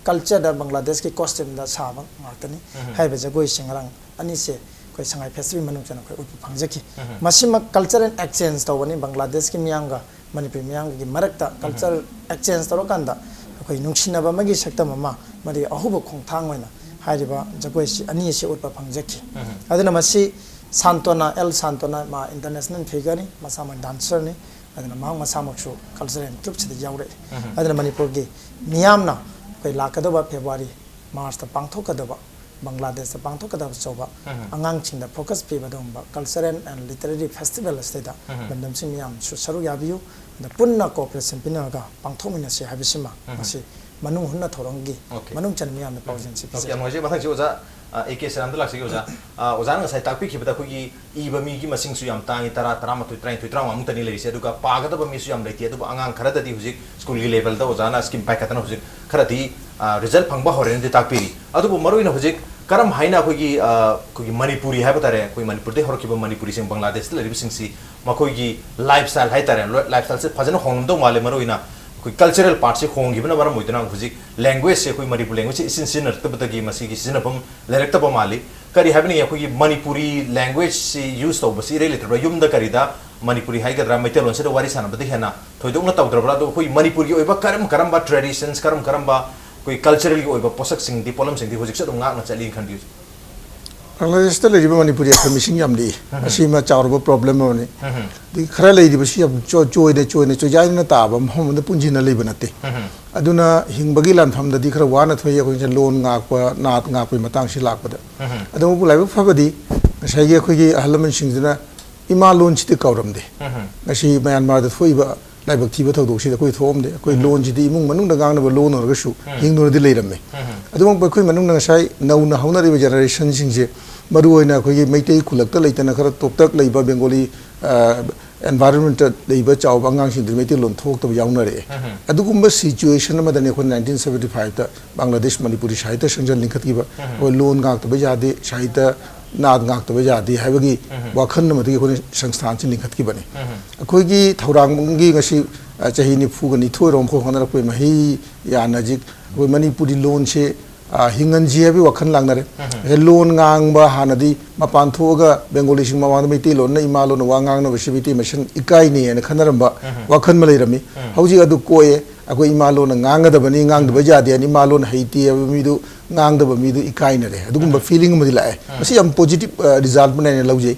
cultureꯗ, ꯕꯪꯒ꯭ꯂꯥꯗꯦꯁꯀꯤ costumeꯗ ꯁꯥꯕ ꯉꯥꯛꯇꯅꯤ꯫ ꯎꯝ꯫ ꯍꯥꯏꯔꯤꯕ ꯖꯒꯣꯏꯁꯤꯡ ꯉꯔꯥꯡ ꯑꯅꯤꯁꯦ ꯑꯩꯈꯣꯏ ꯁꯉꯥꯏ ꯐꯦꯁꯇꯤꯚꯦꯜ ꯃꯅꯨꯡ ꯆꯟꯅ ꯑꯩꯈꯣꯏ ꯎꯠꯄ ꯐꯪꯖꯈꯤ꯫ ꯃꯁꯤꯃꯛ ꯀꯜꯆꯔꯦꯜ ꯑꯦꯛꯁꯆꯦꯟꯖ ꯇꯧꯕꯅꯤ, ꯕꯪꯒ꯭ꯂꯥꯗꯦꯁꯀꯤ ꯃꯤꯌꯥꯝꯒ ꯃꯅꯤꯄꯨꯔꯤ ꯃꯤꯌꯥꯝꯒꯤ ꯃꯔꯛꯇ ꯀꯜꯆꯔꯦꯜ ꯑꯦꯛꯁꯆꯦꯟꯖ ꯇꯧꯔꯀꯥꯟꯗ ꯑꯩꯈꯣꯏ ꯅꯨꯡꯁꯤꯅꯕ ꯑꯃꯒꯤ ꯁꯛꯇꯝ ꯑꯃ, ꯃꯗꯤ ꯑꯍꯧꯕ ꯈꯣꯡꯊꯥꯡ ꯑꯣꯏꯅ ꯍꯥꯏꯔꯤꯕ ꯖꯒꯣꯏꯁꯤ ꯑꯅꯤ ꯑꯁꯤ ꯎꯠꯄ ꯐꯪꯖꯈꯤ꯫ ꯑꯗꯨꯅ ꯃꯁꯤ ꯁꯥꯟꯇꯣꯅꯥ, ꯑꯦꯜ ꯁꯥꯟꯇꯣꯅꯥ, ꯃꯥ ꯏꯟꯇꯔꯅꯦꯁꯅꯦꯜ ꯐꯤꯒꯔꯅꯤ, ꯃꯁꯥꯃꯛ ꯗꯥꯟꯁꯔꯅꯤ, ꯑꯗꯨꯅ ꯃꯍꯥꯛ ꯃꯁꯥꯃꯛꯁꯨ ꯀꯜꯆꯔꯦꯜ ꯇ꯭ꯔꯨꯞꯁꯤꯗ ꯌꯥꯎꯔꯛꯏ꯫ ꯑꯗꯨꯅ ꯃꯅꯤꯄꯨꯔꯒꯤ ꯃꯤꯌꯥꯝꯅ ꯑꯩꯈꯣꯏ ꯂꯥꯛꯀꯗꯕ ꯐꯦꯕ꯭ꯔꯨꯋꯥꯔꯤ, ꯃꯥꯔꯆꯇ ꯄꯥꯡꯊꯣꯛꯀꯗꯕ, ꯕꯪꯒ꯭ꯂꯥꯗꯦꯁꯇ ꯄꯥꯡꯊꯣꯛꯀꯗꯕ ꯑꯆꯧꯕ ꯑꯉꯥꯡꯁꯤꯡꯗ ꯐꯣꯀꯁ ꯄꯤꯕ ꯑꯗꯨꯒꯨꯝꯕ ꯀꯜꯆꯔꯦꯜ ꯑꯦꯟ ꯂꯤꯇꯔꯦꯔꯤ ꯐꯦꯁꯇꯤꯚꯦꯜ ꯑꯁꯤꯗꯩꯗ ꯂꯝꯗꯝꯁꯤꯡ ꯃꯤꯌꯥꯝꯁꯨ ꯁꯔꯨꯛ ꯌꯥꯕꯤꯌꯨ꯫ ꯑꯗ ꯄꯨꯟꯅ ꯀꯣꯑꯣꯄꯔꯦꯁꯟ ꯄꯤꯅꯔꯒ ꯄꯥꯡꯊꯣꯛꯃꯤꯟꯅꯁꯤ ꯍꯥꯏꯕꯁꯤꯃ ꯉꯁꯤ ꯃꯅꯨꯡ ꯍꯨꯠꯅ ꯊꯧꯔꯝꯒꯤ OK꯫ ꯃꯅꯨꯡ ꯆꯟꯕ ꯃꯤꯌꯥꯝꯗ ꯄꯥꯎꯖꯦꯜꯁꯤ OK, ꯄꯤꯖꯔꯤ꯫ ꯌꯥꯝ ꯅꯨꯡꯉꯥꯏꯖꯩ꯫ ꯃꯊꯪꯁꯤ ꯑꯣꯖꯥ, ꯑ, ꯑꯦ ꯀꯦ ꯁꯤꯔꯥꯝꯗ ꯂꯥꯛꯆꯒꯦ ꯑꯣꯖꯥ꯫ ꯑ, ꯑꯣꯖꯥꯅ ꯉꯁꯥꯏ ꯇꯥꯛꯄꯤꯈꯤꯕꯗ ꯑꯩꯈꯣꯏꯒꯤ ꯏꯕ ꯃꯤꯒꯤ ꯃꯁꯤꯡꯁꯨ ꯌꯥꯝ ꯇꯥꯡꯉꯤ, ꯇꯔꯥ, ꯇꯔꯥꯃꯥꯊꯣꯏ, ꯇꯔꯥꯅꯤꯊꯣꯏ, ꯇꯔꯥꯃꯉꯥꯃꯨꯛꯇꯅꯤ ꯂꯩꯔꯤꯁꯦ꯫ ꯑꯗꯨꯒ ꯄꯥꯒꯗꯕ ꯃꯤꯁꯨ ꯌꯥꯝ ꯂꯩꯇꯦ꯫ ꯑꯗꯨꯕꯨ ꯑꯉꯥꯡ ꯈꯔꯗꯗꯤ ꯍꯧꯖꯤꯛ ꯁ꯭ꯀꯨꯜꯒꯤ ꯂꯦꯚꯦꯜꯗ ꯑꯣꯖꯥꯅ ꯁ꯭ꯀꯤꯝ ꯄꯥꯏꯈꯠꯇꯅ ꯍꯧꯖꯤꯛ ꯈꯔꯗꯤ, ꯑ, ꯔꯤꯖꯜꯠ ꯐꯪꯕ ꯍꯧꯔꯦꯅꯗꯤ ꯇꯥꯛꯄꯤꯔꯤ꯫ ꯑꯗꯨꯕꯨ ꯃꯔꯨꯑꯣꯏꯅ ꯍꯧꯖꯤꯛ ꯀꯔꯝ ꯍꯥꯏꯅ ꯑꯩꯈꯣꯏꯒꯤ, ꯑ, ꯑꯩꯈꯣꯏꯒꯤ ꯃꯅꯤꯄꯨꯔꯤ ꯍꯥꯏꯕ ꯇꯥꯔꯦ, ꯑꯩꯈꯣꯏ ꯃꯅꯤꯄꯨꯔꯗꯒꯤ ꯍꯧꯔꯛꯈꯤꯕ ꯃꯅꯤꯄꯨꯔꯤꯁꯤꯡ ꯕꯪꯒ꯭ꯂꯥꯗꯦꯁꯇ ꯂꯩꯔꯤꯕꯁꯤꯡꯁꯤ ꯃꯈꯣꯏꯒꯤ ꯂꯥꯏꯐ ꯁ꯭ꯇꯥꯏꯜ ꯍꯥꯏ ꯇꯥꯔꯦ, ꯂꯣ-, ꯂꯥꯏꯐ ꯁ꯭ꯇꯥꯏꯜꯁꯦ ꯐꯖꯅ ꯍꯣꯡꯂꯝꯗꯧ ꯃꯥꯜꯂꯦ꯫ ꯃꯔꯨꯑꯣꯏꯅ ꯑꯩꯈꯣꯏ ꯀꯜꯆꯔꯦꯜ ꯄꯥꯔꯠꯁꯤ ꯍꯣꯡꯈꯤꯕꯅ ꯃꯔꯝ ꯑꯣꯏꯗꯨꯅ ꯍꯧꯖꯤꯛ ꯂꯦꯡꯒ꯭ꯋꯦꯖꯁꯦ, ꯑꯩꯈꯣꯏ ꯃꯅꯤꯄꯨꯔ ꯂꯦꯡꯒ꯭ꯋꯦꯖꯁꯦ ꯏꯁꯤꯟ ꯁꯤꯖꯤꯟꯅꯔꯛꯇꯕꯗꯒꯤ ꯃꯁꯤꯒꯤ ꯁꯤꯖꯤꯟꯅꯐꯝ ꯂꯩꯔꯛꯇꯕ ꯃꯥꯜꯂꯤ꯫ ꯀꯔꯤ ꯍꯥꯏꯕꯅꯤ, ꯑꯩꯈꯣꯏꯒꯤ ꯃꯅꯤꯄꯨꯔꯤ ꯂꯦꯡꯒ꯭ꯋꯦꯖꯁꯤ ꯌꯨꯁ ꯇꯧꯕꯁꯤ ꯏꯔꯩ ꯂꯩꯇ꯭ꯔꯕ꯭ꯔꯥ? ꯌꯨꯝꯗ ꯀꯔꯤꯗ ꯃꯅꯤꯄꯨꯔꯤ ꯍꯥꯏꯒꯗ꯭ꯔꯥ, ꯃꯩꯇꯩꯂꯣꯟꯁꯤꯗ ꯋꯥꯔꯤ ꯁꯥꯟꯅꯕꯗ ꯍꯦꯟꯅ ꯊꯣꯏꯗꯣꯛꯅ ꯇꯧꯗ꯭ꯔꯕ꯭ꯔꯥ? ꯑꯗꯣ ꯑꯩꯈꯣꯏ ꯃꯅꯤꯄꯨꯔꯒꯤ ꯑꯣꯏꯕ ꯀꯔꯝ ꯀꯔꯝꯕ ꯇ꯭ꯔꯦꯗꯤꯁꯟꯁ, ꯀꯔꯝ ꯀꯔꯝꯕ ꯑꯩꯈꯣꯏ ꯀꯜꯆꯔꯦꯜꯒꯤ ꯑꯣꯏꯕ ꯄꯣꯠꯁꯛꯁꯤꯡꯗꯤ, ꯄꯣꯠꯂꯝꯁꯤꯡꯗꯤ ꯍꯧꯖꯤꯛꯁꯨ ꯑꯗꯨꯝ ꯉꯥꯛꯅ ꯆꯠꯂꯤꯅ ꯈꯟꯕꯤꯌꯨ? ꯕꯪꯒ꯭ꯂꯥꯗꯦꯁꯇ ꯂꯩꯔꯤꯕ ꯃꯅꯤꯄꯨꯔꯤ ꯑꯩꯈꯣꯏ ꯃꯤꯁꯤꯡ ꯌꯥꯝ ꯂꯤꯛꯏ꯫ ꯃꯁꯤꯃ ꯆꯥꯎꯔꯕ ꯄ꯭ꯔꯣꯕ꯭ꯂꯦꯝ ꯑꯃꯅꯤ꯫ ꯑꯗꯒꯤ ꯈꯔ ꯂꯩꯔꯤꯕꯁꯤ ꯌꯥꯝ ꯆꯣ-, ꯆꯣꯏꯅ, ꯆꯣꯏꯅ, ꯆꯣꯏꯖꯥꯏꯗꯅ ꯇꯥꯕ ꯃꯐꯝ ꯑꯃꯗ ꯄꯨꯟꯁꯤꯟꯅ ꯂꯩꯕ ꯅꯠꯇꯦ꯫ ꯑꯗꯨꯅ ꯍꯤꯡꯕꯒꯤ ꯂꯥꯟꯐꯝꯗꯗꯤ ꯈꯔ ꯋꯥꯅ ꯊꯣꯛꯏ꯫ ꯑꯩꯈꯣꯏꯁꯦ ꯂꯣꯟ ꯉꯥꯛꯄ, ꯅꯥꯠ ꯉꯥꯛꯄꯒꯤ ꯃꯇꯥꯡꯁꯤ ꯂꯥꯛꯄꯗ꯫ ꯑꯗꯨꯕꯨ ꯂꯥꯏꯕꯛ ꯐꯕꯗꯤ ꯉꯁꯥꯏꯒꯤ ꯑꯩꯈꯣꯏꯒꯤ ꯑꯍꯜ ꯂꯃꯟꯁꯤꯡꯗꯨꯅ ꯏꯃꯥ ꯂꯣꯟꯁꯤꯗꯤ ꯀꯥꯎꯔꯝꯗꯦ꯫ ꯉꯁꯤ ꯃ꯭ꯌꯥꯟꯃꯥꯔꯗ ꯊꯣꯛꯏꯕ ꯂꯥꯏꯕꯛ ꯊꯤꯕ ꯊꯧꯗꯣꯛꯁꯤꯗ ꯑꯩꯈꯣꯏ ꯊꯣꯛꯑꯝꯗꯦ꯫ ꯑꯩꯈꯣꯏ ꯂꯣꯟꯁꯤꯗꯤ ꯏꯃꯨꯡ ꯃꯅꯨꯡꯗ ꯉꯥꯡꯅꯕ ꯂꯣꯟ ꯑꯣꯏꯔꯒꯁꯨ ꯍꯤꯡꯗꯨꯅꯗꯤ ꯂꯩꯔꯝꯃꯤ꯫ ꯑꯗꯨꯃꯛꯄꯨ ꯑꯩꯈꯣꯏ ꯃꯅꯨꯡꯗ ꯉꯁꯥꯏ ꯅꯧꯅ ꯍꯧꯅꯔꯤꯕ ꯖꯦꯅꯦꯔꯦꯁꯟꯁꯤꯡꯁꯦ, ꯃꯔꯨꯑꯣꯏꯅ ꯑꯩꯈꯣꯏꯒꯤ ꯃꯩꯇꯩ ꯈꯨꯜꯂꯛꯇ ꯂꯩꯇꯅ ꯈꯔ ꯇꯣꯞꯇꯛ ꯂꯩꯕ ꯕꯦꯡꯒꯣꯂꯤ, ꯑ, ꯑꯦꯟꯚꯥꯏꯔꯣꯟꯃꯦꯟꯇ ꯂꯩꯕ ꯆꯥꯎꯕ ꯑꯉꯥꯡꯁꯤꯡꯗꯨ ꯃꯩꯇꯩꯂꯣꯟ ꯊꯣꯛꯇꯕ ꯌꯥꯎꯅꯔꯛꯑꯦ꯫ ꯑꯗꯨꯒꯨꯝꯕ ꯁꯤꯆꯨꯋꯦꯁꯟ ꯑꯃꯗꯅꯤ ꯑꯩꯈꯣꯏ ꯅꯥꯏꯟꯇꯤꯟ ꯁꯕꯦꯟꯇꯤ ꯐꯥꯏꯚꯇ ꯕꯪꯒ꯭ꯂꯥꯗꯦꯁ ꯃꯅꯤꯄꯨꯔꯤ ꯁꯥꯍꯤꯇ꯭ꯌ ꯁꯪꯁꯊꯥꯟ ꯂꯤꯡꯈꯠꯈꯤꯕ꯫ ꯑꯩꯈꯣꯏ ꯂꯣꯟ ꯉꯥꯛꯇꯕ ꯌꯥꯗꯦ, ꯁꯥꯍꯤꯇ꯭ꯌ ꯅꯥꯠ ꯉꯥꯛꯇꯕ ꯌꯥꯗꯦ ꯍꯥꯏꯕꯒꯤ ꯋꯥꯈꯜ ꯑꯃꯗꯒꯤ ꯑꯩꯈꯣꯏꯅ ꯁꯪꯁꯊꯥꯟꯁꯤ ꯂꯤꯡꯈꯠꯈꯤꯕꯅꯤ꯫ ꯑꯩꯈꯣꯏꯒꯤ ꯊꯧꯔꯥꯡꯒꯤ ꯉꯁꯤ, ꯑ, ꯆꯍꯤ ꯅꯤꯐꯨꯒ ꯅꯤꯊꯣꯏ ꯔꯣꯝ ꯑꯩꯈꯣꯏ ꯍꯣꯠꯅꯔꯛꯄꯒꯤ ꯃꯍꯩ ꯌꯥꯅ ꯍꯧꯖꯤꯛ ꯑꯩꯈꯣꯏ ꯃꯅꯤꯄꯨꯔꯤ ꯂꯣꯟꯁꯦ, ꯑ, ꯍꯤꯡꯍꯟꯁꯤ ꯍꯥꯏꯕꯒꯤ ꯋꯥꯈꯜ ꯂꯥꯛꯅꯔꯦ꯫ ꯂꯣꯟ ꯉꯥꯡꯕ ꯍꯥꯟꯅꯗꯤ ꯃꯄꯥꯟ ꯊꯣꯛꯑꯒ ꯕꯦꯡꯒꯣꯂꯤꯁꯤꯡ ꯃꯃꯥꯡꯗ ꯃꯩꯇꯩꯂꯣꯟꯅ ꯏꯃꯥ ꯂꯣꯟꯅ ꯋꯥ ꯉꯥꯡꯅꯕꯁꯤ ꯃꯩꯇꯩ ꯃꯁꯦꯟ ꯏꯀꯥꯏꯅꯩ ꯍꯥꯏꯅ ꯈꯟꯅꯔꯝꯕ ꯋꯥꯈꯜ ꯑꯃ ꯂꯩꯔꯝꯃꯤ꯫ ꯍꯧꯖꯤꯛ ꯑꯗꯨ ꯀꯣꯛꯑꯦ꯫ ꯑꯩꯈꯣꯏ ꯏꯃꯥ ꯂꯣꯟꯅ ꯉꯥꯡꯒꯗꯕꯅꯤ, ꯉꯥꯡꯗꯕ ꯌꯥꯗꯦ ꯍꯥꯏꯅ ꯏꯃꯥ ꯂꯣꯟ ꯍꯩꯇꯦ ꯍꯥꯏꯕ ꯃꯤꯗꯨ, ꯉꯥꯡꯗꯕ ꯃꯤꯗꯨ ꯏꯀꯥꯏꯅꯔꯦ꯫ ꯑꯗꯨꯒꯨꯝꯕ ꯐꯤꯂꯤꯡ ꯑꯃꯗꯤ ꯂꯥꯛꯑꯦ꯫ ꯃꯁꯤ ꯌꯥꯝ ꯄꯣꯖꯤꯇꯤꯚ, ꯑ, ꯔꯤꯖꯜꯠ ꯑꯃꯅ ꯍꯥꯏꯅ ꯂꯧꯖꯩ꯫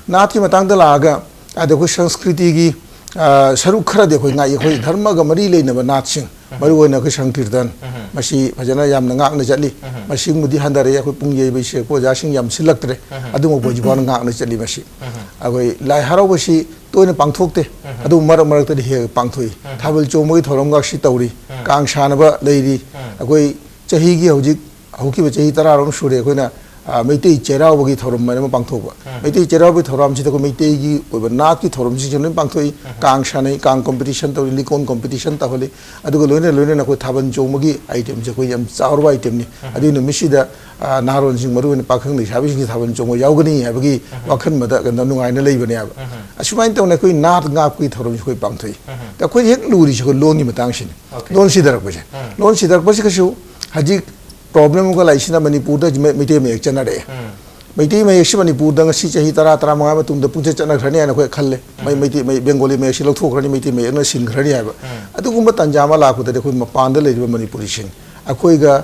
ꯅꯥꯠꯀꯤ ꯃꯇꯥꯡꯗ ꯂꯥꯛꯑꯒ, ꯑꯗ ꯑꯩꯈꯣꯏ ꯁꯪꯁꯀ꯭ꯔꯤꯇꯤꯒꯤ, ꯑ, ꯁꯔꯨꯛ ꯈꯔꯗꯤ ꯑꯩꯈꯣꯏ ꯉꯥꯛꯏ꯫ ꯑꯩꯈꯣꯏ ꯙꯔꯃꯒ ꯃꯔꯤ ꯂꯩꯅꯕ ꯅꯥꯠꯁꯤꯡ, ꯃꯔꯨꯑꯣꯏꯅ ꯑꯩꯈꯣꯏ ꯁꯪꯀꯤꯔꯇꯟ, ꯃꯁꯤ ꯐꯖꯅ ꯌꯥꯝꯅ ꯉꯥꯛꯅ ꯆꯠꯂꯤ꯫ ꯃꯁꯤꯃꯗꯤ ꯍꯟꯊꯔꯛꯑꯦ꯫ ꯑꯩꯈꯣꯏ ꯄꯨꯡ ꯌꯩꯕ ꯏꯁꯩ ꯑꯩꯈꯣꯏ ꯑꯣꯖꯥꯁꯤꯡ ꯌꯥꯝ ꯁꯤꯜꯂꯛꯇ꯭ꯔꯦ꯫ ꯑꯗꯨꯃꯛ ꯍꯧꯖꯤꯛ ꯐꯥꯎꯅ ꯉꯥꯛꯅ ꯆꯠꯂꯤ꯫ ꯃꯁꯤ ꯑꯩꯈꯣꯏ ꯂꯥꯏ ꯍꯔꯥꯎꯕꯁꯤ ꯇꯣꯏꯅ ꯄꯥꯡꯊꯣꯛꯇꯦ꯫ ꯑꯗꯨꯕꯨ ꯃꯔꯛ ꯃꯔꯛꯇꯗꯤ ꯍꯦꯛ ꯍꯦꯛ ꯄꯥꯡꯊꯣꯛꯏ꯫ ꯊꯥꯕꯜ ꯆꯣꯡꯕꯒꯤ ꯊꯧꯔꯝꯒꯁꯤ ꯇꯧꯔꯤ꯫ ꯀꯥꯡ ꯁꯥꯟꯅꯕ ꯂꯩꯔꯤ꯫ ꯑꯩꯈꯣꯏ ꯆꯍꯤꯒꯤ ꯍꯧꯖꯤꯛ ꯍꯧꯈꯤꯕ ꯆꯍꯤ ꯇꯔꯥꯔꯣꯝ ꯁꯨꯔꯦ ꯑꯩꯈꯣꯏꯅ, ꯑ, ꯃꯩꯇꯩ ꯆꯩꯔꯥꯎꯕꯒꯤ ꯊꯧꯔꯝ ꯍꯥꯏꯅ ꯑꯃ ꯄꯥꯡꯊꯣꯛꯄ꯫ ꯃꯩꯇꯩ ꯆꯩꯔꯥꯎꯕꯒꯤ ꯊꯧꯔꯝꯁꯤꯗ ꯑꯩꯈꯣꯏ ꯃꯩꯇꯩꯒꯤ ꯑꯣꯏꯕ ꯅꯥꯠꯀꯤ ꯊꯧꯔꯝꯁꯤꯡꯁꯦ ꯂꯣꯏꯅ ꯄꯥꯡꯊꯣꯛꯏ꯫ ꯀꯥꯡ ꯁꯥꯟꯅꯩ, ꯀꯥꯡ ꯀꯣꯝꯄꯤꯇꯤꯁꯟ ꯇꯧꯏ, ꯂꯤꯀꯣꯟ ꯀꯣꯝꯄꯤꯇꯤꯁꯟ ꯇꯧꯍꯜꯂꯤ꯫ ꯑꯗꯨꯒ ꯂꯣꯏꯅ ꯂꯣꯏꯅꯅ ꯑꯩꯈꯣꯏ ꯊꯥꯕꯜ ꯆꯣꯡꯕꯒꯤ ꯑꯥꯏꯇꯦꯝꯁꯦ ꯑꯩꯈꯣꯏ ꯌꯥꯝ ꯆꯥꯎꯔꯕ ꯑꯥꯏꯇꯦꯝꯅꯤ꯫ ꯑꯗꯨꯒꯤ ꯅꯨꯃꯤꯠꯁꯤꯗ, ꯑ, ꯅꯍꯥꯔꯣꯟꯁꯤꯡ, ꯃꯔꯨꯑꯣꯏꯅ ꯄꯥꯈꯪ ꯂꯩꯁꯥꯕꯤꯁꯤꯡꯁꯦ ꯊꯥꯕꯜ ꯆꯣꯡꯕ ꯌꯥꯎꯒꯅꯤ ꯍꯥꯏꯕꯒꯤ ꯋꯥꯈꯜ ꯑꯃꯗ ꯀꯩꯅꯣ ꯅꯨꯡꯉꯥꯏꯅ ꯂꯩꯕꯅꯦꯕ꯫ ꯑꯁꯨꯃꯥꯏꯅ ꯇꯧꯅ ꯑꯩꯈꯣꯏ ꯅꯥꯠ ꯉꯥꯛꯄꯒꯤ ꯊꯧꯔꯝꯁꯦ ꯑꯩꯈꯣꯏ ꯄꯥꯡꯊꯣꯛꯏ꯫ ꯑꯩꯈꯣꯏꯅ ꯍꯦꯛ ꯂꯨꯔꯤꯁꯦ ꯑꯩꯈꯣꯏ ꯂꯣꯟꯒꯤ ꯃꯇꯥꯡꯁꯤꯅꯤ꯫ ꯂꯣꯟ ꯁꯤꯊꯔꯛꯄꯁꯦ꯫ ꯂꯣꯟ ꯁꯤꯊꯔꯛꯄꯁꯤ ꯀꯩꯁꯨ ꯍꯧꯖꯤꯛ ꯄ꯭ꯔꯣꯕ꯭ꯂꯦꯝ ꯑꯃꯒ ꯂꯥꯛꯏꯁꯤꯅ ꯃꯅꯤꯄꯨꯔꯗ ꯍꯧꯖꯤꯛ ꯃꯩ-, ꯃꯩꯇꯩ ꯃꯌꯦꯛ ꯆꯠꯅꯔꯛꯑꯦ꯫ ꯃꯩꯇꯩ ꯃꯌꯦꯛꯁꯤ ꯃꯅꯤꯄꯨꯔꯗ ꯉꯁꯤ ꯆꯍꯤ ꯇꯔꯥ, ꯇꯔꯥꯃꯉꯥ ꯃꯇꯨꯡꯗ ꯄꯨꯡꯆꯠ ꯆꯠꯅꯈ꯭ꯔꯅꯤ ꯍꯥꯏꯅ ꯑꯩꯈꯣꯏ ꯈꯜꯂꯦ꯫ ꯃꯩ-, ꯃꯩꯇꯩ ꯃꯌꯦꯛ, ꯕꯦꯡꯒꯣꯂꯤ ꯃꯌꯦꯛꯁꯤ ꯂꯧꯊꯣꯛꯈ꯭ꯔꯅꯤ, ꯃꯩꯇꯩ ꯃꯌꯦꯛꯅ ꯁꯤꯟꯈ꯭ꯔꯅꯤ ꯍꯥꯏꯕ꯫ ꯑꯗꯨꯒꯨꯝꯕ ꯇꯥꯟꯖꯥ ꯑꯃ ꯂꯥꯛꯄꯗꯗꯤ ꯑꯩꯈꯣꯏ ꯃꯄꯥꯟꯗ ꯂꯩꯔꯤꯕ ꯃꯅꯤꯄꯨꯔꯤꯁꯤꯡ, ꯑꯩꯈꯣꯏꯒ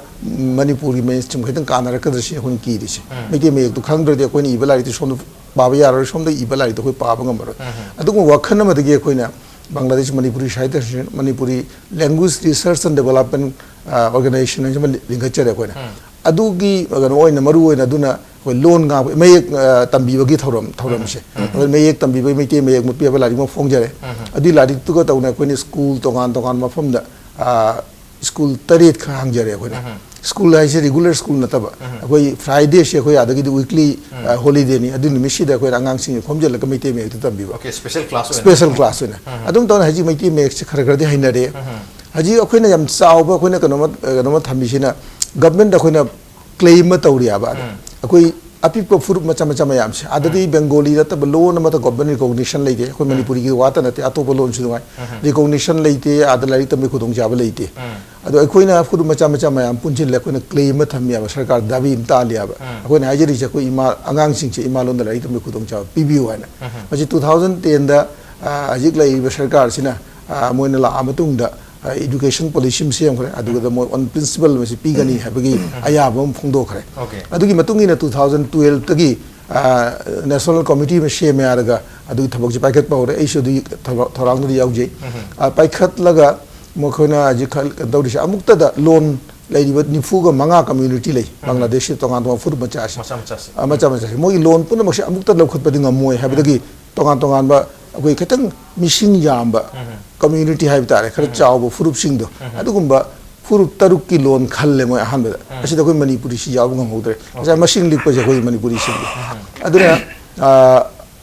ꯃꯅꯤꯄꯨꯔꯒꯤ ꯃꯌꯦꯛꯁꯤꯡ ꯈꯤꯇꯪ ꯀꯥꯟꯅꯔꯛꯀꯗ꯭ꯔꯥ ꯁꯤꯅꯤ ꯑꯩꯈꯣꯏꯅ ꯀꯤꯔꯤꯁꯦ꯫ ꯃꯩꯇꯩ ꯃꯌꯦꯛꯇꯨ ꯈꯪꯗ꯭ꯔꯗꯤ ꯑꯩꯈꯣꯏꯅ ꯏꯕ ꯂꯥꯏꯔꯤꯛꯇꯨ ꯁꯣꯝꯗ ꯄꯥꯕ ꯌꯥꯔꯣꯏ, ꯁꯣꯝꯗ ꯏꯕ ꯂꯥꯏꯔꯤꯛꯇꯨ ꯑꯩꯈꯣꯏ ꯄꯥꯕ ꯉꯝꯃꯔꯣꯏ꯫ ꯑꯗꯨꯒꯨꯝꯕ ꯋꯥꯈꯜ ꯑꯃꯗꯒꯤ ꯑꯩꯈꯣꯏꯅ ꯕꯪꯒ꯭ꯂꯥꯗꯦꯁ ꯃꯅꯤꯄꯨꯔꯤ ꯁꯥꯍꯤꯇ꯭ꯌ ꯁꯪꯁꯊꯥꯟ, Manipuri Language Research and Development, ꯑ, Organization ꯍꯥꯏꯅ ꯑꯃ ꯂꯤꯡꯈꯠꯆꯔꯦ ꯑꯩꯈꯣꯏꯅ꯫ ꯑꯗꯨꯒꯤ ꯀꯩꯅꯣ ꯑꯣꯏꯅ ꯃꯔꯨ ꯑꯣꯏꯅ ꯑꯗꯨꯅ ꯑꯩꯈꯣꯏ ꯂꯣꯟ ꯉꯥꯡꯕ, ꯃꯌꯦꯛ, ꯑ, ꯇꯝꯕꯤꯕꯒꯤ ꯊꯧꯔꯝ, ꯊꯧꯔꯝꯁꯦ꯫ ꯑꯩꯈꯣꯏ ꯃꯌꯦꯛ ꯇꯝꯕꯤꯕꯒꯤ ꯃꯩꯇꯩ ꯃꯌꯦꯛ ꯃꯨꯠꯄꯤ ꯍꯥꯏꯕ ꯂꯥꯏꯔꯤꯛ ꯑꯃ ꯐꯣꯡꯖꯔꯦ꯫ ꯑꯗꯨꯒꯤ ꯂꯥꯏꯔꯤꯛꯇꯨꯒ ꯇꯧꯅ ꯑꯩꯈꯣꯏꯅ ꯁ꯭ꯀꯨꯜ ꯇꯣꯉꯥꯟ ꯇꯣꯉꯥꯟꯕ ꯃꯐꯝꯗ, ꯑ, ꯁ꯭ꯀꯨꯜ ꯇꯔꯦꯠ ꯈꯛ ꯍꯥꯡꯖꯔꯦ ꯑꯩꯈꯣꯏꯅ꯫ ꯁ꯭ꯀꯨꯜ ꯍꯥꯏꯁꯦ ꯔꯤꯒꯨꯂꯔ ꯁ꯭ꯀꯨꯜ ꯅꯠꯇꯕ, ꯑꯩꯈꯣꯏ ꯐ꯭ꯔꯥꯏꯗꯦꯁꯦ ꯑꯩꯈꯣꯏ ꯑꯥꯗꯒꯤꯗꯤ ꯋꯤꯛꯂꯤ, ꯑ, ꯍꯣꯂꯤꯗꯦꯅꯤ꯫ ꯑꯗꯨ ꯅꯨꯃꯤꯠꯁꯤꯗ ꯑꯩꯈꯣꯏꯅ ꯑꯉꯥꯡꯁꯤꯡꯁꯦ ꯈꯣꯝꯖꯤꯜꯂꯒ ꯃꯩꯇꯩ ꯃꯌꯦꯛꯇ ꯇꯝꯕꯤꯕ꯫ ꯑꯣꯀꯦ, ꯁ꯭ꯄꯦꯁꯦꯜ ꯀ꯭ꯂꯥꯁ ꯑꯣꯏꯅ꯫ ꯁ꯭ꯄꯦꯁꯦꯜ ꯀ꯭ꯂꯥꯁ ꯑꯣꯏꯅ꯫ ꯑꯗꯨꯝ ꯇꯧꯅ ꯍꯧꯖꯤꯛ ꯃꯩꯇꯩ ꯃꯌꯦꯛꯁꯦ ꯈꯔ ꯈꯔꯗꯤ ꯍꯩꯅꯔꯦ꯫ ꯍꯧꯖꯤꯛ ꯑꯩꯈꯣꯏꯅ ꯌꯥꯝ ꯆꯥꯎꯕ ꯑꯩꯈꯣꯏꯅ ꯀꯩꯅꯣꯃ, ꯀꯩꯅꯣꯃ ꯊꯝꯃꯤꯁꯤꯅ ꯒꯚꯔꯟꯃꯦꯟꯗ ꯑꯩꯈꯣꯏꯅ ꯀ꯭ꯂꯦꯝ ꯑꯃ ꯇꯧꯔꯤꯑꯕ ꯑꯗ꯫ ꯑꯩꯈꯣꯏ ꯑꯄꯤꯛꯄ ꯐꯨꯔꯨꯞ ꯃꯆꯥ ꯃꯆꯥ ꯃꯌꯥꯝꯁꯦ, ꯑꯥꯗꯗꯤ ꯕꯦꯡꯒꯣꯂꯤ ꯅꯠꯇꯕ ꯂꯣꯟ ꯑꯃꯠꯇ ꯒꯣꯚꯔꯟꯃꯦꯟ ꯔꯤꯀꯣꯒꯅꯤꯁꯟ ꯂꯩꯇꯦ꯫ ꯑꯩꯈꯣꯏ ꯃꯅꯤꯄꯨꯔꯤꯒꯤ ꯋꯥꯇ ꯅꯠꯇꯦ, ꯑꯇꯣꯞꯄ ꯂꯣꯟꯁꯨ ꯅꯨꯡꯉꯥꯏ꯫ ꯔꯤꯀꯣꯒꯅꯤꯁꯟ ꯂꯩꯇꯦ, ꯑꯥꯗ ꯂꯥꯏꯔꯤꯛ ꯇꯝꯕꯒꯤ ꯈꯨꯗꯣꯡꯆꯥꯕ ꯂꯩꯇꯦ꯫ ꯑꯗꯣ ꯑꯩꯈꯣꯏꯅ ꯐꯨꯔꯨꯞ ꯃꯆꯥ ꯃꯆꯥ ꯃꯌꯥꯝ ꯄꯨꯟꯁꯤꯜꯂꯦ, ꯑꯩꯈꯣꯏꯅ ꯀ꯭ꯂꯦꯝ ꯑꯃ ꯊꯝꯃꯦꯕ, ꯁꯔꯀꯥꯔ ꯗꯥꯕꯤ ꯑꯃ ꯇꯥꯜꯂꯤꯑꯕ꯫ ꯑꯩꯈꯣꯏꯅ ꯍꯥꯏꯖꯔꯤꯁꯦ ꯑꯩꯈꯣꯏ ꯏꯃꯥ, ꯑꯉꯥꯡꯁꯤꯡꯁꯦ ꯏꯃꯥ ꯂꯣꯟꯗ ꯂꯥꯏꯔꯤꯛ ꯇꯝꯕꯒꯤ ꯈꯨꯗꯣꯡꯆꯥꯕ ꯄꯤꯕꯤꯌꯨ ꯍꯥꯏꯅ꯫ ꯃꯁꯤ ꯇꯨ ꯊꯥꯎꯖꯟ ꯇꯦꯟꯗ ꯍꯧꯖꯤꯛ ꯂꯩꯔꯤꯕ ꯁꯔꯀꯥꯔꯁꯤꯅ, ꯑ, ꯃꯣꯏꯅ ꯂꯥꯛꯑ ꯃꯇꯨꯡꯗ, ꯑ, ꯏꯗꯨꯀꯦꯁꯟ ꯄꯣꯂꯤꯁꯤ ꯑꯃ ꯁꯦꯝꯈ꯭ꯔꯦ꯫ ꯑꯗꯨꯒꯗ ꯃꯣꯏ ꯑꯣꯟ ꯄ꯭ꯔꯤꯟꯁꯤꯄꯜ ꯃꯁꯤ ꯄꯤꯒꯅꯤ ꯍꯥꯏꯕꯒꯤ ꯑꯌꯥꯕ ꯑꯃ ꯐꯣꯡꯗꯣꯛꯈ꯭ꯔꯦ꯫ ꯑꯗꯨꯒꯤ ꯃꯇꯨꯡ ꯏꯟꯅ ꯇꯨ ꯊꯥꯎꯖꯟ ꯇꯨꯋꯦꯜꯐꯇꯒꯤ, ꯑ, ꯅꯦꯁꯅꯦꯜ ꯀꯣꯃꯤꯇꯤ ꯑꯃ ꯁꯦꯝꯃꯦ ꯍꯥꯏꯔꯒ ꯑꯗꯨꯒꯤ ꯊꯕꯛꯁꯦ ꯄꯥꯏꯈꯠꯄ ꯍꯧꯔꯦ꯫ ꯑꯩꯁꯨ ꯑꯗꯨꯒꯤ ꯊꯕꯛ ꯊꯧꯔꯥꯡꯗꯨꯗ ꯌꯥꯎꯖꯩ꯫ ꯑ, ꯄꯥꯏꯈꯠꯂꯒ ꯃꯈꯣꯏꯅ ꯍꯧꯖꯤꯛ ꯈꯜ-, ꯀꯩꯅꯣ ꯇꯧꯔꯤꯁꯦ, ꯑꯃꯨꯛꯇꯗ ꯂꯣꯟ ꯂꯩꯔꯤꯕ ꯅꯤꯐꯨꯒ ꯃꯉꯥ ꯀꯝꯃ꯭ꯌꯨꯅꯤꯇꯤ ꯂꯩ꯫ ꯕꯪꯒ꯭ꯂꯥꯗꯦꯁꯀꯤ ꯇꯣꯉꯥꯟ ꯇꯣꯉꯥꯟꯕ ꯐꯨꯔꯨꯞ ꯃꯆꯥꯁꯦ꯫ ꯃꯆꯥ ꯃꯆꯥꯁꯦ꯫ ꯑ, ꯃꯆꯥ ꯃꯆꯥꯁꯦ꯫ ꯃꯣꯏꯒꯤ ꯂꯣꯟ ꯄꯨꯝꯅꯃꯛꯁꯦ ꯑꯃꯨꯛꯇ ꯂꯧꯈꯠꯄꯗꯤ ꯉꯝꯃꯣꯏ ꯍꯥꯏꯕꯗꯒꯤ ꯇꯣꯉꯥꯟ ꯇꯣꯉꯥꯟꯕ ꯑꯩꯈꯣꯏ ꯈꯤꯇꯪ ꯃꯤꯁꯤꯡ ꯌꯥꯝꯕ ꯀꯝꯃ꯭ꯌꯨꯅꯤꯇꯤ ꯍꯥꯏꯕ ꯇꯥꯔꯦ, ꯈꯔ ꯆꯥꯎꯕ ꯐꯨꯔꯨꯞꯁꯤꯡꯗꯣ, ꯑꯗꯨꯒꯨꯝꯕ ꯐꯨꯔꯨꯞ ꯇꯔꯨꯛꯀꯤ ꯂꯣꯟ ꯈꯜꯂꯦ ꯃꯣꯏ ꯑꯍꯥꯟꯕꯗ꯫ ꯑꯁꯤꯗ ꯑꯩꯈꯣꯏ ꯃꯅꯤꯄꯨꯔꯤꯁꯤ ꯌꯥꯎꯕ ꯉꯝꯍꯧꯗ꯭ꯔꯦ꯫ ꯉꯁꯥꯏ ꯃꯁꯤꯡ ꯂꯤꯛꯄꯁꯦ ꯑꯩꯈꯣꯏ ꯃꯅꯤꯄꯨꯔꯤꯁꯤꯡꯒꯤ꯫ ꯑꯗꯨꯅ, ꯑ,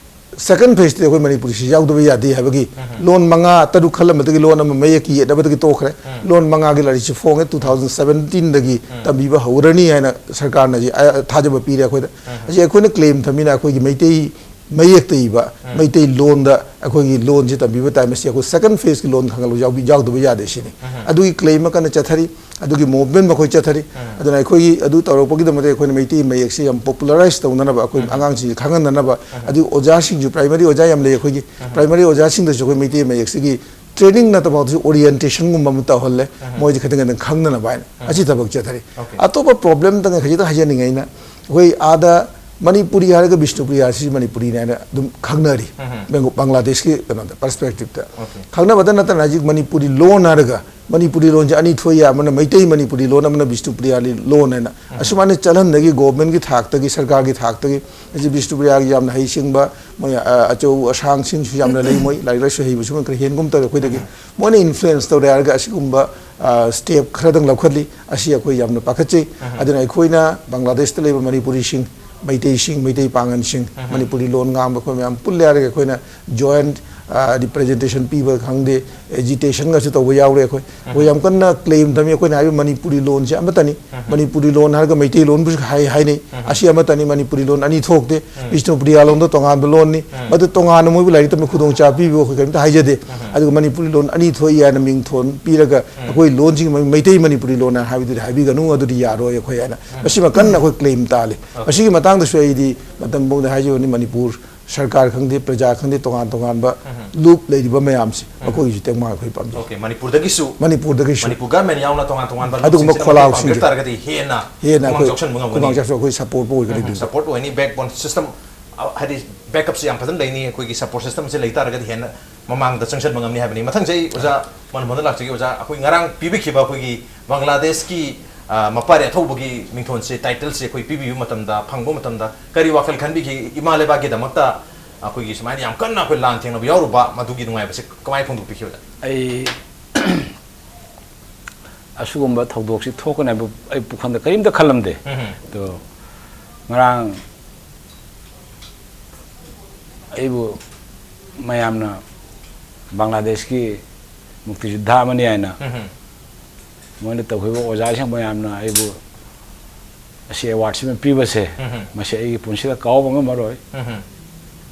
ꯁꯦꯀꯦꯟ ꯐꯦꯁꯇꯗꯤ ꯑꯩꯈꯣꯏ ꯃꯅꯤꯄꯨꯔꯤꯁꯤ ꯌꯥꯎꯗꯕ ꯌꯥꯗꯦ ꯍꯥꯏꯕꯒꯤ ꯂꯣꯟ ꯃꯉꯥ ꯇꯔꯨꯛ ꯈꯜꯂꯝꯕꯗꯒꯤ ꯂꯣꯟ ꯑꯃ ꯃꯌꯦꯛꯀꯤ ꯌꯦꯠꯅꯕꯗꯒꯤ ꯇꯣꯛꯈ꯭ꯔꯦ꯫ ꯂꯣꯟ ꯃꯉꯥꯒꯤ ꯂꯥꯏꯔꯤꯛꯁꯤ ꯐꯣꯡꯉꯦ, ꯇꯨ ꯊꯥꯎꯖꯟ ꯁꯕꯦꯟꯇꯤꯟꯗꯒꯤ ꯇꯝꯕꯤꯕ ꯍꯧꯔꯅꯤ ꯍꯥꯏꯅ ꯁꯔꯀꯥꯔꯅ ꯍꯧꯖꯤꯛ, ꯑ, ꯊꯥꯖꯕ ꯄꯤꯔꯦ ꯑꯩꯈꯣꯏꯗ꯫ ꯍꯧꯖꯤꯛ ꯑꯩꯈꯣꯏꯅ ꯀ꯭ꯂꯦꯝ ꯊꯝꯃꯤꯅ ꯑꯩꯈꯣꯏꯒꯤ ꯃꯩꯇꯩ ꯃꯌꯦꯛꯇ ꯏꯕ, ꯃꯩꯇꯩ ꯂꯣꯟꯗ ꯑꯩꯈꯣꯏꯒꯤ ꯂꯣꯟꯁꯤ ꯇꯝꯕꯤꯕ ꯇꯥꯏ꯫ ꯃꯁꯤ ꯑꯩꯈꯣꯏ ꯁꯦꯀꯦꯟ ꯐꯦꯁꯀꯤ ꯂꯣꯟ ꯈꯪꯍꯜꯂꯨ ꯌꯥꯎꯕꯤ-, ꯌꯥꯎꯗꯕ ꯌꯥꯗꯦ ꯁꯤꯅꯤ꯫ ꯑꯗꯨꯒꯤ ꯀ꯭ꯂꯦꯝ ꯑꯃ ꯀꯟꯅ ꯆꯠꯊꯔꯤ꯫ ꯑꯗꯨꯒꯤ ꯃꯨꯚꯃꯦꯟ ꯃꯈꯣꯏ ꯆꯠꯊꯔꯤ꯫ ꯑꯗꯨꯅ ꯑꯩꯈꯣꯏꯒꯤ ꯑꯗꯨ ꯇꯧꯔꯛꯄꯒꯤꯗꯃꯛꯇ ꯑꯩꯈꯣꯏꯅ ꯃꯩꯇꯩ ꯃꯌꯦꯛꯁꯤ ꯌꯥꯝ ꯄꯣꯄꯨꯂꯔꯥꯏꯁ ꯇꯧꯅꯅꯕ, ꯑꯩꯈꯣꯏ ꯑꯉꯥꯡꯁꯤꯡꯁꯤ ꯈꯪꯍꯟꯅꯅꯕ, ꯑꯗꯨꯒꯤ ꯑꯣꯖꯥꯁꯤꯡꯁꯨ, ꯄ꯭ꯔꯥꯏꯃꯔꯤ ꯑꯣꯖꯥ ꯌꯥꯝ ꯂꯩ ꯑꯩꯈꯣꯏꯒꯤ, ꯄ꯭ꯔꯥꯏꯃꯔꯤ ꯑꯣꯖꯥꯁꯤꯡꯗꯁꯨ ꯑꯩꯈꯣꯏ ꯃꯩꯇꯩ ꯃꯌꯦꯛꯁꯤꯒꯤ ꯇ꯭ꯔꯦꯅꯤꯡ ꯅꯠꯇꯕ ꯑꯣꯏꯔꯁꯨ ꯑꯣꯔꯤꯌꯦꯟꯇꯦꯁꯟꯒꯨꯝꯕ ꯑꯃ ꯇꯧꯍꯜꯂꯦ꯫ ꯃꯣꯏꯁꯦ ꯈꯤꯇꯪ ꯈꯤꯇꯪ ꯈꯪꯅꯅꯕ ꯍꯥꯏꯅ ꯑꯁꯤ ꯊꯕꯛ ꯆꯠꯊꯔꯤ꯫ ꯑꯣꯀꯦ꯫ ꯑꯇꯣꯞꯄ ꯄ꯭ꯔꯣꯕ꯭ꯂꯦꯝ ꯑꯃꯇꯪ ꯈꯖꯤꯛꯇꯪ ꯍꯥꯏꯖꯅꯤꯡꯉꯦ ꯑꯩꯅ, ꯑꯩꯈꯣꯏ ꯑꯥꯗ ꯃꯅꯤꯄꯨꯔꯤ ꯍꯥꯏꯔꯒ ꯕꯤꯁꯅꯨꯄ꯭ꯔꯤꯌꯥꯁꯤ ꯃꯅꯤꯄꯨꯔꯤꯅꯤ ꯍꯥꯏꯅ ꯑꯗꯨꯝ ꯈꯪꯅꯔꯤ꯫ ꯕꯦꯡꯒꯣ-, ꯕꯪꯒ꯭ꯂꯥꯗꯦꯁꯀꯤ ꯀꯩꯅꯣꯗ, ꯄꯔꯁꯄꯦꯛꯇꯤꯞꯇ꯫ ꯑꯣꯀꯦ꯫ ꯈꯪꯅꯕꯇ ꯅꯠꯇꯅ ꯍꯧꯖꯤꯛ ꯃꯅꯤꯄꯨꯔꯤ ꯂꯣꯟ ꯍꯥꯏꯔꯒ ꯃꯅꯤꯄꯨꯔꯤ ꯂꯣꯟꯁꯦ ꯑꯅꯤ ꯊꯣꯛꯏ, ꯑꯃꯅ ꯃꯩꯇꯩ ꯃꯅꯤꯄꯨꯔꯤ ꯂꯣꯟ, ꯑꯃꯅ ꯕꯤꯁꯅꯨꯄ꯭ꯔꯤꯌꯥ ꯂꯣꯟ ꯍꯥꯏꯅ꯫ ꯑꯁꯨꯃꯥꯏꯅ ꯆꯠꯍꯟꯕꯒꯤ ꯒꯣꯚꯔꯟꯃꯦꯟꯠꯀꯤ ꯊꯥꯛꯇꯒꯤ, ꯁꯔꯀꯥꯔꯒꯤ ꯊꯥꯛꯇꯒꯤ, ꯍꯧꯖꯤꯛ ꯕꯤꯁꯅꯨꯄ꯭ꯔꯤꯌꯥꯒꯤ ꯌꯥꯝꯅ ꯍꯩꯁꯤꯡꯕ, ꯃꯣꯏ, ꯑ, ꯑꯆꯧ ꯑꯁꯥꯡꯁꯤꯡꯁꯨ ꯌꯥꯝꯅ ꯂꯩ, ꯃꯣꯏ ꯂꯥꯏꯔꯤꯛ ꯂꯥꯏꯁꯨ ꯍꯩꯕꯁꯨ ꯈꯔ ꯍꯦꯟꯒꯨꯝ ꯇꯧꯔꯦ ꯑꯩꯈꯣꯏꯗꯒꯤ꯫ ꯃꯣꯏꯅ ꯏꯟꯐ꯭ꯂꯨꯌꯦꯟꯁ ꯇꯧꯔꯦ ꯍꯥꯏꯔꯒ ꯑꯁꯤꯒꯨꯝꯕ, ꯑ, ꯁ꯭ꯇꯦꯞ ꯈꯔꯗꯪ ꯂꯧꯈꯠꯂꯤ꯫ ꯑꯁꯤ ꯑꯩꯈꯣꯏ ꯌꯥꯝꯅ ꯄꯥꯈꯠꯆꯩ꯫ ꯑꯗꯨꯅ ꯑꯩꯈꯣꯏꯅ ꯕꯪꯒ꯭ꯂꯥꯗꯦꯁꯇ ꯂꯩꯕ ꯃꯅꯤꯄꯨꯔꯤꯁꯤꯡ, ꯃꯩꯇꯩꯁꯤꯡ, ꯃꯩꯇꯩ ꯄꯥꯉꯜꯁꯤꯡ, ꯃꯅꯤꯄꯨꯔꯤ ꯂꯣꯟ ꯉꯥꯡꯕ ꯑꯩꯈꯣꯏ ꯃꯌꯥꯝ ꯄꯨꯜꯂꯦ ꯍꯥꯏꯔꯒ ꯑꯩꯈꯣꯏꯅ ꯖꯣꯏꯟꯠ ꯔꯤꯄ꯭ꯔꯖꯦꯟꯇꯦꯁꯟ ꯄꯤꯕ ꯈꯪꯗꯦ, ꯑꯦꯖꯤꯇꯦꯁꯟꯒꯁꯨ ꯇꯧꯕ ꯌꯥꯎꯔꯦ꯫ ꯑꯩꯈꯣꯏ ꯑꯩꯈꯣꯏ ꯌꯥꯝ ꯀꯟꯅ ꯀ꯭ꯂꯦꯝ ꯊꯝꯃꯤ꯫ ꯑꯩꯈꯣꯏꯅ ꯍꯥꯏꯕ ꯃꯅꯤꯄꯨꯔꯤ ꯂꯣꯟꯁꯦ ꯑꯃꯠꯇꯅꯤ꯫ ꯃꯅꯤꯄꯨꯔꯤ ꯂꯣꯟ ꯍꯥꯏꯔꯒ ꯃꯩꯇꯩꯂꯣꯟꯕꯨꯁꯨ ꯍꯥꯏ ꯍꯥꯏꯅꯩ꯫ ꯑꯁꯤ ꯑꯃꯠꯇꯅꯤ, ꯃꯅꯤꯄꯨꯔꯤ ꯂꯣꯟ ꯑꯅꯤ ꯊꯣꯛꯇꯦ꯫ ꯕꯤꯁꯅꯨꯄ꯭ꯔꯤꯌꯥ ꯂꯣꯟꯗꯣ ꯇꯣꯉꯥꯟꯕ ꯂꯣꯟꯅꯤ꯫ ꯃꯗꯨ ꯇꯣꯉꯥꯟꯅ ꯃꯣꯏꯕꯨ ꯂꯥꯏꯔꯤꯛ ꯇꯝꯕ ꯈꯨꯗꯣꯡꯆꯥꯕ ꯄꯤꯕꯤꯌꯨ, ꯑꯩꯈꯣꯏ ꯀꯔꯤꯝꯇ ꯍꯥꯏꯖꯗꯦ꯫ ꯑꯗꯨꯒ ꯃꯅꯤꯄꯨꯔꯤ ꯂꯣꯟ ꯑꯅꯤ ꯊꯣꯛꯏ ꯍꯥꯏꯅ ꯃꯤꯡꯊꯣꯟ ꯄꯤꯔꯒ ꯑꯩꯈꯣꯏ ꯂꯣꯟꯁꯤꯡ ꯃꯩ-, ꯃꯩꯇꯩ ꯃꯅꯤꯄꯨꯔꯤ ꯂꯣꯟ ꯍꯥꯏꯅ ꯍꯥꯏꯕꯗꯨꯗꯤ ꯍꯥꯏꯕꯤꯒꯅꯨ, ꯑꯗꯨꯗꯤ ꯌꯥꯔꯣꯏ ꯑꯩꯈꯣꯏ ꯍꯥꯏꯅ ꯃꯁꯤꯃ ꯀꯟꯅ ꯑꯩꯈꯣꯏ ꯀ꯭ꯂꯦꯝ ꯇꯥꯜꯂꯤ꯫ ꯃꯁꯤꯒꯤ ꯃꯇꯥꯡꯗꯁꯨ ꯑꯩꯗꯤ ꯃꯇꯝ ꯄꯨꯝꯕꯗ ꯍꯥꯏꯖꯕꯅꯤ, ꯃꯅꯤꯄꯨꯔ ꯁꯔꯀꯥꯔ ꯈꯪꯗꯦ, ꯄ꯭ꯔꯖꯥ ꯈꯪꯗꯦ, ꯇꯣꯉꯥꯟ ꯇꯣꯉꯥꯟꯕ ꯂꯨꯞ ꯂꯩꯔꯤꯕ ꯃꯌꯥꯝꯁꯦ, ꯃꯈꯣꯏꯒꯤꯁꯨ ꯇꯦꯡꯕꯥꯡ ꯑꯩꯈꯣꯏ ꯄꯥꯝꯖꯩ꯫ ꯑꯣꯀꯦ, ꯃꯅꯤꯄꯨꯔꯗꯒꯤꯁꯨ ꯃꯅꯤꯄꯨꯔꯗꯒꯤꯁꯨ ꯃꯅꯤꯄꯨꯔ ꯒꯃꯦꯟ ꯌꯥꯎꯅ ꯇꯣꯉꯥꯟ ꯇꯣꯉꯥꯟꯕ ꯑꯗꯨꯒꯨꯝꯕ ꯂꯨꯞꯁꯤꯡꯁꯤꯅ ꯃꯇꯦꯡ ꯈꯣꯜꯂꯥꯎꯁꯤꯡꯁꯦ ꯄꯥꯡꯕꯤꯔꯛ ꯇꯥꯔꯒꯗꯤ ꯍꯦꯟꯅ ꯍꯦꯟꯅ ꯈꯨꯃꯥꯡ ꯑꯩꯈꯣꯏ ꯆꯥꯎꯁꯟꯕ ꯈꯨꯃꯥꯡ ꯉꯝꯒꯅꯤ꯫ ꯆꯥꯎꯁꯟ ꯑꯩꯈꯣꯏ ꯁꯄꯣꯔꯠꯄꯨ ꯑꯣꯏꯒꯅꯤ ꯑꯗꯨꯗꯤ꯫ ꯁꯄꯣꯔꯠ ꯑꯣꯏꯅꯤ, ꯕꯦꯛꯕꯣꯟ ꯁꯤꯁꯇꯝ, ꯍꯥꯏꯗꯤ ꯕꯦꯛꯀꯞꯁꯦ ꯌꯥꯝ ꯐꯖꯅ ꯂꯩꯅꯤ꯫ ꯑꯩꯈꯣꯏꯒꯤ ꯁꯄꯣꯔꯠ ꯁꯤꯁꯇꯝꯁꯦ ꯂꯩ ꯇꯥꯔꯒꯗꯤ ꯍꯦꯟꯅ ꯃꯃꯥꯡꯗ ꯆꯪꯁꯤꯟꯕ ꯉꯝꯅꯤ ꯍꯥꯏꯕꯅꯤ꯫ ꯃꯊꯪꯁꯦ ꯑꯩ ꯑꯣꯖꯥ ꯃꯣꯍꯟ ꯃꯣꯍꯟꯗ ꯂꯥꯛꯆꯒꯦ꯫ ꯑꯣꯖꯥ, ꯑꯩꯈꯣꯏ ꯉꯔꯥꯡ ꯄꯤꯕꯤꯈꯤꯕ ꯑꯩꯈꯣꯏꯒꯤ ꯕꯪꯒ꯭ꯂꯥꯗꯦꯁꯀꯤ, ꯑ, ꯃꯄꯥꯔꯤ ꯑꯊꯧꯕꯒꯤ ꯃꯤꯡꯊꯣꯟꯁꯦ, ꯇꯥꯏꯇꯜꯁꯦ ꯑꯩꯈꯣꯏ ꯄꯤꯕꯤꯕ ꯃꯇꯝꯗ, ꯐꯪꯕ ꯃꯇꯝꯗ ꯀꯔꯤ ꯋꯥꯈꯜ ꯈꯟꯕꯤꯈꯤ? ꯏꯃꯥ ꯂꯩꯕꯥꯛꯀꯤꯗꯃꯛꯇ ꯑꯩꯈꯣꯏꯒꯤ ꯁꯨꯃꯥꯏꯅ ꯌꯥꯝ ꯀꯟꯅ ꯑꯩꯈꯣꯏ ꯂꯥꯟ ꯊꯦꯡꯅꯕ ꯌꯥꯎꯔꯨꯕ, ꯃꯗꯨꯒꯤ ꯅꯨꯡꯉꯥꯏꯕꯁꯦ ꯀꯃꯥꯏꯅ ꯐꯣꯡꯗꯣꯛꯄꯤꯈꯤ, ꯑꯣꯖꯥ? ꯑꯩ ꯑꯁꯤꯒꯨꯝꯕ ꯊꯧꯗꯣꯛꯁꯤ ꯊꯣꯛꯀꯅꯤ ꯍꯥꯏꯕ ꯑꯩ ꯄꯨꯈꯝꯗ ꯀꯔꯤꯝꯇ ꯈꯜꯂꯝꯗꯦ꯫ ꯎꯝ꯫ ꯑꯗꯣ ꯉꯔꯥꯡ ꯑꯩꯕꯨ ꯃꯌꯥꯝꯅ ꯕꯪꯒ꯭ꯂꯥꯗꯦꯁꯀꯤ ꯃꯨꯛꯇꯤꯖꯨꯗꯥ ꯑꯃꯅꯤ ꯍꯥꯏꯅ ꯎꯝ꯫ ꯃꯣꯏꯅ ꯇꯧꯈꯤꯕ ꯑꯣꯖꯥꯁꯤꯡ ꯃꯌꯥꯝꯅ ꯑꯩꯕꯨ ꯑꯁꯤ ꯑꯦꯋꯥꯔꯗꯁꯤꯃ ꯄꯤꯕꯁꯦ, ꯎꯝ꯫ ꯃꯁꯤ ꯑꯩꯒꯤ ꯄꯨꯟꯁꯤꯗ ꯀꯥꯎꯕ ꯉꯝꯃꯔꯣꯏ꯫ ꯎꯝ꯫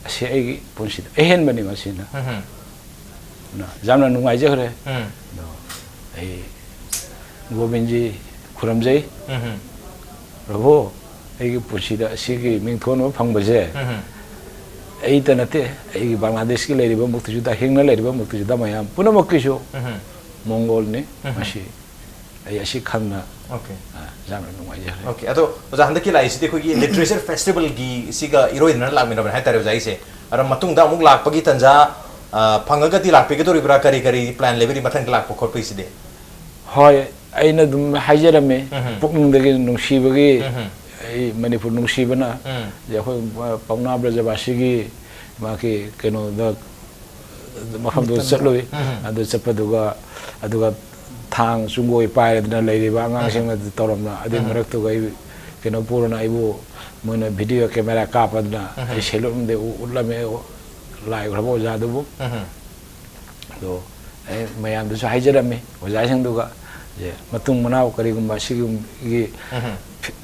ꯑꯁꯤ ꯑꯩꯒꯤ ꯄꯨꯟꯁꯤꯗ ꯑꯍꯦꯟꯕꯅꯤ ꯃꯁꯤꯅ꯫ ꯎꯝ꯫ ꯑꯗꯨꯅ ꯌꯥꯝꯅ ꯅꯨꯡꯉꯥꯏꯖꯈ꯭ꯔꯦ꯫ ꯎꯝ꯫ ꯑꯗꯣ ꯑꯩ ꯒꯣꯕꯤꯟꯖꯤ ꯈꯨꯔꯨꯝꯖꯩ꯫ ꯎꯝ꯫ ꯄ꯭ꯔꯚꯨ, ꯑꯩꯒꯤ ꯄꯨꯟꯁꯤꯗ ꯑꯁꯤꯒꯤ ꯃꯤꯡꯊꯣꯟꯕ ꯐꯪꯕꯁꯦ ꯎꯝ꯫ ꯑꯩꯇ ꯅꯠꯇꯦ, ꯑꯩꯒꯤ ꯕꯪꯒ꯭ꯂꯥꯗꯦꯁꯀꯤ ꯂꯩꯔꯤꯕ ꯃꯨꯛꯇꯤꯖꯨꯗꯥ, ꯍꯤꯡꯅ ꯂꯩꯔꯤꯕ ꯃꯨꯛꯇꯤꯖꯨꯗꯥ ꯃꯌꯥꯝ ꯄꯨꯝꯅꯃꯛꯀꯤꯁꯨ ꯎꯝ꯫ ꯃꯣꯡꯒꯣꯜꯅꯤ꯫ ꯎꯝ꯫ ꯃꯁꯤ ꯑꯩ ꯑꯁꯤ ꯈꯪꯅ ꯑꯣꯀꯦ꯫ ꯑ, ꯌꯥꯝꯅ ꯅꯨꯡꯉꯥꯏꯖꯈ꯭ꯔꯦ꯫ ꯑꯣꯀꯦ꯫ ꯑꯗꯣ ꯑꯣꯖꯥ, ꯍꯟꯗꯛꯀꯤ ꯂꯥꯛꯏꯁꯤꯗꯤ ꯑꯩꯈꯣꯏꯒꯤ ꯂꯤꯇꯔꯦꯆꯔ ꯐꯦꯁꯇꯤꯚꯦꯜꯒꯤ ꯁꯤꯒ ꯏꯔꯣꯏꯅꯅ ꯂꯥꯛꯃꯤꯟꯅꯕꯅꯦ ꯍꯥꯏꯇꯥꯔꯦ ꯑꯣꯖꯥ ꯑꯩꯁꯦ꯫ ꯑꯗꯣ ꯃꯇꯨꯡꯗ ꯑꯃꯨꯛ ꯂꯥꯛꯄꯒꯤ ꯇꯥꯟꯖꯥ, ꯑ, ꯐꯪꯉꯒꯗꯤ ꯂꯥꯛꯄꯤꯒꯗꯧꯔꯤꯕ꯭ꯔꯥ? ꯀꯔꯤ ꯀꯔꯤ ꯄ꯭ꯂꯥꯟ ꯂꯩꯕꯤꯔꯤ ꯃꯊꯪꯗ ꯂꯥꯛꯄ ꯈꯣꯠꯄꯒꯤꯁꯤꯗꯤ? ꯍꯣꯏ, ꯑꯩꯅ ꯑꯗꯨꯝ ꯍꯥꯏꯖꯔꯝꯃꯤ, ꯎꯝ꯫ ꯄꯨꯛꯅꯤꯡꯗꯒꯤ ꯅꯨꯡꯁꯤꯕꯒꯤ ꯎꯝ꯫ ꯑꯩ ꯃꯅꯤꯄꯨꯔ ꯅꯨꯡꯁꯤꯕꯅ ꯎꯝ꯫ ꯑꯩꯈꯣꯏ ꯄꯥꯎꯅꯥ ꯕ꯭ꯔꯖꯕꯥꯁꯤꯒꯤ ꯃꯥꯒꯤ ꯀꯩꯅꯣꯗ ꯃꯐꯝꯗꯨ ꯆꯠꯂꯨꯏ꯫ ꯎꯝ꯫ ꯑꯗꯨ ꯆꯠꯄꯗꯨꯒ ꯑꯗꯨꯒ ꯊꯥꯡ ꯆꯨꯡꯒꯣꯏ ꯄꯥꯏꯔꯗꯅ ꯂꯩꯔꯤꯕ ꯑꯉꯥꯡꯁꯤꯡ ꯑꯗꯨ ꯇꯧꯔꯝꯅ, ꯑꯗꯨꯒꯤ ꯎꯝ꯫ ꯃꯔꯛꯇꯨꯒ ꯑꯩ ꯀꯩꯅꯣ ꯄꯨꯔꯅ ꯑꯩꯕꯨ ꯃꯣꯏꯅ ꯚꯤꯗꯤꯑꯣ ꯀꯦꯃꯦꯔꯥ ꯀꯥꯞꯄꯗꯨꯅ ꯑꯩ ꯁꯦꯂꯨꯠ ꯑꯃꯗꯤ ꯎ- ꯎꯠꯂꯝꯃꯦ, ꯂꯥꯏꯈ꯭ꯔꯕ ꯑꯣꯖꯥꯗꯨꯕꯨ꯫ ꯑꯗꯣ ꯑꯩ ꯃꯌꯥꯝꯗꯁꯨ ꯍꯥꯏꯖꯔꯝꯃꯤ, ꯑꯣꯖꯥꯁꯤꯡꯗꯨꯒ, ꯁꯦ ꯃꯇꯨꯡ ꯃꯅꯥꯎ ꯀꯔꯤꯒꯨꯝꯕ ꯑꯁꯤꯒꯤ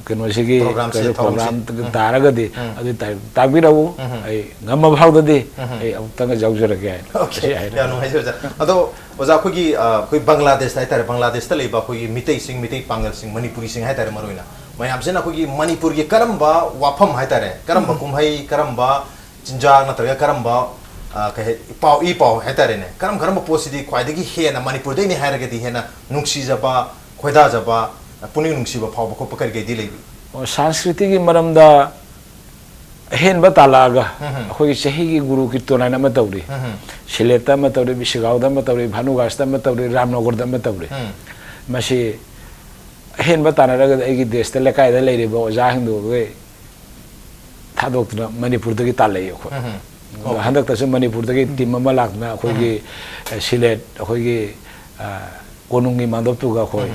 ꯀꯩꯅꯣꯁꯤꯒꯤ ꯄ꯭ꯔꯣꯒ꯭ꯔꯥꯝꯁꯤ, ꯀꯩꯅꯣ, ꯊꯧꯔꯝꯁꯤ꯫ ꯄ꯭ꯔꯣꯒ꯭ꯔꯥꯝ ꯇꯥꯔꯒꯗꯤ ꯑꯗꯨ ꯇꯥ- ꯇꯥꯛꯄꯤꯔꯛꯎ꯫ ꯑꯩ ꯉꯝꯃ ꯐꯥꯎꯗꯗꯤ ꯑꯩ ꯑꯃꯨꯛꯇꯪꯒ ꯌꯥꯎꯖꯔꯒꯦ ꯍꯥꯏꯅ ꯑꯣꯀꯦ, ꯁꯤ ꯍꯥꯏꯅ ꯌꯥꯝ ꯅꯨꯡꯉꯥꯏꯖꯩ ꯑꯣꯖꯥ꯫ ꯑꯗꯣ ꯑꯣꯖꯥ, ꯑꯩꯈꯣꯏꯒꯤ, ꯑ, ꯑꯩꯈꯣꯏ ꯕꯪꯒ꯭ꯂꯥꯗꯦꯁꯇ ꯍꯥꯏꯇꯥꯔꯦ, ꯕꯪꯒ꯭ꯂꯥꯗꯦꯁꯇ ꯂꯩꯕ ꯑꯩꯈꯣꯏꯒꯤ ꯃꯤꯇꯩꯁꯤꯡ, ꯃꯤꯇꯩ ꯄꯥꯉꯜꯁꯤꯡ, ꯃꯅꯤꯄꯨꯔꯤꯁꯤꯡ ꯍꯥꯏꯇꯥꯔꯦ, ꯃꯔꯨꯑꯣꯏꯅ ꯃꯌꯥꯝꯁꯤꯅ ꯑꯩꯈꯣꯏꯒꯤ ꯃꯅꯤꯄꯨꯔꯒꯤ ꯀꯔꯝꯕ ꯋꯥꯐꯝ ꯍꯥꯏꯇꯥꯔꯦ, ꯀꯔꯝꯕ ꯀꯨꯝꯍꯩ, ꯀꯔꯝꯕ ꯆꯤꯟꯖꯥꯛ ꯅꯠꯇ꯭ꯔꯒ ꯀꯔꯝꯕ, ꯑ, ꯀꯩ ꯍꯥꯏ, ꯄꯥꯎ, ꯏ ꯄꯥꯎ ꯍꯥꯏꯇꯥꯔꯦꯅꯦ, ꯀꯔꯝ ꯀꯔꯝꯕ ꯄꯣꯠꯁꯤꯗꯤ ꯈ꯭ꯋꯥꯏꯗꯒꯤ ꯍꯦꯟꯅ ꯃꯅꯤꯄꯨꯔꯗꯩꯅꯤ ꯍꯥꯏꯔꯒꯗꯤ ꯍꯦꯟꯅ ꯅꯨꯡꯁꯤꯖꯕ, ꯈꯣꯏꯗꯥꯖꯕ, ꯄꯨꯛꯅꯤꯡ ꯅꯨꯡꯁꯤꯕ ꯐꯥꯎꯕ ꯈꯣꯠꯄ ꯀꯔꯤ ꯀꯔꯤꯗꯤ ꯂꯩꯕꯤ? ꯑꯣ, ꯁꯪꯁꯀ꯭ꯔꯤꯇꯤꯒꯤ ꯃꯔꯝꯗ ꯑꯍꯦꯟꯕ ꯇꯥꯜꯂꯛꯑꯒ ꯑꯩꯈꯣꯏꯒꯤ ꯆꯍꯤꯒꯤ ꯒꯨꯔꯨ ꯀꯤꯔꯇꯣꯟ ꯍꯥꯏꯅ ꯑꯃ ꯇꯧꯔꯤ꯫ ꯁꯤꯂꯦꯠꯇ ꯑꯃ ꯇꯧꯔꯤ, ꯕꯤꯁꯤꯒꯥꯎꯗ ꯑꯃ ꯇꯧꯔꯤ, ꯚꯥꯅꯨꯒꯥꯁꯇ ꯑꯃ ꯇꯧꯔꯤ, ꯔꯥꯝꯅꯒꯔꯗ ꯑꯃ ꯇꯧꯔꯤ꯫ ꯃꯁꯤ ꯑꯍꯦꯟꯕ ꯇꯥꯟꯅꯔꯒꯗꯤ ꯑꯩꯒꯤ ꯗꯦꯁꯇ, ꯂꯩꯀꯥꯏꯗ ꯂꯩꯔꯤꯕ ꯑꯣꯖꯥꯁꯤꯡꯗꯨꯒꯤ ꯊꯥꯗꯣꯛꯇꯨꯅ ꯃꯅꯤꯄꯨꯔꯗꯒꯤ ꯇꯥꯜꯂꯛꯏ ꯑꯩꯈꯣꯏ꯫ ꯑꯗꯣ ꯑꯣꯀꯦ꯫ ꯍꯟꯗꯛꯇꯁꯨ ꯃꯅꯤꯄꯨꯔꯗꯒꯤ ꯇꯤꯝ ꯑꯃ ꯂꯥꯛꯇꯨꯅ ꯑꯩꯈꯣꯏꯒꯤ, ꯑ, ꯁꯤꯂꯦꯠ, ꯑꯩꯈꯣꯏꯒꯤ, ꯑ, ꯀꯣꯅꯨꯡꯒꯤ ꯃꯥꯟꯗꯣꯞꯇꯨꯒ ꯑꯩꯈꯣꯏ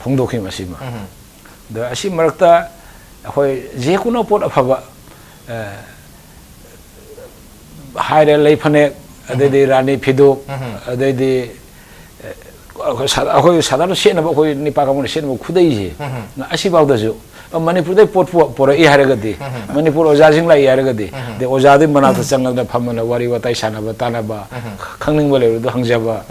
ꯐꯣꯡꯗꯣꯛꯈꯤ ꯃꯁꯤꯃ꯫ ꯑꯗ ꯑꯁꯤ ꯃꯔꯛꯇ ꯑꯩꯈꯣꯏ ꯖꯦ ꯀꯨꯅꯣ ꯄꯣꯠ ꯑꯐꯕ, ꯑ, ꯍꯥꯏꯔꯦ, ꯂꯩ ꯐꯅꯦꯛ, ꯑꯗꯩꯗꯤ ꯔꯥꯅꯤ ꯐꯤꯗꯨꯛ, ꯑꯗꯩꯗꯤ, ꯑ, ꯑꯩꯈꯣꯏ ꯁꯥ-, ꯑꯩꯈꯣꯏ ꯁꯥꯗꯥꯔꯟ ꯁꯦꯠꯅꯕ, ꯑꯩꯈꯣꯏ ꯅꯤꯄꯥ ꯀꯥꯡꯕꯨꯅ ꯁꯦꯠꯅꯕ ꯈꯨꯗꯩꯁꯦ, ꯑꯁꯤꯐꯥꯎꯗꯁꯨ ꯃꯅꯤꯄꯨꯔꯗꯩ ꯄꯣꯠ ꯄꯨ-, ꯄꯨꯔꯛꯏ ꯍꯥꯏꯔꯒꯗꯤ, ꯃꯅꯤꯄꯨꯔ ꯑꯣꯖꯥꯁꯤꯡ ꯂꯥꯛꯏ ꯍꯥꯏꯔꯒꯗꯤ, ꯑꯗꯩ ꯑꯣꯖꯥꯗꯨꯒꯤ ꯃꯅꯥꯛꯇ ꯆꯪꯉꯒ ꯐꯝꯃꯒ ꯋꯥꯔꯤ ꯋꯥꯇꯥꯏ ꯁꯥꯟꯅꯕ ꯇꯥꯟꯅꯕ, ꯈꯪꯅꯤꯡꯕ ꯂꯩꯕꯗꯨ ꯍꯪꯖꯕ,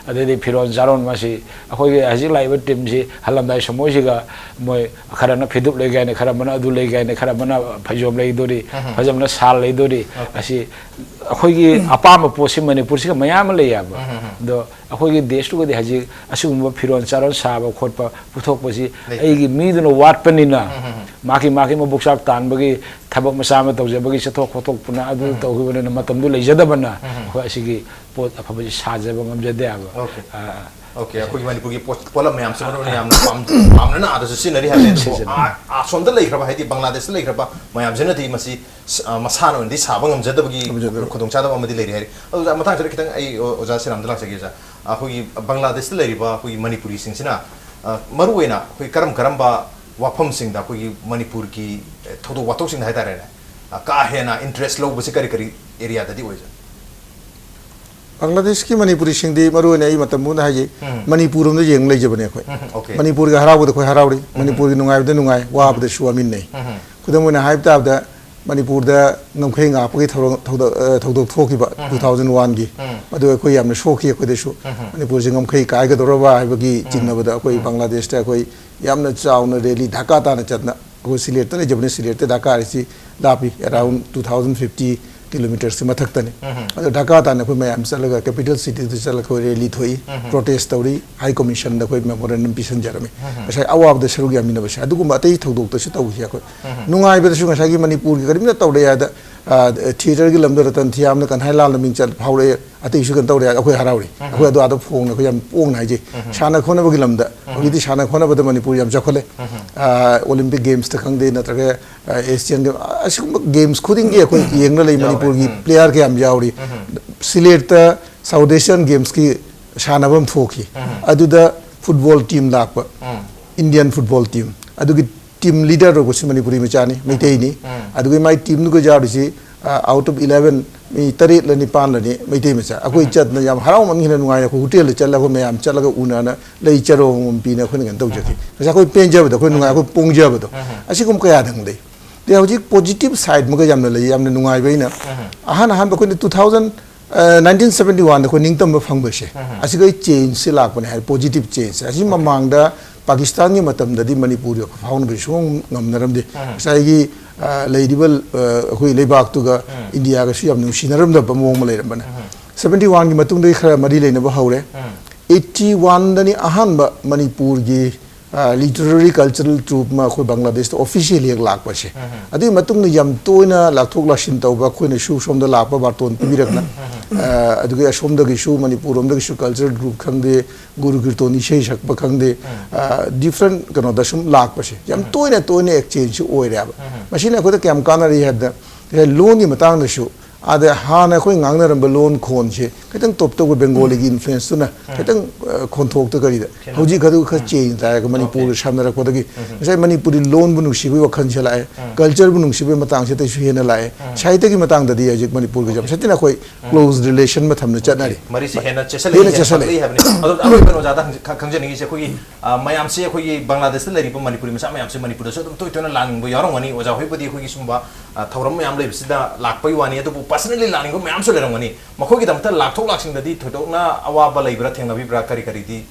ꯑꯗꯩꯗꯤ ꯐꯤꯔꯣꯜ ꯆꯥꯔꯣꯟ ꯃꯁꯤ ꯑꯩꯈꯣꯏꯒꯤ ꯍꯧꯖꯤꯛ ꯂꯥꯛꯏꯕ ꯇꯤꯝꯁꯤ ꯍꯜꯂꯝꯗꯥꯏ ꯁꯣꯃꯣꯏꯁꯤꯒ ꯃꯣꯏ ꯈꯔꯅ ꯐꯤꯗꯨꯞ ꯂꯩꯒꯦ ꯍꯥꯏꯅꯤ, ꯈꯔ ꯑꯃꯅ ꯑꯗꯨ ꯂꯩꯒꯦ ꯍꯥꯏꯅꯤ, ꯈꯔ ꯑꯃꯅ ꯐꯩꯖꯣꯝ ꯂꯩꯗꯣꯔꯤ, ꯈꯔ ꯑꯃꯅ ꯁꯥꯜ ꯂꯩꯗꯣꯔꯤ꯫ ꯑꯁꯤ ꯑꯩꯈꯣꯏꯒꯤ ꯑꯄꯥꯝꯕ ꯄꯣꯠꯁꯤ ꯃꯅꯤꯄꯨꯔꯁꯤꯒ ꯃꯌꯥꯝ ꯑꯃ ꯂꯩꯌꯦꯕ꯫ ꯑꯗꯣ ꯑꯩꯈꯣꯏꯒꯤ ꯗꯦꯁꯇꯨꯒꯗꯤ ꯍꯧꯖꯤꯛ ꯑꯁꯤꯒꯨꯝꯕ ꯐꯤꯔꯣꯜ ꯆꯥꯔꯣꯟ ꯁꯥꯕ ꯈꯣꯠꯄ ꯄꯨꯊꯣꯛꯄꯁꯤ ꯂꯩꯇꯦ꯫ ꯑꯩꯒꯤ ꯃꯤꯗꯨꯅ ꯋꯥꯠꯄꯅꯤꯅ, ꯃꯥꯒꯤ, ꯃꯥꯒꯤ ꯃꯕꯨꯛꯆꯥꯛ ꯇꯥꯟꯕꯒꯤ ꯊꯕꯛ ꯃꯆꯥ ꯑꯃ ꯇꯧꯖꯕꯒꯤ ꯆꯠꯊꯣꯛ ꯈꯣꯠꯇꯣꯛꯄꯅ ꯑꯗꯨ ꯇꯧꯈꯤꯕꯅꯤꯅ ꯃꯇꯝꯗꯨ ꯂꯩꯖꯗꯕꯅ ꯑꯩꯈꯣꯏ ꯑꯁꯤꯒꯤ ꯄꯣꯠ ꯑꯐꯕꯁꯤ ꯁꯥꯖꯕ ꯉꯝꯖꯗꯦ ꯍꯥꯏꯕ꯫ ꯑꯣꯀꯦ꯫ ꯑ, ꯑꯣꯀꯦ, ꯑꯩꯈꯣꯏꯒꯤ ꯃꯅꯤꯄꯨꯔꯒꯤ ꯄꯣꯠ-, ꯄꯣꯠꯂꯝ ꯃꯌꯥꯝꯁꯦ ꯃꯔꯨ ꯑꯣꯏꯅ ꯌꯥꯝꯅ ꯄꯥꯝ-, ꯄꯥꯝꯅꯅ ꯑꯥꯗꯁꯨ ꯁꯤꯖꯤꯟꯅꯔꯤ ꯍꯥꯏꯕꯅꯤ꯫ ꯑꯗꯨꯕꯨ ꯁꯤꯖꯤꯟꯅꯔꯤ꯫ ꯑꯥ, ꯑꯥ, ꯑꯁꯣꯝꯗ ꯂꯩꯈ꯭ꯔꯕ, ꯍꯥꯏꯗꯤ ꯕꯪꯒ꯭ꯂꯥꯗꯦꯁꯇ ꯂꯩꯈ꯭ꯔꯕ ꯃꯌꯥꯝꯁꯤꯅꯗꯤ ꯃꯁꯤ ꯁ-, ꯑ, ꯃꯁꯥꯅ ꯑꯣꯏꯅꯗꯤ ꯁꯥꯕ ꯉꯝꯖꯗꯕꯒꯤ ꯉꯝꯖꯗꯕ꯫ ꯈꯨꯗꯣꯡꯆꯥꯗꯕ ꯑꯃꯗꯤ ꯂꯩꯔꯦ ꯍꯥꯏꯔꯤ꯫ ꯑꯗꯨꯗ ꯃꯇꯥꯡꯁꯤꯗ ꯈꯤꯇꯪ ꯑꯩ ꯑꯣ-, ꯑꯣꯖꯥ ꯁꯤꯔꯥꯝꯗ ꯂꯥꯛꯆꯒꯦ, ꯑꯣꯖꯥ꯫ ꯑꯩꯈꯣꯏꯒꯤ ꯕꯪꯒ꯭ꯂꯥꯗꯦꯁꯇ ꯂꯩꯔꯤꯕ ꯑꯩꯈꯣꯏꯒꯤ ꯃꯅꯤꯄꯨꯔꯤꯁꯤꯡꯁꯤꯅ, ꯑ, ꯃꯔꯨꯑꯣꯏꯅ ꯑꯩꯈꯣꯏ ꯀꯔꯝ ꯀꯔꯝꯕ ꯋꯥꯐꯝꯁꯤꯡꯗ ꯑꯩꯈꯣꯏꯒꯤ ꯃꯅꯤꯄꯨꯔꯒꯤ, ꯑꯦ, ꯊꯧꯗꯣꯛ ꯋꯥꯊꯣꯛꯁꯤꯡꯗ ꯍꯥꯏꯇꯥꯔꯦꯅꯦ, ꯑ, ꯀꯥ ꯍꯦꯟꯅ ꯏꯟꯇꯔꯦꯁ ꯂꯧꯕꯁꯤ ꯀꯔꯤ ꯀꯔꯤ ꯑꯦꯔꯤꯌꯥꯗꯗꯤ ꯑꯣꯏꯖꯩ? ꯕꯪꯒ꯭ꯂꯥꯗꯦꯁꯀꯤ ꯃꯅꯤꯄꯨꯔꯤꯁꯤꯡꯗꯤ ꯃꯔꯨ ꯑꯣꯏꯅ ꯑꯩ ꯃꯇꯝ ꯄꯨꯝꯕꯗ ꯍꯥꯏꯖꯩ, ꯎꯝ꯫ ꯃꯅꯤꯄꯨꯔ ꯔꯣꯝꯗ ꯌꯦꯡ ꯂꯩꯖꯕꯅꯦ ꯑꯩꯈꯣꯏ꯫ ꯎꯝ, okay꯫ ꯃꯅꯤꯄꯨꯔꯒꯤ ꯍꯔꯥꯎꯕꯗ ꯑꯩꯈꯣꯏ ꯍꯔꯥꯎꯔꯤ, ꯎꯝ꯫ ꯃꯅꯤꯄꯨꯔꯒꯤ ꯅꯨꯡꯉꯥꯏꯕꯗ ꯅꯨꯡꯉꯥꯏ, ꯋꯥꯕꯗꯁꯨ ꯋꯥꯃꯤꯟꯅꯩ꯫ ꯎꯝ꯫ ꯈꯨꯗꯝ ꯑꯣꯏꯅ ꯍꯥꯏꯕ ꯇꯥꯕꯗ, ꯃꯅꯤꯄꯨꯔꯗ ꯉꯝꯈꯩ ꯉꯥꯛꯄꯒꯤ ꯊꯧꯔꯝ-, ꯊꯧꯗ-, ꯑ, ꯊꯧꯗꯣꯛ ꯊꯣꯛꯈꯤꯕ ꯎꯝ꯫ two thousand one ꯒꯤ, ꯎꯝ꯫ ꯃꯗꯨ ꯑꯩꯈꯣꯏ ꯌꯥꯝꯅ ꯁꯣꯛꯈꯤ ꯑꯩꯈꯣꯏꯗꯁꯨ꯫ ꯎꯝ꯫ ꯃꯅꯤꯄꯨꯔꯁꯤ ꯉꯝꯈꯩ ꯀꯥꯏꯒꯗꯧꯔꯕ ꯍꯥꯏꯕꯒꯤ ꯎꯝ꯫ ꯆꯤꯡꯅꯕꯗ ꯑꯩꯈꯣꯏ ꯎꯝ꯫ ꯕꯪꯒ꯭ꯂꯥꯗꯦꯁꯇ ꯑꯩꯈꯣꯏ ꯌꯥꯝꯅ ꯆꯥꯎꯅ ꯔꯦꯂꯤ ꯙꯥꯀꯥ ꯇꯥꯅ ꯆꯠꯅ, ꯑꯩꯈꯣꯏ ꯁꯤꯂꯦꯠꯇ ꯂꯩꯖꯕꯅꯤ, ꯁꯤꯂꯦꯠꯇ ꯙꯥꯀꯥ ꯍꯥꯏꯁꯤ ꯂꯥꯞꯄꯤ, around two thousand fifty kilometres ꯃꯊꯛꯇꯅꯤ꯫ ꯎꯝ꯫ ꯑꯗꯣ ꯙꯥꯀꯥ ꯇꯥꯅ ꯑꯩꯈꯣꯏ ꯃꯌꯥꯝ ꯆꯠꯂꯒ capital city ꯗ ꯆꯠꯂꯒ ꯑꯩꯈꯣꯏ ꯔꯦꯂꯤ ꯊꯣꯛꯏ, ꯎꯝ꯫ Protest ꯇꯧꯔꯤ, High Commission ꯗ ꯑꯩꯈꯣꯏ memorandum ꯄꯤꯁꯟꯖꯔꯝꯃꯤ꯫ ꯎꯝ꯫ ꯉꯁꯥꯏ ꯑꯋꯥꯕꯗ ꯁꯔꯨꯛ ꯌꯥꯃꯤꯟꯅꯕꯁꯦ ꯑꯗꯨꯒꯨꯝꯕ ꯑꯇꯩ ꯊꯧꯗꯣꯛꯇꯁꯨ ꯇꯧꯈꯤ ꯑꯩꯈꯣꯏ꯫ ꯎꯝ꯫ ꯅꯨꯡꯉꯥꯏꯕꯗꯁꯨ ꯉꯁꯥꯏꯒꯤ ꯃꯅꯤꯄꯨꯔꯒꯤ ꯀꯔꯤꯝꯇ ꯇꯧꯔꯦ ꯍꯥꯏꯗ, ꯑ, theatre ꯒꯤ ꯂꯝꯗ ꯔꯇꯟ ꯊꯤꯌꯥꯝꯅ ꯀꯟꯍꯥꯏ ꯂꯥꯜꯅ ꯃꯤꯡ ꯆꯠ ꯐꯥꯎꯔꯛꯑꯦ, ꯑꯇꯩꯁꯨ ꯀꯩꯅꯣ ꯇꯧꯔꯦ ꯍꯥꯏꯗ ꯑꯩꯈꯣꯏ ꯍꯔꯥꯎꯔꯤ꯫ ꯎꯝ꯫ ꯑꯩꯈꯣꯏ ꯑꯗꯨ ꯑꯥꯗ ꯐꯣꯡꯅ ꯑꯩꯈꯣꯏ ꯌꯥꯝ ꯄꯣꯡꯅ ꯍꯥꯏꯖꯩ꯫ ꯎꯝ꯫ ꯁꯥꯟꯅ ꯈꯣꯠꯅꯕꯒꯤ ꯂꯝꯗ ꯎꯝ꯫ ꯍꯧꯖꯤꯛꯇꯤ ꯁꯥꯟꯅ ꯈꯣꯠꯅꯕꯗ ꯃꯅꯤꯄꯨꯔ ꯌꯥꯝ ꯆꯥꯎꯈꯠꯂꯦ꯫ ꯎꯝ꯫ ꯑ, Olympic Games ꯇ ꯈꯪꯗꯦ, ꯅꯠꯇ꯭ꯔꯒ, ꯑ, Asian Games, ꯑꯁꯤꯒꯨꯝꯕ games ꯈꯨꯗꯤꯡꯒꯤ ꯑꯩꯈꯣꯏ ꯌꯦꯡꯅ ꯂꯩ, ꯌꯥꯎꯔꯦ꯫ ꯃꯅꯤꯄꯨꯔꯒꯤ ꯎꯝ꯫ Player ꯀꯌꯥꯝ ꯌꯥꯎꯔꯤ꯫ ꯎꯝ꯫ ꯁꯤꯂꯦꯠꯇ South Asian Games ꯀꯤ ꯁꯥꯟꯅꯕ ꯑꯃ ꯊꯣꯛꯈꯤ꯫ ꯎꯝ꯫ ꯑꯗꯨꯗ football team ꯂꯥꯛꯄ, ꯎꯝ꯫ Indian football team꯫ ꯑꯗꯨꯒꯤ team leader ꯇꯧꯕꯁꯤ ꯃꯅꯤꯄꯨꯔꯤ ꯃꯆꯥꯅꯤ, ꯃꯩꯇꯩꯅꯤ꯫ ꯎꯝ꯫ ꯑꯗꯨꯒꯤ ꯃꯥꯏ team ꯗꯨꯒ ꯌꯥꯎꯔꯤꯁꯤ, ꯑ, out of eleven, ꯃꯤ ꯇꯔꯦꯠꯂ ꯅꯤꯄꯥꯟꯂꯅꯤ ꯃꯩꯇꯩ ꯃꯆꯥ꯫ ꯑꯩꯈꯣꯏ ꯎꯝ꯫ ꯆꯠꯅ ꯌꯥꯝ ꯍꯔꯥꯎꯃꯟꯈꯤꯅ ꯅꯨꯡꯉꯥꯏꯅ ꯑꯩꯈꯣꯏ hotel ꯗ ꯆꯠꯂꯒ ꯑꯩꯈꯣꯏ ꯃꯌꯥꯝ ꯆꯠꯂꯒ ꯎꯅꯅ ꯂꯩ ꯆꯔꯣꯡ ꯑꯃ ꯄꯤꯅ ꯑꯩꯈꯣꯏꯅ ꯀꯩꯅꯣ ꯇꯧꯖꯈꯤ꯫ ꯎꯝ꯫ ꯉꯁꯥꯏ ꯑꯩꯈꯣꯏ ꯄꯦꯟꯖꯕꯗꯣ, ꯑꯩꯈꯣꯏ ꯅꯨꯡꯉꯥꯏ, ꯎꯝ꯫ ꯑꯩꯈꯣꯏ ꯄꯣꯡꯖꯕꯗꯣ꯫ ꯎꯝ꯫ ꯑꯁꯤꯒꯨꯝꯕ ꯀꯌꯥꯗꯪ ꯂꯩ꯫ ꯑꯗꯩ ꯍꯧꯖꯤꯛ positive side ꯑꯃꯒ ꯌꯥꯝꯅ ꯂꯩ, ꯌꯥꯝꯅ ꯅꯨꯡꯉꯥꯏꯕ ꯑꯩꯅ꯫ ꯎꯝ꯫ ꯑꯍꯥꯟ ꯑꯍꯥꯟꯕ ꯑꯩꯈꯣꯏꯅ two thousand, ꯑ, nineteen seventy one ꯗ ꯑꯩꯈꯣꯏ ꯅꯤꯡꯇꯝꯕ ꯐꯪꯕꯁꯦ, ꯎꯝ꯫ ꯑꯁꯤꯒ change ꯁꯤ ꯂꯥꯛꯄꯅꯦ ꯍꯥꯏ, positive change ꯁꯦ꯫ ꯑꯁꯤ ꯃꯃꯥꯡꯗ ꯄꯥꯀꯤꯁꯇꯥꯟꯒꯤ ꯃꯇꯝꯗꯗꯤ ꯃꯅꯤꯄꯨꯔꯒ ꯐꯥꯎꯅꯕꯁꯤ ꯁꯨꯡꯉꯝ ꯉꯝꯅꯔꯝꯗꯦ꯫ ꯎꯝ꯫ ꯉꯁꯥꯏꯒꯤ, ꯑ, ꯂꯩꯔꯤꯕ, ꯑ, ꯑꯩꯈꯣꯏ ꯂꯩꯕꯥꯛꯇꯨꯒ ꯎꯝ꯫ ꯏꯟꯗꯤꯌꯥꯒꯁꯨ ꯌꯥꯝ ꯅꯨꯡꯁꯤꯅꯔꯝꯗꯕ ꯃꯑꯣꯡ ꯑꯃ ꯂꯩꯔꯝꯕꯅꯦ꯫ ꯎꯝ꯫ Seventy one ꯒꯤ ꯃꯇꯨꯡꯗꯒꯤ ꯈꯔ ꯃꯔꯤ ꯂꯩꯅꯕ ꯍꯧꯔꯦ꯫ ꯎꯝ꯫ Eighty one ꯗꯅꯤ ꯑꯍꯥꯟꯕ ꯃꯅꯤꯄꯨꯔꯒꯤ, ꯑ, literary cultural troupe ꯑꯃ ꯑꯩꯈꯣꯏ ꯕꯪꯒ꯭ꯂꯥꯗꯦꯁꯇ officially ꯍꯦꯛ ꯂꯥꯛꯄꯁꯦ꯫ ꯎꯝ꯫ ꯑꯗꯨꯒꯤ ꯃꯇꯨꯡꯗ ꯌꯥꯝ ꯇꯣꯏꯅ ꯂꯥꯛꯊꯣꯛ ꯂꯥꯛꯁꯤꯟ ꯇꯧꯕ, ꯑꯩꯈꯣꯏꯅꯁꯨ ꯁꯣꯝꯗ ꯂꯥꯛꯄ ꯕꯥꯔꯇꯣꯟ ꯄꯤꯕꯤꯔꯛꯅ, ꯎꯝ꯫ ꯑ, ꯑꯗꯨꯒꯤ ꯑꯁꯣꯝꯗꯒꯤꯁꯨ, ꯃꯅꯤꯄꯨꯔ ꯂꯣꯝꯗꯒꯤꯁꯨ cultural group ꯈꯪꯗꯦ, ꯒꯨꯔꯨ ꯀꯤꯔꯇꯣꯟ ꯏꯁꯩ ꯁꯛꯄ ꯈꯪꯗꯦ, ꯎꯝ꯫ ꯑ, different ꯀꯩꯅꯣꯗ ꯁꯨꯝ ꯂꯥꯛꯄꯁꯦ ꯌꯥꯝ ꯎꯝ꯫ ꯇꯣꯏꯅ ꯇꯣꯏꯅ exchange ꯁꯤ ꯑꯣꯏꯔꯦꯕ꯫ ꯎꯝ꯫ ꯃꯁꯤꯅ ꯑꯩꯈꯣꯏꯗ ꯀꯌꯥꯝ ꯀꯥꯟꯅꯔꯤ ꯍꯥꯏꯕꯗ, ꯉꯁꯥꯏ ꯂꯣꯟꯒꯤ ꯃꯇꯥꯡꯗꯁꯨ ꯑꯗ ꯍꯥꯟꯅ ꯑꯩꯈꯣꯏ ꯉꯥꯡꯅꯔꯝꯕ ꯂꯣꯟ ꯈꯣꯟꯁꯦ ꯈꯤꯇꯪ ꯇꯣꯞ ꯇꯧꯕ ꯕꯦꯡꯒꯣꯂꯤꯒꯤ ꯏꯟꯐ꯭ꯂꯨꯌꯦꯟꯁꯇꯨꯅ ꯈꯤꯇꯪ, ꯑ, ꯈꯣꯟꯊꯣꯛꯇ ꯀꯔꯤꯗ ꯈꯦꯠꯅꯕ꯫ ꯍꯧꯖꯤꯛ ꯑꯗꯨ ꯈꯔ ꯎꯝ꯫ ꯆꯦꯟꯖ ꯂꯥꯛꯑꯦ ꯑꯩꯈꯣꯏ ꯃꯅꯤꯄꯨꯔꯒ ꯑꯣꯀꯦ꯫ ꯁꯝꯅꯔꯛꯄꯗꯒꯤ꯫ ꯎꯝ꯫ ꯉꯁꯥꯏ ꯃꯅꯤꯄꯨꯔꯤ ꯂꯣꯟꯕꯨ ꯅꯨꯡꯁꯤꯕꯒꯤ ꯋꯥꯈꯜꯁꯦ ꯂꯥꯛꯑꯦ, ꯎꯝ꯫ ꯀꯜꯆꯔꯕꯨ ꯅꯨꯡꯁꯤꯕꯒꯤ ꯃꯇꯥꯡꯁꯤꯗ ꯑꯩꯁꯨ ꯍꯦꯟꯅ ꯂꯥꯛꯑꯦ꯫ ꯎꯝ꯫ ꯁꯥꯍꯤꯇ꯭ꯌꯒꯤ ꯃꯇꯥꯡꯗꯗꯤ ꯍꯧꯖꯤꯛ ꯃꯅꯤꯄꯨꯔꯒ ꯌꯥꯝ ꯁꯥꯊꯤꯅ ꯑꯩꯈꯣꯏ ꯎꯝ꯫ ꯀ꯭ꯂꯣꯖ ꯔꯤꯂꯦꯁꯟ ꯑꯃ ꯊꯝꯅ ꯆꯠꯅꯔꯤ꯫ ꯃꯔꯤꯁꯦ ꯍꯦꯟꯅ ꯆꯦꯠꯁꯜꯂꯛꯏ, ꯍꯦꯟꯅ ꯍꯦꯟꯅ ꯆꯦꯠꯁꯜꯂꯛꯏ꯫ ꯐꯒꯠꯂꯛꯏ ꯍꯥꯏꯕꯅꯤ꯫ ꯑꯗꯣ ꯑꯔꯣꯏꯕ ꯑꯣꯖꯥꯗ ꯍꯪꯖ-, ꯈ-, ꯈꯪꯖꯅꯤꯡꯉꯤꯁꯦ ꯑꯩꯈꯣꯏꯒꯤ, ꯑ, ꯃꯌꯥꯝꯁꯦ ꯑꯩꯈꯣꯏꯒꯤ ꯕꯪꯒ꯭ꯂꯥꯗꯦꯁꯇ ꯂꯩꯔꯤꯕ ꯃꯅꯤꯄꯨꯔꯤ ꯃꯆꯥ ꯃꯌꯥꯝꯁꯦ ꯃꯅꯤꯄꯨꯔꯗꯁꯨ ꯑꯗꯨꯝ ꯇꯣꯏ ꯇꯣꯏꯅ ꯂꯥꯛꯅꯤꯡꯕ ꯌꯥꯎꯔꯝꯒꯅꯤ꯫ ꯑꯣꯖꯥ ꯍꯣꯏꯕꯨꯗꯤ ꯑꯩꯈꯣꯏꯒꯤ ꯁꯨꯝꯕ, ꯑ, ꯊꯧꯔꯝ ꯃꯌꯥꯝ ꯂꯩꯕꯁꯤꯗ ꯂꯥꯛꯄꯒꯤ ꯋꯥꯅꯤ, ꯑꯗꯨꯕꯨ personally ꯂꯥꯛꯅꯤꯡꯕ ꯃꯌꯥꯝꯁꯨ ꯂꯩꯔꯝꯒꯅꯤ꯫ ꯃꯈꯣꯏꯒꯤꯗꯃꯛꯇ ꯂꯥꯛꯊꯣꯛ ꯂꯥꯛꯁꯤꯟꯗꯗꯤ ꯊꯣꯏꯗꯣꯛꯅ ꯑꯋꯥꯕ ꯂꯩꯕ꯭ꯔꯥ, ꯊꯦꯡꯅꯕꯤꯕ꯭ꯔꯥ, ꯀꯔꯤ ꯀꯔꯤꯗꯤ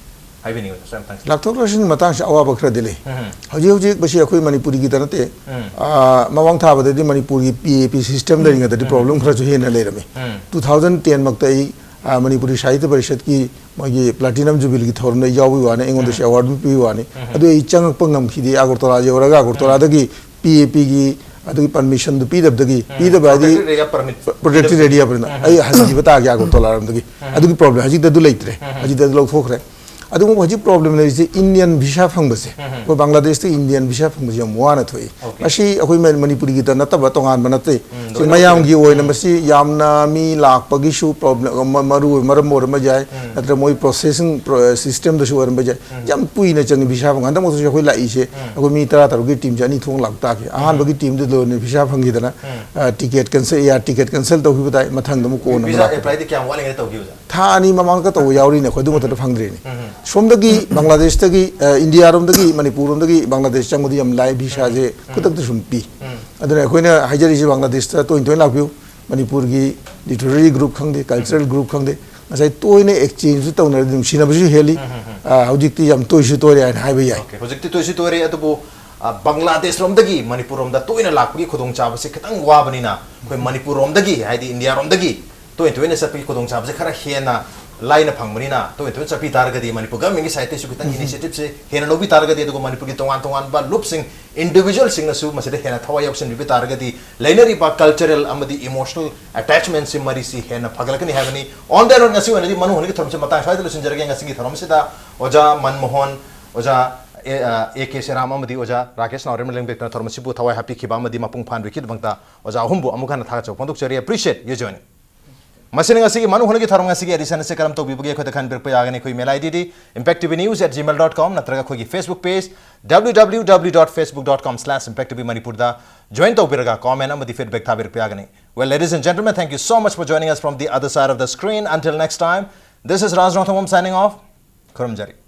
ꯍꯥꯏꯕꯤꯅꯤꯡꯉꯤ, ꯁ꯭ꯋꯥꯏ ꯃꯇꯥꯡꯁꯤꯗ? ꯂꯥꯛꯊꯣꯛ ꯂꯥꯛꯁꯤꯟꯒꯤ ꯃꯇꯥꯡꯁꯤ ꯑꯋꯥꯕ ꯈꯔꯗꯤ ꯂꯩ꯫ ꯎꯝ꯫ ꯍꯧꯖꯤꯛ ꯍꯧꯖꯤꯛ ꯃꯁꯤ ꯑꯩꯈꯣꯏ ꯃꯅꯤꯄꯨꯔꯤꯒꯤꯗ ꯅꯠꯇꯦ, ꯎꯝ꯫ ꯑ, ꯃꯃꯥꯡ ꯊꯥꯕꯗꯗꯤ ꯃꯅꯤꯄꯨꯔꯒꯤ P A P system ꯂꯩꯔꯤꯉꯩꯗꯗꯤ um. Problem ꯈꯔꯁꯨ ꯍꯦꯟꯅ ꯂꯩꯔꯝꯃꯤ꯫ ꯎꯝ꯫ Two thousand ten ꯃꯛꯇ ꯑꯩ, ꯑ, ꯃꯅꯤꯄꯨꯔꯤ ꯁꯥꯍꯤꯇ꯭ꯌ ꯄꯔꯤꯁꯠꯀꯤ ꯃꯣꯏꯒꯤ Platinum Jubileeꯒꯤ ꯊꯧꯔꯝꯗ ꯌꯥꯎꯕꯒꯤ ꯋꯥꯅꯤ, ꯑꯩꯉꯣꯟꯗꯁꯨ ꯎꯝ꯫ Award ꯑꯃ ꯄꯤꯕꯒꯤ ꯋꯥꯅꯤ꯫ ꯎꯝ꯫ ꯑꯗꯨ ꯑꯩ ꯆꯪꯉꯛꯄ ꯉꯝꯈꯤꯗꯦ꯫ ꯑꯒꯔꯇꯂꯥ ꯌꯧꯔꯒ ꯑꯒꯔꯇꯂꯥꯗꯒꯤ P A Pꯒꯤ ꯑꯗꯨꯒꯤ permissionꯗꯨ ꯄꯤꯗꯕꯗꯒꯤ, ꯎꯝ꯫ ꯄꯤꯗꯕ ꯍꯥꯏꯗꯤ Protected area permit ꯄ꯭ꯔꯣꯇꯦꯛꯇꯦꯠ ꯄꯤꯗꯕ꯫ ꯑꯦꯔꯤꯌꯥ ꯑꯣꯏꯅ ꯎꯝ꯫ ꯑꯩ ꯍꯟꯈꯤꯕ ꯇꯥꯒꯦ ꯑꯒꯔꯇꯂꯥꯔꯣꯝꯗꯒꯤ꯫ ꯎꯝ꯫ ꯑꯗꯨꯒꯤ problem ꯍꯧꯖꯤꯛꯇꯤ ꯑꯗꯨ ꯂꯩꯇ꯭ꯔꯦ꯫ ꯎꯝ꯫ ꯍꯧꯖꯤꯛꯇꯤ ꯑꯗꯨ ꯂꯧꯊꯣꯛꯈ꯭ꯔꯦ꯫ ꯑꯗꯨꯒꯨꯝꯕ ꯍꯧꯖꯤꯛ problem ꯂꯩꯔꯤꯁꯦ Indian visa ꯐꯪꯕꯁꯦ꯫ ꯎꯝ꯫ ꯑꯩꯈꯣꯏ ꯕꯪꯒ꯭ꯂꯥꯗꯦꯁꯇ Indian visa ꯐꯪꯕꯁꯦ ꯌꯥꯝ ꯋꯥꯅ ꯊꯣꯛꯏ꯫ ꯑꯣꯀꯦ꯫ ꯃꯁꯤ ꯑꯩꯈꯣꯏ ꯃ-, ꯃꯅꯤꯄꯨꯔꯒꯤꯗ ꯅꯠꯇꯕ ꯇꯣꯉꯥꯟꯕ ꯅꯠꯇꯦ꯫ ꯎꯝ, ꯁꯤ ꯂꯣꯏꯅꯃꯛ ꯃꯌꯥꯝꯒꯤ ꯂꯩ꯫ ꯑꯣꯏꯅ ꯎꯝ꯫ ꯃꯁꯤ ꯌꯥꯝꯅ ꯃꯤ ꯂꯥꯛꯄꯒꯤꯁꯨ problem, ꯃ-, ꯃꯔꯨ ꯑꯣꯏ-, ꯃꯔꯝ ꯑꯣꯏꯔꯝꯕ ꯌꯥꯏ꯫ ꯎꯝ꯫ ꯅꯠꯇ꯭ꯔꯒ ꯃꯣꯏ processing pro-, systemꯗꯁꯨ ꯑꯣꯏꯔꯝꯕ ꯌꯥꯏ꯫ ꯎꯝ꯫ ꯌꯥꯝ ꯀꯨꯏꯅ ꯆꯪꯉꯤ visa ꯐꯪ-, ꯍꯟꯗꯛꯃꯛꯇꯁꯨ ꯑꯩꯈꯣꯏ ꯂꯥꯛꯏꯁꯦ, ꯎꯝ꯫ ꯑꯩꯈꯣꯏ ꯃꯤ ꯇꯔꯥ ꯇꯔꯨꯛꯀꯤ teamꯁꯦ ꯑꯅꯤ ꯊꯣꯛꯅ ꯂꯥꯛꯄ ꯇꯥꯈꯤ꯫ ꯎꯝ꯫ ꯑꯍꯥꯟꯕꯒꯤ teamꯗꯨ ꯂꯣꯏꯅ visa ꯐꯪꯈꯤꯗꯅ, ꯎꯝ꯫ ꯑ, ticket cancel, air ticket cancel ꯇꯧꯈꯤꯕ ꯇꯥꯏ꯫ ꯃꯊꯪꯗ ꯑꯃꯨꯛ ꯀꯣꯟꯅ ꯑꯃꯨꯛ visa ꯂꯥꯛꯀꯗꯕ꯫ Applyꯗꯤ ꯀꯌꯥꯝ ꯋꯥꯠꯂꯤꯉꯩꯗ ꯇꯧꯈꯤꯕ, ꯑꯣꯖꯥ? ꯊꯥ ꯑꯅꯤ ꯃꯃꯥꯡꯗ ꯇꯧꯕ ꯌꯥꯎꯔꯤꯅꯦ ꯑꯩꯈꯣꯏ, ꯑꯗꯨ ꯃꯇꯝꯗ ꯐꯪꯗ꯭ꯔꯤꯅꯦ꯫ ꯎꯝ꯫ ꯁꯣꯝꯗꯒꯤ ꯕꯪꯒ꯭ꯂꯥꯗꯦꯁꯇꯒꯤ, ꯑ, ꯏꯟꯗꯤꯌꯥꯔꯣꯝꯗꯒꯤ ꯃꯅꯤꯄꯨꯔꯔꯣꯝꯗꯒꯤ ꯕꯪꯒ꯭ꯂꯥꯗꯦꯁ ꯆꯪꯕꯗꯤ ꯌꯥꯝ ꯂꯥꯏ, visaꯁꯦ ꯎꯝ꯫ ꯈꯨꯗꯛꯇ ꯁꯨꯝ ꯄꯤ꯫ ꯎꯝ꯫ ꯑꯗꯨꯅ ꯑꯩꯈꯣꯏꯅ ꯍꯥꯏꯖꯔꯤꯁꯦ ꯕꯪꯒ꯭ꯂꯥꯗꯦꯁꯇ ꯇꯣꯏꯅ ꯇꯣꯏꯅ ꯂꯥꯛꯄꯤꯌꯨ꯫ ꯃꯅꯤꯄꯨꯔꯒꯤ literary group ꯈꯪꯗꯦ, cultural group ꯈꯪꯗꯦ, ꯉꯁꯥꯏ ꯇꯣꯏꯅ exchangeꯁꯨ ꯇꯧꯅꯔꯗꯤ ꯅꯨꯡꯁꯤꯅꯕꯁꯨ ꯍꯦꯜꯂꯤ꯫ ꯎꯝ, ꯎꯝ, ꯎꯝ꯫ ꯑ, ꯍꯧꯖꯤꯛꯇꯤ ꯌꯥꯝ ꯇꯣꯏꯁꯨ ꯇꯣꯏꯔꯦ ꯍꯥꯏꯅ ꯍꯥꯏꯕ ꯌꯥꯏ꯫ ꯑꯣꯀꯦ, ꯍꯧꯖꯤꯛꯇꯤ ꯇꯣꯏꯁꯨ ꯇꯣꯏꯔꯦ, ꯑꯗꯨꯕꯨ, ꯑ, ꯕꯪꯒ꯭ꯂꯥꯗꯦꯁꯔꯣꯝꯗꯒꯤ ꯃꯅꯤꯄꯨꯔꯔꯣꯝꯗ ꯇꯣꯏꯅ ꯂꯥꯛꯄꯒꯤ ꯈꯨꯗꯣꯡꯆꯥꯕꯁꯦ ꯈꯤꯇꯪ ꯋꯥꯕꯅꯤꯅ, ꯑꯩꯈꯣꯏ ꯃꯅꯤꯄꯨꯔꯔꯣꯝꯗꯒꯤ, ꯍꯥꯏꯗꯤ ꯏꯟꯗꯤꯌꯥꯔꯣꯝꯗꯒꯤ ꯇꯣꯏꯅ ꯇꯣꯏꯅ ꯆꯠꯄꯒꯤ ꯈꯨꯗꯣꯡꯆꯥꯕꯁꯦ ꯈꯔ ꯍꯦꯟꯅ ꯂꯥꯏꯅ ꯐꯪꯕꯅꯤꯅ, ꯇꯣꯏꯅ ꯇꯣꯏꯅ ꯆꯠꯄꯤ ꯇꯥꯔꯒꯗꯤ, ꯃꯅꯤꯄꯨꯔ governmentꯀꯤ sideꯇꯩꯁꯨ ꯈꯤꯇꯪ initiativeꯁꯦ ꯍꯦꯟꯅ ꯂꯧꯕꯤ ꯇꯥꯔꯒꯗꯤ, ꯑꯗꯨꯒ ꯃꯅꯤꯄꯨꯔꯒꯤ ꯇꯣꯉꯥꯟ ꯇꯣꯉꯥꯟꯕ ꯂꯨꯞꯁꯤꯡ, individualꯁꯤꯡꯅꯁꯨ ꯃꯁꯤꯗ ꯍꯦꯟꯅ ꯊꯋꯥꯏ ꯌꯥꯎꯁꯤꯟꯕꯤꯕ ꯇꯥꯔꯒꯗꯤ, ꯂꯩꯅꯔꯤꯕ cultural ꯑꯃꯗꯤ emotional attachmentꯁꯤ ꯃꯔꯤꯁꯤ ꯍꯦꯟꯅ ꯐꯒꯠꯂꯛꯀꯅꯤ ꯍꯥꯏꯕꯅꯤ꯫ On that note, ꯉꯁꯤ ꯑꯣꯏꯅꯗꯤ ꯃꯅꯨꯡ ꯍꯨꯠꯅꯒꯤ ꯊꯧꯔꯝꯁꯤ ꯃꯇꯥꯡ ꯁ꯭ꯋꯥꯏꯗ ꯂꯣꯏꯁꯤꯟꯖꯔꯒꯦ꯫ ꯉꯁꯤꯒꯤ ꯊꯧꯔꯝꯁꯤꯗ ꯑꯣꯖꯥ ꯃꯟꯃꯣꯍꯟ, ꯑꯣꯖꯥ ꯑꯦ ꯀꯦ ꯁꯦꯔꯥꯝ ꯑꯃꯗꯤ ꯑꯣꯖꯥ ꯔꯥꯀꯦꯁ ꯅꯥꯎꯔꯦꯝꯅ ꯂꯦꯡꯕꯤꯔꯛꯇꯨꯅ ꯊꯧꯔꯝ ꯑꯁꯤꯕꯨ ꯊꯋꯥꯏ ꯍꯥꯞꯄꯤꯈꯤꯕ ꯑꯃꯗꯤ ꯃꯄꯨꯡ ꯐꯥꯍꯟꯕꯤꯈꯤꯕꯗꯃꯛꯇ ꯑꯣꯖꯥ ꯑꯍꯨꯝꯕꯨ ꯑꯃꯨꯛ ꯍꯟꯅ ꯊꯥꯒꯠꯆꯕ ꯐꯣꯡꯗꯣꯛꯆꯔꯤ꯫ Appreciate you joining. ꯃꯁꯤꯅ ꯉꯁꯤꯒꯤ ꯃꯅꯨꯡ ꯍꯨꯠꯅꯒꯤ ꯊꯧꯔꯝ ꯉꯁꯤꯒꯤ edition ꯑꯁꯤ ꯀꯔꯝ ꯇꯧꯕꯤꯕꯒꯦ ꯑꯩꯈꯣꯏꯗ ꯈꯟꯕꯤꯔꯛꯄ ꯌꯥꯒꯅꯤ꯫ ꯑꯩꯈꯣꯏ email I D D impact T V news at gmail dot com ꯅꯠꯇ꯭ꯔꯒ ꯑꯩꯈꯣꯏꯒꯤ Facebook page W W W dot facebook dot com slash impact T V ꯃꯅꯤꯄꯨꯔꯗ join ꯇꯧꯕꯤꯔꯒ comment ꯑꯃꯗꯤ feedback ꯊꯥꯕꯤꯔꯛꯄ ꯌꯥꯒꯅꯤ꯫ Well, ladies and gentlemen, thank you so much for joining us from the other side of the screen. Until next time, this is Raj Rongthangam signing off. ꯈꯨꯔꯨꯝꯖꯔꯤ꯫